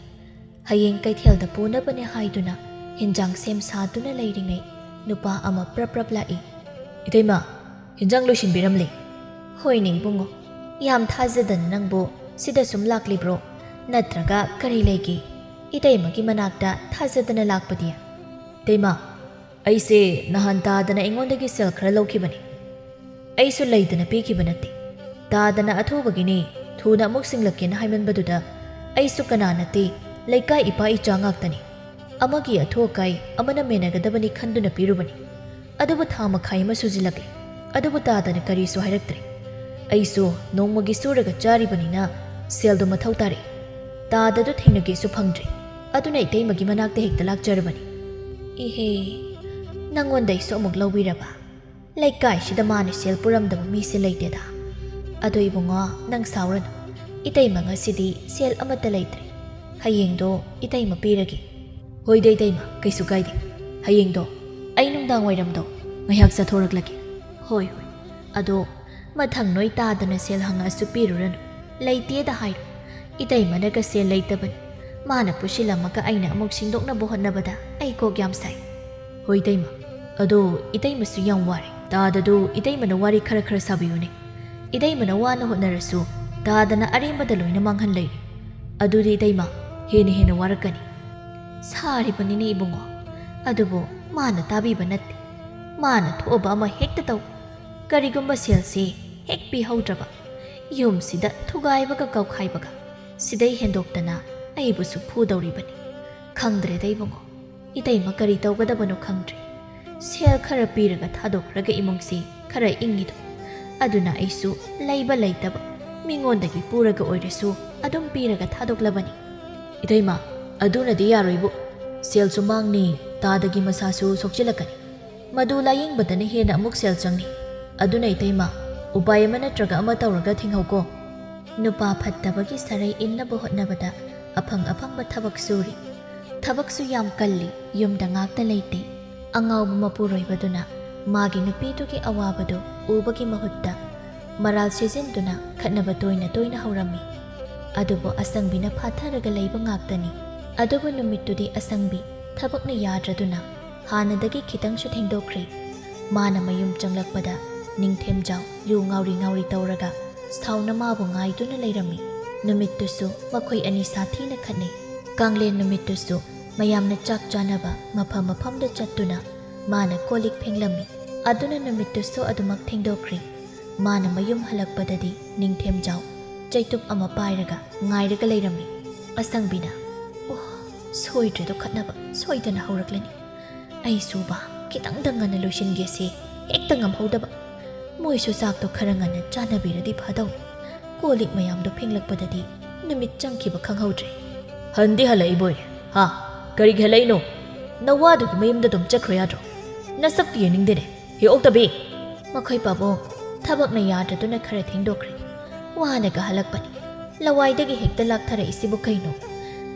ꯍꯌꯦꯡ ꯀꯩꯊꯦꯜꯗ ꯄꯨꯅꯕꯅꯦ ꯍꯥꯏꯗꯨꯅ ꯍꯤꯟꯖꯥꯡ ꯁꯦꯝ ꯁꯥꯗꯨꯅ ꯂꯩꯔꯤꯉꯩ ꯅꯨꯄꯥ ꯑꯃ ꯄ꯭ꯔꯞ ꯄ꯭ꯔꯞ ꯂꯥꯛꯏ꯫ "ꯏꯇꯩꯃ, ꯍꯤꯟꯖꯥꯡ ꯂꯣꯏꯁꯤꯟꯕꯤꯔꯝꯂꯦ꯫" "ꯍꯣꯏꯅꯦ ꯏꯕꯨꯡꯉꯣ, ꯌꯥꯝ ꯊꯥꯖꯗꯅ ꯅꯪꯕꯨ ꯁꯤꯗ ꯁꯨꯝ ꯂꯥꯛꯂꯤꯕ꯭ꯔꯣ? ꯅꯠꯇ꯭ꯔꯒ ꯀꯔꯤ ꯂꯩꯒꯦ? ꯏꯇꯩꯃꯒꯤ ꯃꯅꯥꯛꯇ ꯊꯥꯖꯗꯅ ꯂꯥꯛꯄꯗꯤ?" "ꯏꯇꯩꯃ, ꯑꯩꯁꯦ ꯅꯍꯥꯟ ꯇꯥꯗꯅ ꯑꯩꯉꯣꯟꯗꯒꯤ ꯁꯦꯜ ꯈꯔ ꯂꯧꯈꯤꯕꯅꯤ꯫ ꯑꯩꯁꯨ ꯂꯩꯗꯅ ꯄꯤꯈꯤꯕ ꯅꯠꯇꯦ꯫ ꯇꯥꯗꯅ ꯑꯊꯨꯕꯒꯤꯅꯦ, ꯊꯨꯅ ꯑꯃꯨꯛ ꯁꯤꯡꯂꯛꯀꯦꯅ ꯍꯥꯏꯃꯟꯕꯗꯨꯗ ꯑꯩꯁꯨ ꯀꯅꯥ ꯅꯠꯇꯦ, ꯂꯩꯀꯥꯏ ꯏꯄꯥ ꯏꯆꯥ ꯉꯥꯛꯇꯅꯤ꯫ ꯑꯃꯒꯤ ꯑꯊꯨ ꯑꯀꯥꯏ ꯑꯃꯅ ꯃꯦꯟꯅꯒꯗꯕꯅꯤ ꯈꯟꯗꯨꯅ ꯄꯤꯔꯨꯕꯅꯤ꯫ ꯑꯗꯨꯕꯨ ꯊꯥ ꯃꯈꯥꯏ ꯑꯃ ꯁꯨꯖꯤꯜꯂꯛꯂꯦ꯫ ꯑꯗꯨꯕꯨ ꯇꯥꯗꯅ ꯀꯔꯤꯁꯨ ꯍꯥꯏꯔꯛꯇ꯭ꯔꯦ꯫ ꯑꯩꯁꯨ ꯅꯣꯡꯃꯒꯤ ꯁꯨꯔꯒ ꯆꯥꯔꯤꯕꯅꯤꯅ ꯁꯦꯜꯗꯣ ꯃꯊꯧ ꯇꯥꯔꯛꯏ꯫ ꯇꯥꯗꯗꯨ ꯊꯦꯡꯅꯒꯦꯁꯨ ꯐꯪꯗ꯭ꯔꯦ꯫ ꯑꯗꯨꯅ ꯏꯇꯩꯃꯒꯤ ꯃꯅꯥꯛꯇ ꯍꯦꯛꯇ ꯂꯥꯛꯆꯔꯕꯅꯤ꯫" "ꯏꯍꯦ, ꯅꯪꯉꯣꯟꯗꯩꯁꯨ ꯑꯃꯨꯛ ꯂꯧꯕꯤꯔꯕ? ꯂꯩꯀꯥꯏꯁꯤꯗ ꯃꯥꯅ ꯁꯦꯜ ꯄꯨꯔꯝꯗꯕ ꯃꯤꯁꯦ ꯂꯩꯇꯦꯗ꯫ ꯑꯗꯣ ꯏꯕꯨꯡꯉꯣ, ꯅꯪ ꯁꯥꯎꯔꯅꯨ꯫ ꯏꯇꯩꯃ ꯉꯁꯤꯗꯤ ꯁꯦꯜ ꯑꯃꯠꯇ ꯂꯩꯇ꯭ꯔꯦ꯫ ꯍꯌꯦꯡꯗꯣ ꯏꯇꯩꯃ ꯄꯤꯔꯒꯦ꯫" "ꯍꯣꯏꯗ ꯏꯇꯩꯃ, ꯀꯩꯁꯨ ꯀꯥꯏꯗꯦ꯫ ꯍꯌꯦꯡꯗꯣ ꯑꯩ ꯅꯨꯡꯗꯥꯡ ꯋꯥꯏꯔꯝꯗꯣ ꯉꯥꯏꯍꯥꯛ ꯆꯠꯊꯣꯔꯛꯂꯒꯦ꯫" "ꯍꯣꯏ, ꯍꯣꯏ꯫ ꯑꯗꯣ ꯃꯊꯪ ꯅꯣꯏ ꯇꯥꯗꯅ ꯁꯦꯜ ꯍꯪꯉꯛꯑꯁꯨ ꯄꯤꯔꯨꯔꯅꯨ꯫ ꯂꯩꯇꯦꯗ ꯍꯥꯏꯔꯣ꯫ ꯏꯇꯩꯃꯅꯒ ꯁꯦꯜ ꯂꯩꯇꯕꯅꯤ꯫ ꯃꯥꯅ ꯄꯨꯁꯤꯜꯂꯝꯃꯒ ꯑꯩꯅ ꯑꯃꯨꯛ ꯁꯤꯡꯗꯣꯛꯅꯕ ꯍꯣꯠꯅꯕꯗ ꯑꯩ ꯀꯣꯛ ꯌꯥꯝ ꯁꯥꯏ꯫" "ꯍꯣꯏ ꯏꯇꯩꯃ, ꯑꯗꯣ ꯏꯇꯩꯃꯁꯨ ꯌꯥꯝ ꯋꯥꯔꯦ꯫ ꯇꯥꯗꯗꯨ ꯏꯇꯩꯃꯅ ꯋꯥꯔꯤ ꯈꯔ ꯈꯔ ꯁꯥꯕꯤꯌꯨꯅꯦ꯫ ꯏꯇꯩꯃꯅ ꯋꯥꯅ ꯍꯣꯠꯅꯔꯁꯨ ꯇꯥꯗꯅ ꯑꯔꯦꯝꯕꯗ ꯂꯣꯏꯅ ꯃꯥꯡꯍꯟ ꯂꯩꯔꯦ꯫ ꯑꯗꯨꯗꯤ ꯏꯇꯩꯃ ꯍꯦꯟꯅ ꯍꯦꯟꯅ ꯋꯥꯔꯛꯀꯅꯤ꯫ ꯁꯥꯔꯤꯕꯅꯤꯅꯦ ꯏꯕꯨꯡꯉꯣ, ꯑꯗꯨꯕꯨ ꯃꯥꯅ ꯇꯥꯕꯤꯕ ꯅꯠꯇꯦ꯫ ꯃꯥꯅ ꯊꯣꯛꯑꯕ ꯑꯃ ꯍꯦꯛꯇ ꯇꯧ꯫ ꯀꯔꯤꯒꯨꯝꯕ ꯁꯦꯜꯁꯤ ꯍꯦꯛ ꯄꯤꯍꯧꯗ꯭ꯔꯕ, ꯌꯨꯝꯁꯤꯗ ꯊꯨꯒꯥꯏꯕꯒ ꯀꯥꯎꯈꯥꯏꯕꯒ ꯁꯤꯗꯩ ꯍꯦꯟꯗꯣꯛꯇꯅ ꯑꯩꯕꯨꯁꯨ ꯐꯨꯗꯧꯔꯤꯕꯅꯤ꯫ ꯈꯪꯗ꯭ꯔꯦꯗ ꯏꯕꯨꯡꯉꯣ, ꯏꯇꯩꯃ ꯀꯔꯤ ꯇꯧꯒꯗꯕꯅꯣ ꯈꯪꯗ꯭ꯔꯦ꯫ ꯁꯦꯜ ꯈꯔ ꯄꯤꯔꯒ ꯊꯥꯗꯣꯛꯈ꯭ꯔꯒ ꯏꯃꯨꯡꯁꯤ ꯈꯔ ꯏꯪꯉꯤꯗꯣ꯫ ꯑꯗꯨꯅ ꯑꯩꯁꯨ ꯂꯩꯕ ꯂꯩꯇꯕ ꯃꯤꯉꯣꯟꯗꯒꯤ ꯄꯨꯔꯒ ꯑꯣꯏꯔꯁꯨ ꯑꯗꯨꯝ ꯄꯤꯔꯒ ꯊꯥꯗꯣꯛꯂꯕꯅꯤ꯫ ꯏꯇꯩꯃ, ꯑꯗꯨꯅꯗꯤ ꯌꯥꯔꯣꯏꯕꯨ꯫ ꯁꯦꯜꯁꯨ ꯃꯥꯡꯅꯤ, ꯇꯥꯗꯒꯤ ꯃꯁꯥꯁꯨ ꯁꯣꯛꯆꯤꯜꯂꯛꯀꯅꯤ꯫ ꯃꯗꯨ ꯂꯥꯌꯦꯡꯕꯗꯅ ꯍꯦꯟꯅ ꯑꯃꯨꯛ ꯁꯦꯜ ꯆꯪꯅꯤ꯫ ꯑꯗꯨꯅ ꯏꯇꯩꯃ, ꯎꯄꯥꯏ ꯑꯃ ꯅꯠꯇ꯭ꯔꯒ ꯑꯃ ꯇꯧꯔꯒ ꯊꯤꯡꯍꯧꯀꯣ꯫ ꯅꯨꯄꯥ ꯐꯠꯇꯕꯒꯤ ꯁꯔꯩ ꯏꯟꯅꯕ ꯍꯣꯠꯅꯕꯗ ꯑꯐꯪ ꯑꯐꯪꯕ ꯊꯕꯛ ꯁꯨꯔꯤ꯫ ꯊꯕꯛꯁꯨ ꯌꯥꯝ ꯀꯜꯂꯤ, ꯌꯨꯝꯗ ꯉꯥꯛꯇ ꯂꯩꯇꯦ꯫ ꯑꯉꯥꯎꯕ ꯃꯄꯨꯔꯣꯏꯕꯗꯨꯅ ꯃꯥꯒꯤ ꯅꯨꯄꯤꯗꯨꯒꯤ ꯑꯋꯥꯕꯗꯨ ꯎꯕꯒꯤ ꯃꯍꯨꯠꯇ ꯃꯔꯥꯜ ꯁꯤꯖꯤꯟꯗꯨꯅ ꯈꯠꯅꯕ ꯇꯣꯏꯅ ꯇꯣꯏꯅ ꯍꯧꯔꯝꯃꯤ꯫ ꯑꯗꯨꯕꯨ ꯑꯁꯪꯕꯤꯅ ꯐꯥꯊꯔꯒ ꯂꯩꯕ ꯉꯥꯛꯇꯅꯤ꯫ ꯑꯗꯨꯕꯨ ꯅꯨꯃꯤꯠꯇꯨꯗꯤ ꯑꯁꯪꯕꯤ ꯊꯕꯛꯅ ꯌꯥꯗ꯭ꯔꯗꯨꯅ ꯍꯥꯟꯅꯗꯒꯤ ꯈꯤꯇꯪꯁꯨ ꯊꯦꯡꯗꯣꯛꯈ꯭ꯔꯦ꯫ ꯃꯥꯅ ꯃꯌꯨꯝ ꯆꯪꯂꯛꯄꯗ ꯅꯤꯡꯊꯦꯝꯖꯥꯎ ꯌꯨ ꯉꯥꯎꯔꯤ ꯉꯥꯎꯔꯤ ꯇꯧꯔꯒ ꯁꯥꯎꯅ ꯃꯥꯕꯨ ꯉꯥꯏꯗꯨꯅ ꯂꯩꯔꯝꯃꯤ꯫ ꯅꯨꯃꯤꯠꯇꯨꯁꯨ ꯃꯈꯣꯏ ꯑꯅꯤ ꯁꯥꯊꯤꯅ ꯈꯠꯅꯩ꯫ ꯀꯥꯡꯂꯦꯟ ꯅꯨꯃꯤꯠꯇꯨꯁꯨ ꯃꯌꯥꯝꯅ ꯆꯥꯛ ꯆꯥꯅꯕ ꯃꯐꯝ ꯃꯐꯝꯗ ꯆꯠꯇꯨꯅ ꯃꯥꯅ ꯀꯣꯜ ꯂꯤꯛ ꯐꯦꯡꯂꯝꯃꯤ꯫ ꯑꯗꯨꯅ ꯅꯨꯃꯤꯠꯇꯨꯁꯨ ꯑꯗꯨꯃꯛ ꯊꯦꯡꯗꯣꯛꯈ꯭ꯔꯦ꯫ ꯃꯥꯅ ꯃꯌꯨꯝ ꯍꯜꯂꯛꯄꯗꯗꯤ ꯅꯤꯡꯊꯦꯝꯖꯥꯎ ꯆꯩꯇꯨꯞ ꯑꯃ ꯄꯥꯏꯔꯒ ꯉꯥꯏꯔꯒ ꯂꯩꯔꯝꯃꯤ꯫ ꯑꯁꯪꯕꯤꯅ, "ꯑꯣ, ꯁꯣꯏꯗ꯭ꯔꯦꯗꯣ ꯈꯠꯅꯕ, ꯁꯣꯏꯗꯅ ꯍꯧꯔꯛꯂꯅꯤ꯫ ꯑꯩꯁꯨꯕ ꯈꯤꯇꯪꯗ ꯉꯟꯅ ꯂꯣꯏꯁꯤꯟꯒꯦꯁꯦ ꯍꯦꯛꯇ ꯉꯝꯍꯧꯗꯕ꯫ ꯃꯣꯏꯁꯨ ꯆꯥꯛꯇꯣ ꯈꯔ ꯉꯟꯅ ꯆꯥꯅꯕꯤꯔꯗꯤ ꯐꯗꯧ꯫ ꯀꯣꯜ ꯂꯤꯛ ꯃꯌꯥꯝꯗꯣ ꯐꯦꯡꯂꯛꯄꯗꯗꯤ ꯅꯨꯃꯤꯠ ꯆꯪꯈꯤꯕ ꯈꯪꯍꯧꯗ꯭ꯔꯦ꯫" "ꯍꯟꯗꯤ ꯍꯜꯂꯛꯏꯕꯣꯏꯔꯦ, ꯍꯥ? ꯀꯔꯤꯒꯤ ꯍꯜꯂꯛꯏꯅꯣ? ꯅꯋꯥꯗꯨꯒꯤ ꯃꯌꯨꯝꯗ ꯑꯗꯨꯝ ꯆꯠꯈ꯭ꯔꯣ ꯌꯥꯗ꯭ꯔꯣ? ꯅꯁꯛꯇꯤ ꯌꯦꯡꯅꯤꯡꯗꯦꯅꯦ, ꯍꯦ ꯑꯣꯛꯇꯕꯤ!" "ꯃꯈꯣꯏ ꯄꯥꯕꯨꯡ, ꯊꯕꯛꯅ ꯌꯥꯗ꯭ꯔꯗꯨꯅ ꯈꯔ ꯊꯦꯡꯗꯣꯛꯈ꯭ꯔꯦ꯫ ꯋꯥꯅꯒ ꯍꯜꯂꯛꯄꯅꯤ꯫ ꯂꯋꯥꯏꯗꯒꯤ ꯍꯦꯛꯇ ꯂꯥꯛꯊꯔꯛꯏꯁꯤꯕꯨ ꯀꯩꯅꯣ?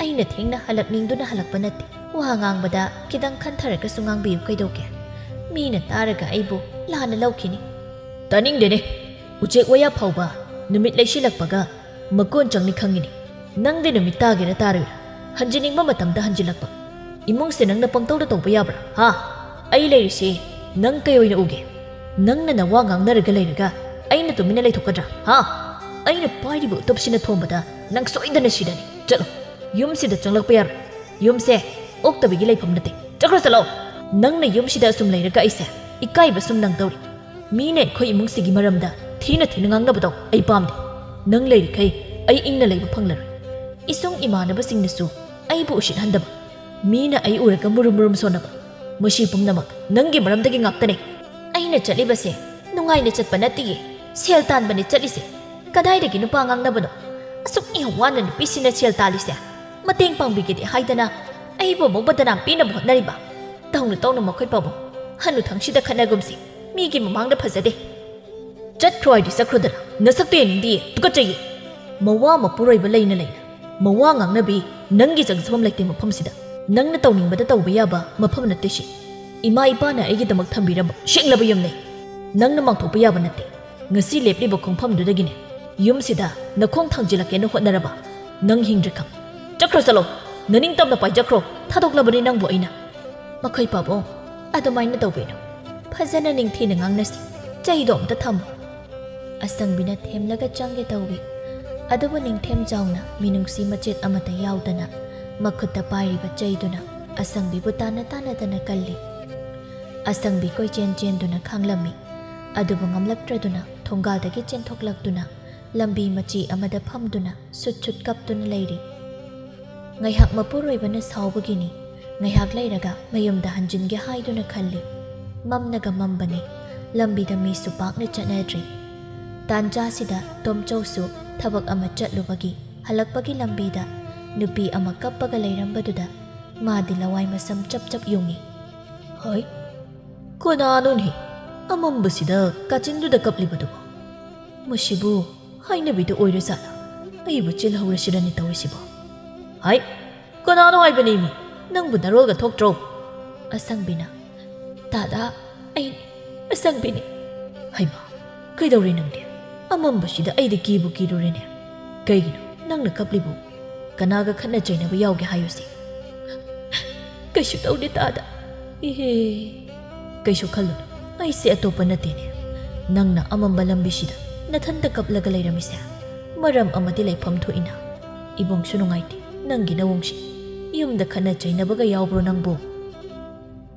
ꯑꯩꯅ ꯊꯦꯡꯅ ꯍꯜꯂꯛꯅꯤꯡꯗꯨꯅ ꯍꯜꯂꯛꯄ ꯅꯠꯇꯦ꯫ ꯋꯥ ꯉꯥꯡꯕꯗ ꯈꯤꯇꯪ ꯈꯟꯊꯔꯒꯁꯨ ꯉꯥꯡꯕꯤꯌꯨ ꯀꯩꯗꯧꯒꯦ? ꯃꯤꯅ ꯇꯥꯔꯒ ꯑꯩꯕꯨ ꯂꯥꯟꯅ ꯂꯧꯈꯤꯅꯤ꯫" "ꯇꯥꯅꯤꯡꯗꯦꯅꯦ꯫ ꯎꯆꯦꯛ ꯋꯥꯌꯥ ꯐꯥꯎꯕ ꯅꯨꯃꯤꯠ ꯂꯩꯁꯤꯜꯂꯛꯄꯒ ꯃꯀꯣꯟ ꯆꯪꯅꯤ ꯈꯪꯉꯤꯅꯦ꯫ ꯅꯪꯗꯤ ꯅꯨꯃꯤꯠ ꯇꯥꯒꯦꯔꯥ ꯇꯥꯔꯣꯏꯔꯥ, ꯍꯟꯖꯤꯟꯅꯤꯡꯕ ꯃꯇꯝꯗ ꯍꯟꯖꯤꯜꯂꯛꯄ꯫ ꯏꯃꯨꯡꯁꯦ ꯅꯪꯅ ꯄꯪꯇꯧꯗ ꯇꯧꯕ ꯌꯥꯕ꯭ꯔꯥ, ꯍꯥ?" ꯑꯩ ꯂꯩꯔꯤꯁꯤ ꯅꯪ ꯀꯩ ꯑꯣꯏꯅ ꯎꯒꯦ? ꯅꯪꯅ ꯅꯋꯥ ꯉꯥꯡꯅꯔꯒ ꯂꯩꯔꯒ ꯑꯩꯅ ꯇꯨꯃꯤꯟꯅ ꯂꯩꯊꯣꯛꯀꯗ꯭ꯔꯥ? ꯍꯥ? ꯑꯩꯅ ꯄꯥꯏꯔꯤꯕ ꯎꯇꯞꯁꯤꯅ ꯊꯣꯝꯕꯗ ꯅꯪ ꯁꯣꯏꯗꯅ ꯁꯤꯔꯅꯤ꯫ ꯆꯠꯂꯣ, ꯌꯨꯝꯁꯤꯗ ꯆꯪꯂꯛꯄ ꯌꯥꯔꯣꯏ꯫ ꯌꯨꯝꯁꯦ ꯑꯣꯛꯇꯕꯤꯒꯤ ꯂꯩꯐꯝ ꯅꯠꯇꯦ꯫ ꯆꯠꯈ꯭ꯔꯣ ꯆꯠꯂꯣ꯫ ꯅꯪꯅ ꯌꯨꯝꯁꯤꯗ ꯑꯁꯨꯝ ꯂꯩꯔꯒ ꯑꯩꯁꯦ ꯏꯀꯥꯏꯕ ꯁꯨꯝ ꯅꯪꯗꯧꯔꯤ꯫ ꯃꯤꯅ ꯑꯩꯈꯣꯏ ꯏꯃꯨꯡꯁꯤꯒꯤ ꯃꯔꯝꯗ ꯊꯤꯅ ꯊꯤꯅ ꯉꯥꯡꯅꯕꯗꯣ ꯑꯩ ꯄꯥꯝꯗꯦ꯫ ꯅꯪ ꯂꯩꯔꯤꯈꯩ ꯑꯩ ꯏꯪꯅ ꯂꯩꯕ ꯐꯪꯂꯔꯣꯏ꯫ ꯏꯁꯨꯡ ꯏꯃꯥꯟꯅꯕꯁꯤꯡꯅꯁꯨ ꯑꯩꯕꯨ ꯎꯁꯤꯠꯍꯟꯗꯕ, ꯃꯤꯅ ꯑꯩ ꯎꯔꯒ ꯃꯨꯔꯨꯝ ꯃꯨꯔꯨꯝ ꯁꯣꯟꯅꯕ, ꯃꯁꯤ ꯄꯨꯝꯅꯃꯛ ꯅꯪꯒꯤ ꯃꯔꯝꯗꯒꯤ ꯉꯥꯛꯇꯅꯦ꯫ ꯑꯩꯅ ꯆꯠꯂꯤꯕꯁꯦ ꯅꯨꯡꯉꯥꯏꯅ ꯆꯠꯄ ꯅꯠꯇꯤꯌꯦ, ꯁꯦꯜ ꯇꯥꯟꯕꯅꯦ ꯆꯠꯂꯤꯁꯦ꯫ ꯀꯗꯥꯏꯗꯒꯤ ꯅꯨꯄꯥ ꯉꯥꯡꯅꯕꯅꯣ? ꯑꯁꯨꯛ ꯌꯥꯝ ꯋꯥꯅ ꯅꯨꯄꯤꯁꯤꯅ ꯁꯦꯜ ꯇꯥꯜꯂꯤꯁꯦ ꯃꯇꯦꯡ ꯄꯥꯡꯕꯤꯒꯦꯗꯤ ꯍꯥꯏꯗꯅ ꯑꯩꯕꯨ ꯑꯃꯨꯛ ꯕꯗꯅꯥꯝ ꯄꯤꯅꯕ ꯍꯣꯠꯅꯔꯤꯕ꯫ ꯇꯧꯅꯨ ꯇꯧꯅꯨ ꯃꯈꯣꯏ ꯄꯥꯕꯨꯡ, ꯍꯅꯨꯊꯪꯁꯤꯗ ꯈꯠꯅꯒꯨꯝꯁꯤ, ꯃꯤꯒꯤ ꯃꯃꯥꯡꯗ ꯐꯖꯗꯦ꯫ ꯆꯠꯈ꯭ꯔꯣ ꯍꯥꯏꯗꯤ ꯆꯠꯈ꯭ꯔꯣꯗꯅ, ꯅꯁꯛꯇꯣ ꯌꯦꯡꯅꯤꯡꯗꯤꯌꯦ, ꯇꯨꯀꯠꯆꯩꯌꯦ꯫ ꯃꯋꯥ ꯃꯄꯨꯔꯣꯏꯕ ꯂꯩꯅ ꯂꯩꯅ ꯃꯋꯥ ꯉꯥꯡꯅꯕꯤ ꯅꯪꯒꯤ ꯆꯪꯖꯐꯝ ꯂꯩꯇꯦ ꯃꯐꯝꯁꯤꯗ꯫ ꯅꯪꯅ ꯇꯧꯅꯤꯡꯕꯗ ꯇꯧꯕ ꯌꯥꯕ ꯃꯐꯝ ꯅꯠꯇꯦ ꯁꯤ꯫ ꯏꯃꯥ ꯏꯄꯥꯅ ꯑꯩꯒꯤꯗꯃꯛ ꯊꯝꯕꯤꯔꯝꯕ ꯁꯦꯡꯂꯕ ꯌꯨꯝꯅꯦ꯫ ꯅꯪꯅ ꯃꯥꯡꯊꯣꯛꯄ ꯌꯥꯕ ꯅꯠꯇꯦ꯫ ꯉꯁꯤ ꯂꯦꯞꯂꯤꯕ ꯈꯣꯡꯐꯝꯗꯨꯗꯒꯤꯅꯦ ꯌꯨꯝꯁꯤꯗ ꯅꯈꯣꯡ ꯊꯥꯡꯖꯤꯜꯂꯛꯀꯦꯅ ꯍꯣꯠꯅꯔꯕ ꯅꯪ ꯍꯤꯡꯗ꯭ꯔꯦ ꯈꯪ꯫ ꯆꯠꯈ꯭ꯔꯣ ꯆꯠꯂꯣ, ꯅꯅꯤꯡꯇꯝꯅ ꯄꯥꯏꯖꯈ꯭ꯔꯣ, ꯊꯥꯗꯣꯛꯂꯕꯅꯤ ꯅꯪꯕꯨ ꯑꯩꯅ꯫ ꯃꯈꯣꯏ ꯄꯥꯕꯨꯡ, ꯑꯗꯨꯃꯥꯏꯅ ꯇꯧꯕꯤꯅꯨ꯫ ꯐꯖꯅ ꯅꯤꯡꯊꯤꯅ ꯉꯥꯡꯅꯁꯤ꯫ ꯆꯩꯗꯣ ꯑꯝꯇ ꯊꯝꯃꯨ꯫ ꯑꯁꯪꯕꯤꯅ ꯊꯦꯝꯂꯒ ꯆꯪꯒꯦ ꯇꯧꯏ꯫ ꯑꯗꯨꯕꯨ ꯅꯤꯡꯊꯦꯝ ꯆꯥꯎꯅ ꯃꯤꯅꯨꯡꯁꯤ ꯃꯆꯦꯠ ꯑꯃꯠꯇ ꯌꯥꯎꯗꯅ ꯃꯈꯨꯠꯇ ꯄꯥꯏꯔꯤꯕ ꯆꯩꯗꯨꯅ ꯑꯁꯪꯕꯤꯕꯨ ꯇꯥꯟꯅ ꯇꯥꯟꯅꯗꯅ ꯀꯜꯂꯤ꯫ ꯑꯁꯪꯕꯤ ꯀꯣꯏꯆꯦꯟ ꯆꯦꯟꯗꯨꯅ ꯈꯥꯡꯂꯝꯃꯤ꯫ ꯑꯗꯨꯕꯨ ꯉꯝꯂꯛꯇ꯭ꯔꯗꯨꯅ ꯊꯣꯡꯒꯥꯜꯗꯒꯤ ꯆꯦꯟꯊꯣꯛꯂꯛꯇꯨꯅ ꯂꯝꯕꯤ ꯃꯆꯤ ꯑꯃꯗ ꯐꯝꯗꯨꯅ ꯁꯨꯠ ꯁꯨꯠ ꯀꯞꯇꯨꯅ ꯂꯩꯔꯤ꯫ ꯉꯥꯏꯍꯥꯛ ꯃꯄꯨꯔꯣꯏꯕꯅ ꯁꯥꯎꯕꯒꯤꯅꯤ, ꯉꯥꯏꯍꯥꯛ ꯂꯩꯔꯒ ꯃꯌꯨꯝꯗ ꯍꯟꯖꯤꯟꯒꯦ ꯍꯥꯏꯗꯨꯅ ꯈꯜꯂꯤ꯫ ꯃꯝꯅꯒ ꯃꯝꯕꯅꯤ, ꯂꯝꯕꯤꯗ ꯃꯤꯁꯨ ꯄꯥꯛꯅ ꯆꯠꯅꯗ꯭ꯔꯤ꯫ ꯇꯥꯟꯖꯥꯁꯤꯗ ꯇꯣꯝꯆꯧꯁꯨ ꯊꯕꯛ ꯑꯃ ꯆꯠꯂꯨꯕꯒꯤ ꯍꯜꯂꯛꯄꯒꯤ ꯂꯝꯕꯤꯗ ꯅꯨꯄꯤ ꯑꯃ ꯀꯞꯄꯒ ꯂꯩꯔꯝꯕꯗꯨꯗ ꯃꯥꯗꯤ ꯂꯋꯥꯏ ꯃꯁꯝ ꯆꯞ ꯆꯞ ꯌꯨꯡꯏ꯫ ꯍꯣꯏ, ꯀꯅꯥꯅꯣꯅꯦ ꯑꯃꯝꯕꯁꯤꯗ ꯀꯥꯆꯤꯟꯗꯨꯗ ꯀꯞꯂꯤꯕꯗꯨꯕꯣ? ꯃꯁꯤꯕꯨ ꯍꯥꯏꯅꯕꯤꯗ ꯑꯣꯏꯔꯖꯥꯠꯂꯥ? ꯑꯩꯕꯨ ꯆꯦꯜꯍꯧꯔꯁꯤꯔꯅꯦ ꯇꯧꯔꯤꯁꯤꯕꯣ? ꯍꯥꯏ, ꯀꯅꯥꯅꯣ ꯍꯥꯏꯕꯅꯦꯃꯤ? ꯅꯪꯕꯨ ꯅꯔꯣꯜꯒ ꯊꯣꯛꯇ꯭ꯔꯣ? ꯑꯁꯪꯕꯤꯅ, ꯇꯥꯗꯥ, ꯑꯩ ꯑꯁꯪꯕꯤꯅꯤ꯫ ꯍꯩꯃꯥ, ꯀꯩꯗꯧꯔꯦ ꯅꯪꯗꯤ? ꯑꯃꯝꯕꯁꯤꯗ ꯑꯩꯗꯤ ꯀꯤꯕꯨ ꯀꯤꯔꯨꯔꯦꯅꯦ꯫ ꯀꯩꯒꯤꯅꯣ ꯅꯪꯅ ꯀꯞꯂꯤꯕꯨ? ꯀꯅꯥꯒ ꯈꯠꯅ ꯆꯩꯅꯕ ꯌꯥꯎꯒꯦ ꯍꯥꯏꯌꯨꯁꯦ? ꯀꯩꯁꯨ ꯇꯧꯗꯦ ꯇꯥꯗꯥ꯫ "ꯏꯍꯦ, ꯀꯩꯁꯨ ꯈꯜꯂꯨꯅꯨ, ꯑꯩꯁꯦ ꯑꯇꯣꯞꯄ ꯅꯠꯇꯦꯅꯦ꯫ ꯅꯪꯅ ꯑꯃꯝꯕ ꯂꯝꯕꯤꯁꯤꯗ ꯅꯊꯟꯇ ꯀꯞꯂꯒ ꯂꯩꯔꯝꯃꯤꯁꯦ ꯃꯔꯝ ꯑꯃꯗꯤ ꯂꯩꯐꯝ ꯊꯣꯛꯏꯅ꯫ ꯏꯕꯨꯡꯁꯨ ꯅꯨꯡꯉꯥꯏꯇꯦ ꯅꯪꯒꯤ ꯅꯋꯣꯡꯁꯤ꯫ ꯌꯨꯝꯗ ꯈꯠꯅ ꯆꯩꯅꯕꯒ ꯌꯥꯎꯕ꯭ꯔꯣ ꯅꯪꯕꯨ?"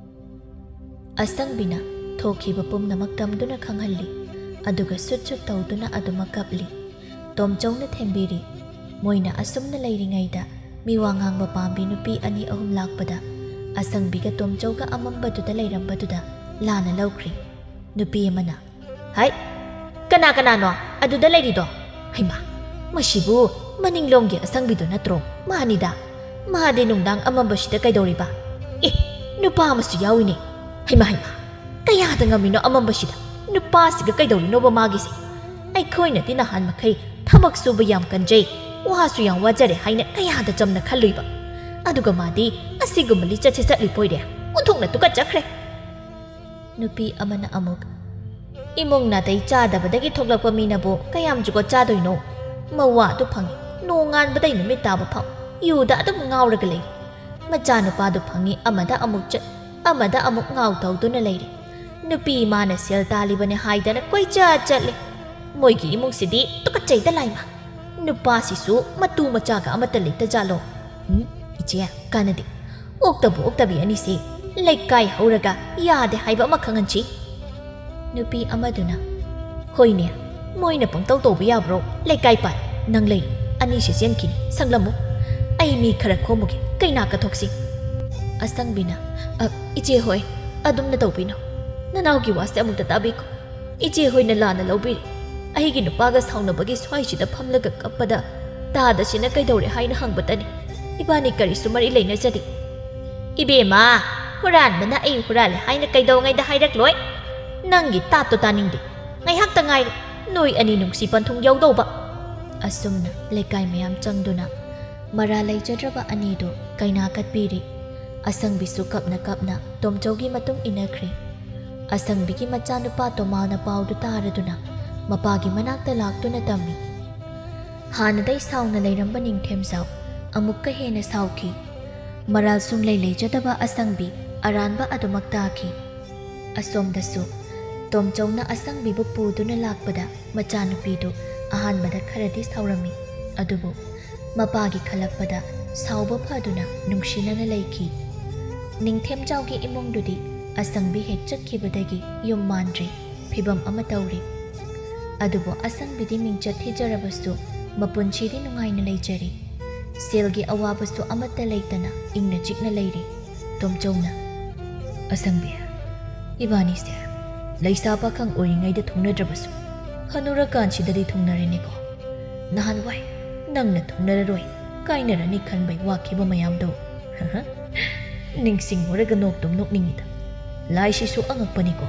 ꯑꯁꯪꯕꯤꯅ ꯊꯣꯛꯈꯤꯕ ꯄꯨꯝꯅꯃꯛ ꯇꯝꯗꯨꯅ ꯈꯪꯍꯜꯂꯤ, ꯑꯗꯨꯒ ꯁꯨꯠ ꯁꯨꯠ ꯇꯧꯗꯨꯅ ꯑꯗꯨꯃꯛ ꯀꯞꯂꯤ꯫ ꯇꯣꯝꯆꯧꯅ ꯊꯦꯝꯕꯤꯔꯤ꯫ ꯃꯣꯏꯅ ꯑꯁꯨꯝꯅ ꯂꯩꯔꯤꯉꯩꯗ ꯃꯤꯋꯥ ꯉꯥꯡꯕ ꯄꯥꯝꯕꯤ ꯅꯨꯄꯤ ꯑꯅꯤ ꯑꯍꯨꯝ ꯂꯥꯛꯄꯗ ꯑꯁꯪꯕꯤꯒ ꯇꯣꯝꯆꯧꯒ ꯑꯃꯝꯕꯗꯨꯗ ꯂꯩꯔꯝꯕꯗꯨꯗ ꯂꯥꯟꯅ ꯂꯧꯈ꯭ꯔꯤ꯫ ꯅꯨꯄꯤ ꯑꯃꯅ, "ꯍꯥꯏ, ꯀꯅꯥ ꯀꯅꯥꯅꯣ ꯑꯗꯨꯗ ꯂꯩꯔꯤꯗꯣ? ꯍꯩꯃꯥ, ꯃꯁꯤꯕꯨ ꯃꯅꯤꯡꯂꯣꯝꯒꯤ ꯑꯁꯪꯕꯤꯗꯨ ꯅꯠꯇ꯭ꯔꯣ? ꯃꯥꯅꯤꯗ꯫ ꯃꯥꯗꯤ ꯅꯨꯡꯗꯥꯡ ꯑꯃꯝꯕꯁꯤꯗ ꯀꯩꯗꯧꯔꯤꯕ? ꯑꯦ, ꯅꯨꯄꯥ ꯑꯃꯁꯨ ꯌꯥꯎꯏꯅꯦ꯫ ꯍꯩꯃꯥ, ꯍꯩꯃꯥ, ꯀꯌꯥꯗ ꯉꯝꯃꯤꯅꯣ ꯑꯃꯝꯕꯁꯤꯗ? ꯅꯨꯄꯥꯁꯤꯒ ꯀꯩꯗꯧꯔꯤꯅꯣꯕ ꯃꯥꯒꯤꯁꯦ? ꯑꯩꯈꯣꯏꯅꯗꯤ ꯅꯍꯥꯟ ꯃꯈꯩ ꯊꯕꯛ ꯁꯨꯕ ꯌꯥꯝ ꯀꯟꯖꯩ, ꯋꯥꯁꯨ ꯌꯥꯝ ꯋꯥꯖꯔꯦ ꯍꯥꯏꯅ ꯀꯌꯥꯗ ꯆꯝꯅ ꯈꯜꯂꯨꯏꯕ꯫ ꯑꯗꯨꯒ ꯃꯥꯗꯤ ꯑꯁꯤꯒꯨꯝꯕ ꯂꯤꯆꯠꯁꯦ ꯆꯠꯂꯤ ꯄꯣꯏꯔꯦ꯫ ꯑꯣꯟꯊꯣꯛꯅ ꯇꯨꯀꯠꯆꯈ꯭ꯔꯦ!" ꯅꯨꯄꯤ ꯑꯃꯅ ꯑꯃꯨꯛ, "ꯏꯃꯨꯡ ꯅꯥꯇꯩ ꯆꯥꯗꯕꯗꯒꯤ ꯊꯣꯛꯂꯛꯄ ꯃꯤꯅꯕꯨ ꯀꯌꯥꯝ ꯖꯨꯒꯣꯠ ꯆꯥꯗꯣꯏꯅꯣ? ꯃꯋꯥꯗꯨ ꯐꯪꯉꯤ, ꯅꯣꯡꯉꯥꯟꯕꯗꯩ ꯅꯨꯃꯤꯠ ꯇꯥꯕ ꯐꯥꯎ ꯌꯨꯗ ꯑꯗꯨꯝ ꯉꯥꯎꯔꯒ ꯂꯩ꯫ ꯃꯆꯥꯅꯨꯄꯥꯗꯨ ꯐꯪꯉꯤ, ꯑꯃꯗ ꯑꯃꯨꯛ ꯆꯠ, ꯑꯃꯗ ꯑꯃꯨꯛ ꯉꯥꯎ ꯇꯧꯗꯨꯅ ꯂꯩꯔꯦ꯫ ꯅꯨꯄꯤ ꯏꯃꯥꯅ ꯁꯦꯜ ꯇꯥꯜꯂꯤꯕꯅꯦ ꯍꯥꯏꯗꯅ ꯀꯣꯏꯆꯠ ꯆꯠꯂꯤ꯫ ꯃꯣꯏꯒꯤ ꯏꯃꯨꯡꯁꯤꯗꯤ ꯇꯨꯀꯠꯆꯩꯗ ꯂꯥꯏꯃ꯫ ꯅꯨꯄꯥꯁꯤꯁꯨ ꯃꯇꯨ ꯃꯆꯥꯒ ꯑꯃꯠꯇ ꯂꯩꯇ ꯖꯥꯠꯂꯣ? ꯎꯝ, ꯏꯆꯦ, ꯀꯥꯟꯅꯗꯦ꯫ ꯑꯣꯛꯇꯕꯨ ꯑꯣꯛꯇꯕꯤ ꯑꯅꯤꯁꯤ ꯂꯩꯀꯥꯏ ꯍꯧꯔꯒ ꯌꯥꯗꯦ ꯍꯥꯏꯕ ꯑꯃ ꯈꯪꯍꯟꯁꯤ꯫" ꯅꯨꯄꯤ ꯑꯃꯗꯨꯅ, "ꯍꯣꯏꯅꯦ, ꯃꯣꯏꯅ ꯄꯪꯇꯧ ꯇꯧꯕ ꯌꯥꯕ꯭ꯔꯣ? ꯂꯩꯀꯥꯏ ꯄꯥꯟ, ꯅꯪ ꯂꯩꯔꯣ꯫ ꯑꯅꯤꯁꯤ ꯆꯦꯟꯈꯤꯅꯤ, ꯁꯪꯂꯝꯃꯨ꯫ ꯑꯩ ꯃꯤ ꯈꯔ ꯈꯣꯝꯃꯨꯒꯦ, ꯀꯩꯅꯥ ꯀꯠꯊꯣꯛꯁꯤ꯫" ꯑꯁꯪꯕꯤꯅ, "ꯑ, ꯏꯆꯦ ꯍꯣꯏ, ꯑꯗꯨꯝꯅ ꯇꯧꯕꯤꯅꯣ꯫ ꯅꯅꯥꯎꯒꯤ ꯋꯥꯁꯦ ꯑꯃꯨꯛꯇ ꯇꯥꯕꯤꯈꯣ꯫ ꯏꯆꯦ ꯍꯣꯏꯅ ꯂꯥꯟꯅ ꯂꯧꯕꯤꯔꯦ꯫ ꯑꯩꯒꯤ ꯅꯨꯄꯥꯒ ꯁꯥꯎꯅꯕꯒꯤ ꯁ꯭ꯋꯥꯏꯁꯤꯗ ꯐꯝꯂꯒ ꯀꯞꯄꯗ ꯇꯥꯗꯁꯤꯅ ꯀꯩꯗꯧꯔꯦ ꯍꯥꯏꯅ ꯍꯪꯕꯇꯅꯤ꯫ ꯏꯕꯥꯅꯤ ꯀꯔꯤꯁꯨ ꯃꯔꯤ ꯂꯩꯅꯖꯗꯦ꯫" "ꯏꯕꯦꯝꯃ, ꯍꯨꯔꯥꯟꯕꯅ ꯑꯩ ꯍꯨꯔꯥꯜꯂꯦ ꯍꯥꯏꯅ ꯀꯩꯗꯧꯉꯩꯗ ꯍꯥꯏꯔꯛꯂꯣꯏ? ꯅꯪꯒꯤ ꯇꯥꯠꯇꯣ ꯇꯥꯅꯤꯡꯗꯦ꯫ ꯉꯥꯏꯍꯥꯛꯇ ꯉꯥꯏꯔꯦ ꯅꯣꯏ ꯑꯅꯤ ꯅꯨꯡꯁꯤ ꯄꯟꯊꯨꯡ ꯌꯧꯗꯧꯕ꯫" ꯑꯁꯨꯝꯅ ꯂꯩꯀꯥꯏ ꯃꯌꯥꯝ ꯆꯪꯗꯨꯅ ꯃꯔꯥ ꯂꯩꯖꯗ꯭ꯔꯕ ꯑꯅꯤꯗꯨ ꯀꯩꯅꯥ ꯀꯠꯄꯤꯔꯤ꯫ ꯑꯁꯪꯕꯤꯁꯨ ꯀꯞꯅ ꯀꯞꯅ ꯇꯣꯝꯆꯧꯒꯤ ꯃꯇꯨꯡ ꯏꯟꯅꯈ꯭ꯔꯦ꯫ ꯑꯁꯪꯕꯤꯒꯤ ꯃꯆꯥꯅꯨꯄꯥ ꯇꯣꯃꯥꯜꯅ ꯄꯥꯎꯗꯨ ꯇꯥꯔꯗꯨꯅ ꯃꯄꯥꯒꯤ ꯃꯅꯥꯛꯇ ꯂꯥꯛꯇꯨꯅ ꯇꯝꯃꯤ꯫ ꯍꯥꯟꯅꯗꯩ ꯁꯥꯎꯅ ꯂꯩꯔꯝꯕ ꯅꯤꯡꯊꯦꯝꯖꯥꯎ ꯑꯃꯨꯛꯀ ꯍꯦꯟꯅ ꯁꯥꯎꯈꯤ꯫ ꯃꯔꯥꯜ ꯁꯨꯡꯂꯩ ꯂꯩꯖꯗꯕ ꯑꯁꯪꯕꯤ ꯑꯔꯥꯟꯕ ꯑꯗꯨꯃꯛ ꯇꯥꯈꯤ꯫ ꯑꯁꯣꯝꯗꯁꯨ ꯇꯣꯝꯆꯧꯅ ꯑꯁꯪꯕꯤꯕꯨ ꯄꯨꯗꯨꯅ ꯂꯥꯛꯄꯗ ꯃꯆꯥꯅꯨꯄꯤꯗꯨ ꯑꯍꯥꯟꯕꯗ ꯈꯔꯗꯤ ꯁꯥꯎꯔꯝꯃꯤ꯫ ꯑꯗꯨꯕꯨ ꯃꯄꯥꯒꯤ ꯈꯜꯂꯛꯄꯗ ꯁꯥꯎꯕ ꯐꯗꯨꯅ ꯅꯨꯡꯁꯤꯅꯅ ꯂꯩꯈꯤ꯫ ꯅꯤꯡꯊꯦꯝꯖꯥꯎꯒꯤ ꯏꯃꯨꯡꯗꯨꯗꯤ ꯑꯁꯪꯕꯤ ꯍꯦꯛ ꯆꯠꯈꯤꯕꯗꯒꯤ ꯌꯨꯝ ꯃꯥꯟꯗ꯭ꯔꯦ, ꯐꯤꯕꯝ ꯑꯃ ꯇꯧꯔꯦ꯫ ꯑꯗꯨꯕꯨ ꯑꯁꯪꯕꯤꯗꯤ ꯃꯤꯡꯆꯠ ꯊꯤꯖꯔꯕꯁꯨ ꯃꯄꯨꯟꯁꯤꯗꯤ ꯅꯨꯡꯉꯥꯏꯅ ꯂꯩꯖꯔꯦ꯫ ꯁꯦꯜꯒꯤ ꯑꯋꯥꯕꯁꯨ ꯑꯃꯠꯇ ꯂꯩꯇꯅ ꯏꯪꯅ ꯆꯤꯛꯅ ꯂꯩꯔꯦ꯫ ꯇꯣꯝꯆꯧꯅ, "ꯑꯁꯪꯕꯤ, ꯏꯕꯥꯅꯤꯁꯦ ꯂꯩꯁꯥ ꯄꯥꯈꯪ ꯑꯣꯏꯔꯤꯉꯩꯗ ꯊꯨꯡꯅꯗ꯭ꯔꯕꯁꯨ ꯍꯅꯨꯔꯀꯥꯟꯁꯤꯗꯗꯤ ꯊꯨꯡꯅꯔꯦꯅꯦꯀꯣ꯫ ꯅꯍꯥꯟꯋꯥꯏ ꯅꯪꯅ ꯊꯨꯡꯅꯔꯔꯣꯏ, ꯀꯥꯏꯅꯔꯅꯤ ꯈꯟꯕꯩ ꯋꯥꯈꯤꯕ ꯃꯌꯥꯝꯗꯣ ꯅꯤꯡꯁꯤꯡꯉꯨꯔꯒ ꯅꯣꯛꯇꯨꯝ ꯅꯣꯛꯅꯤꯡꯉꯤꯗ꯫ ꯂꯥꯏꯁꯤꯁꯨ ꯑꯉꯛꯄꯅꯤꯀꯣ꯫"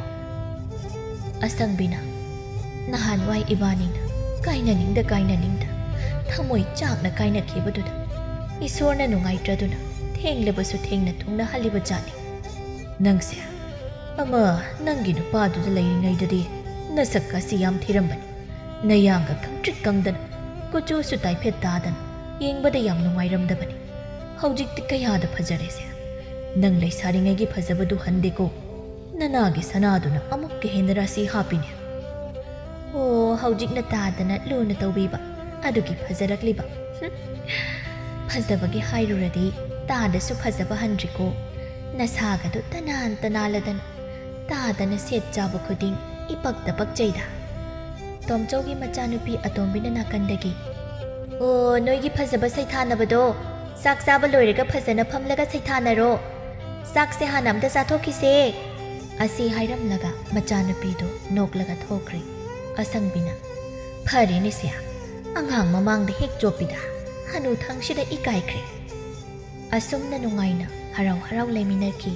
ꯑꯁꯪꯕꯤꯅ, "ꯅꯍꯥꯟꯋꯥꯏ ꯏꯕꯥꯅꯤꯅ ꯀꯥꯏꯅꯅꯤꯡꯗ ꯀꯥꯏꯅꯅꯤꯡꯗ ꯊꯃꯣꯏ ꯆꯥꯛꯅ ꯀꯥꯏꯅꯈꯤꯕꯗꯨꯗ ꯏꯁꯣꯔꯅ ꯅꯨꯡꯉꯥꯏꯇ꯭ꯔꯗꯨꯅ ꯊꯦꯡꯂꯕꯁꯨ ꯊꯦꯡꯅ ꯊꯨꯡꯅꯍꯜꯂꯤꯕ ꯖꯥꯠꯅꯤ꯫ ꯅꯪꯁꯦ ꯑꯃ ꯅꯪꯒꯤ ꯅꯨꯄꯥꯗꯨꯗ ꯂꯩꯔꯤꯉꯩꯗꯗꯤ ꯅꯁꯛ ꯑꯁꯤ ꯌꯥꯝ ꯊꯤꯔꯝꯕꯅꯤ꯫ ꯅꯌꯥꯡꯒ ꯀꯪꯇ꯭ꯔꯤꯛ ꯀꯪꯗꯅ, ꯀꯨꯆꯨꯁꯨ ꯇꯥꯏꯐꯦꯠ ꯇꯥꯗꯅ ꯌꯦꯡꯕꯗ ꯌꯥꯝ ꯅꯨꯡꯉꯥꯏꯔꯝꯗꯕꯅꯤ꯫ ꯍꯧꯖꯤꯛꯇꯤ ꯀꯌꯥꯗ ꯐꯖꯔꯦꯁꯦ꯫ ꯅꯪ ꯂꯩꯁꯥꯔꯤꯉꯩꯒꯤ ꯐꯖꯕꯗꯨ ꯍꯟꯗꯦꯀꯣ꯫ ꯅꯅꯥꯒꯤ ꯁꯅꯥꯗꯨꯅ ꯑꯃꯨꯛꯀ ꯍꯦꯟꯅ ꯔꯥꯁꯤ ꯍꯥꯞꯄꯤꯅꯦ꯫" "ꯑꯣ, ꯍꯧꯖꯤꯛꯅ ꯇꯥꯗꯅ ꯂꯨꯅ ꯇꯧꯕꯤꯕ ꯑꯗꯨꯒꯤ ꯐꯖꯔꯛꯂꯤꯕ꯫ ꯍꯨꯝ꯫ ꯐꯖꯕꯒꯤ ꯍꯥꯏꯔꯨꯔꯗꯤ ꯇꯥꯗꯁꯨ ꯐꯖꯕ ꯍꯟꯗ꯭ꯔꯤꯀꯣ꯫ ꯅꯁꯥꯒꯗꯨ ꯇꯅꯥꯟ ꯇꯅꯥꯜꯂꯗꯅ ꯇꯥꯗꯅ ꯁꯦꯠ ꯆꯥꯕ ꯈꯨꯗꯤꯡ ꯏꯄꯛꯇ ꯄꯛꯆꯩꯗ꯫" ꯇꯣꯝꯆꯧꯒꯤ ꯃꯆꯥꯅꯨꯄꯤ ꯑꯇꯣꯝꯕꯤꯅ ꯅꯥꯀꯟꯗꯒꯤ, "ꯑꯣ, ꯅꯣꯏꯒꯤ ꯐꯖꯕ ꯁꯩꯊꯥꯅꯕꯗꯣ ꯆꯥꯛ ꯆꯥꯕ ꯂꯣꯏꯔꯒ ꯐꯖꯅ ꯐꯝꯂꯒ ꯁꯩꯊꯥꯅꯔꯣ꯫ ꯆꯥꯛꯁꯦ ꯍꯥꯟꯅ ꯑꯝꯇ ꯆꯥꯊꯣꯛꯈꯤꯁꯦ꯫" ꯑꯁꯤ ꯍꯥꯏꯔꯝꯂꯒ ꯃꯆꯥꯅꯨꯄꯤꯗꯨ ꯅꯣꯛꯂꯒ ꯊꯣꯛꯈ꯭ꯔꯦ꯫ ꯑꯁꯪꯕꯤꯅ, "ꯐꯔꯦꯅꯦ ꯁꯦ, ꯑꯉꯥꯡ ꯃꯃꯥꯡꯗ ꯍꯦꯛ ꯆꯣꯞꯄꯤꯗ, ꯍꯅꯨꯊꯪꯁꯤꯗ ꯏꯀꯥꯏꯈ꯭ꯔꯦ꯫" ꯑꯁꯨꯝꯅ ꯅꯨꯡꯉꯥꯏꯅ ꯍꯔꯥꯎ ꯍꯔꯥꯎ ꯂꯩꯃꯤꯟꯅꯈꯤ꯫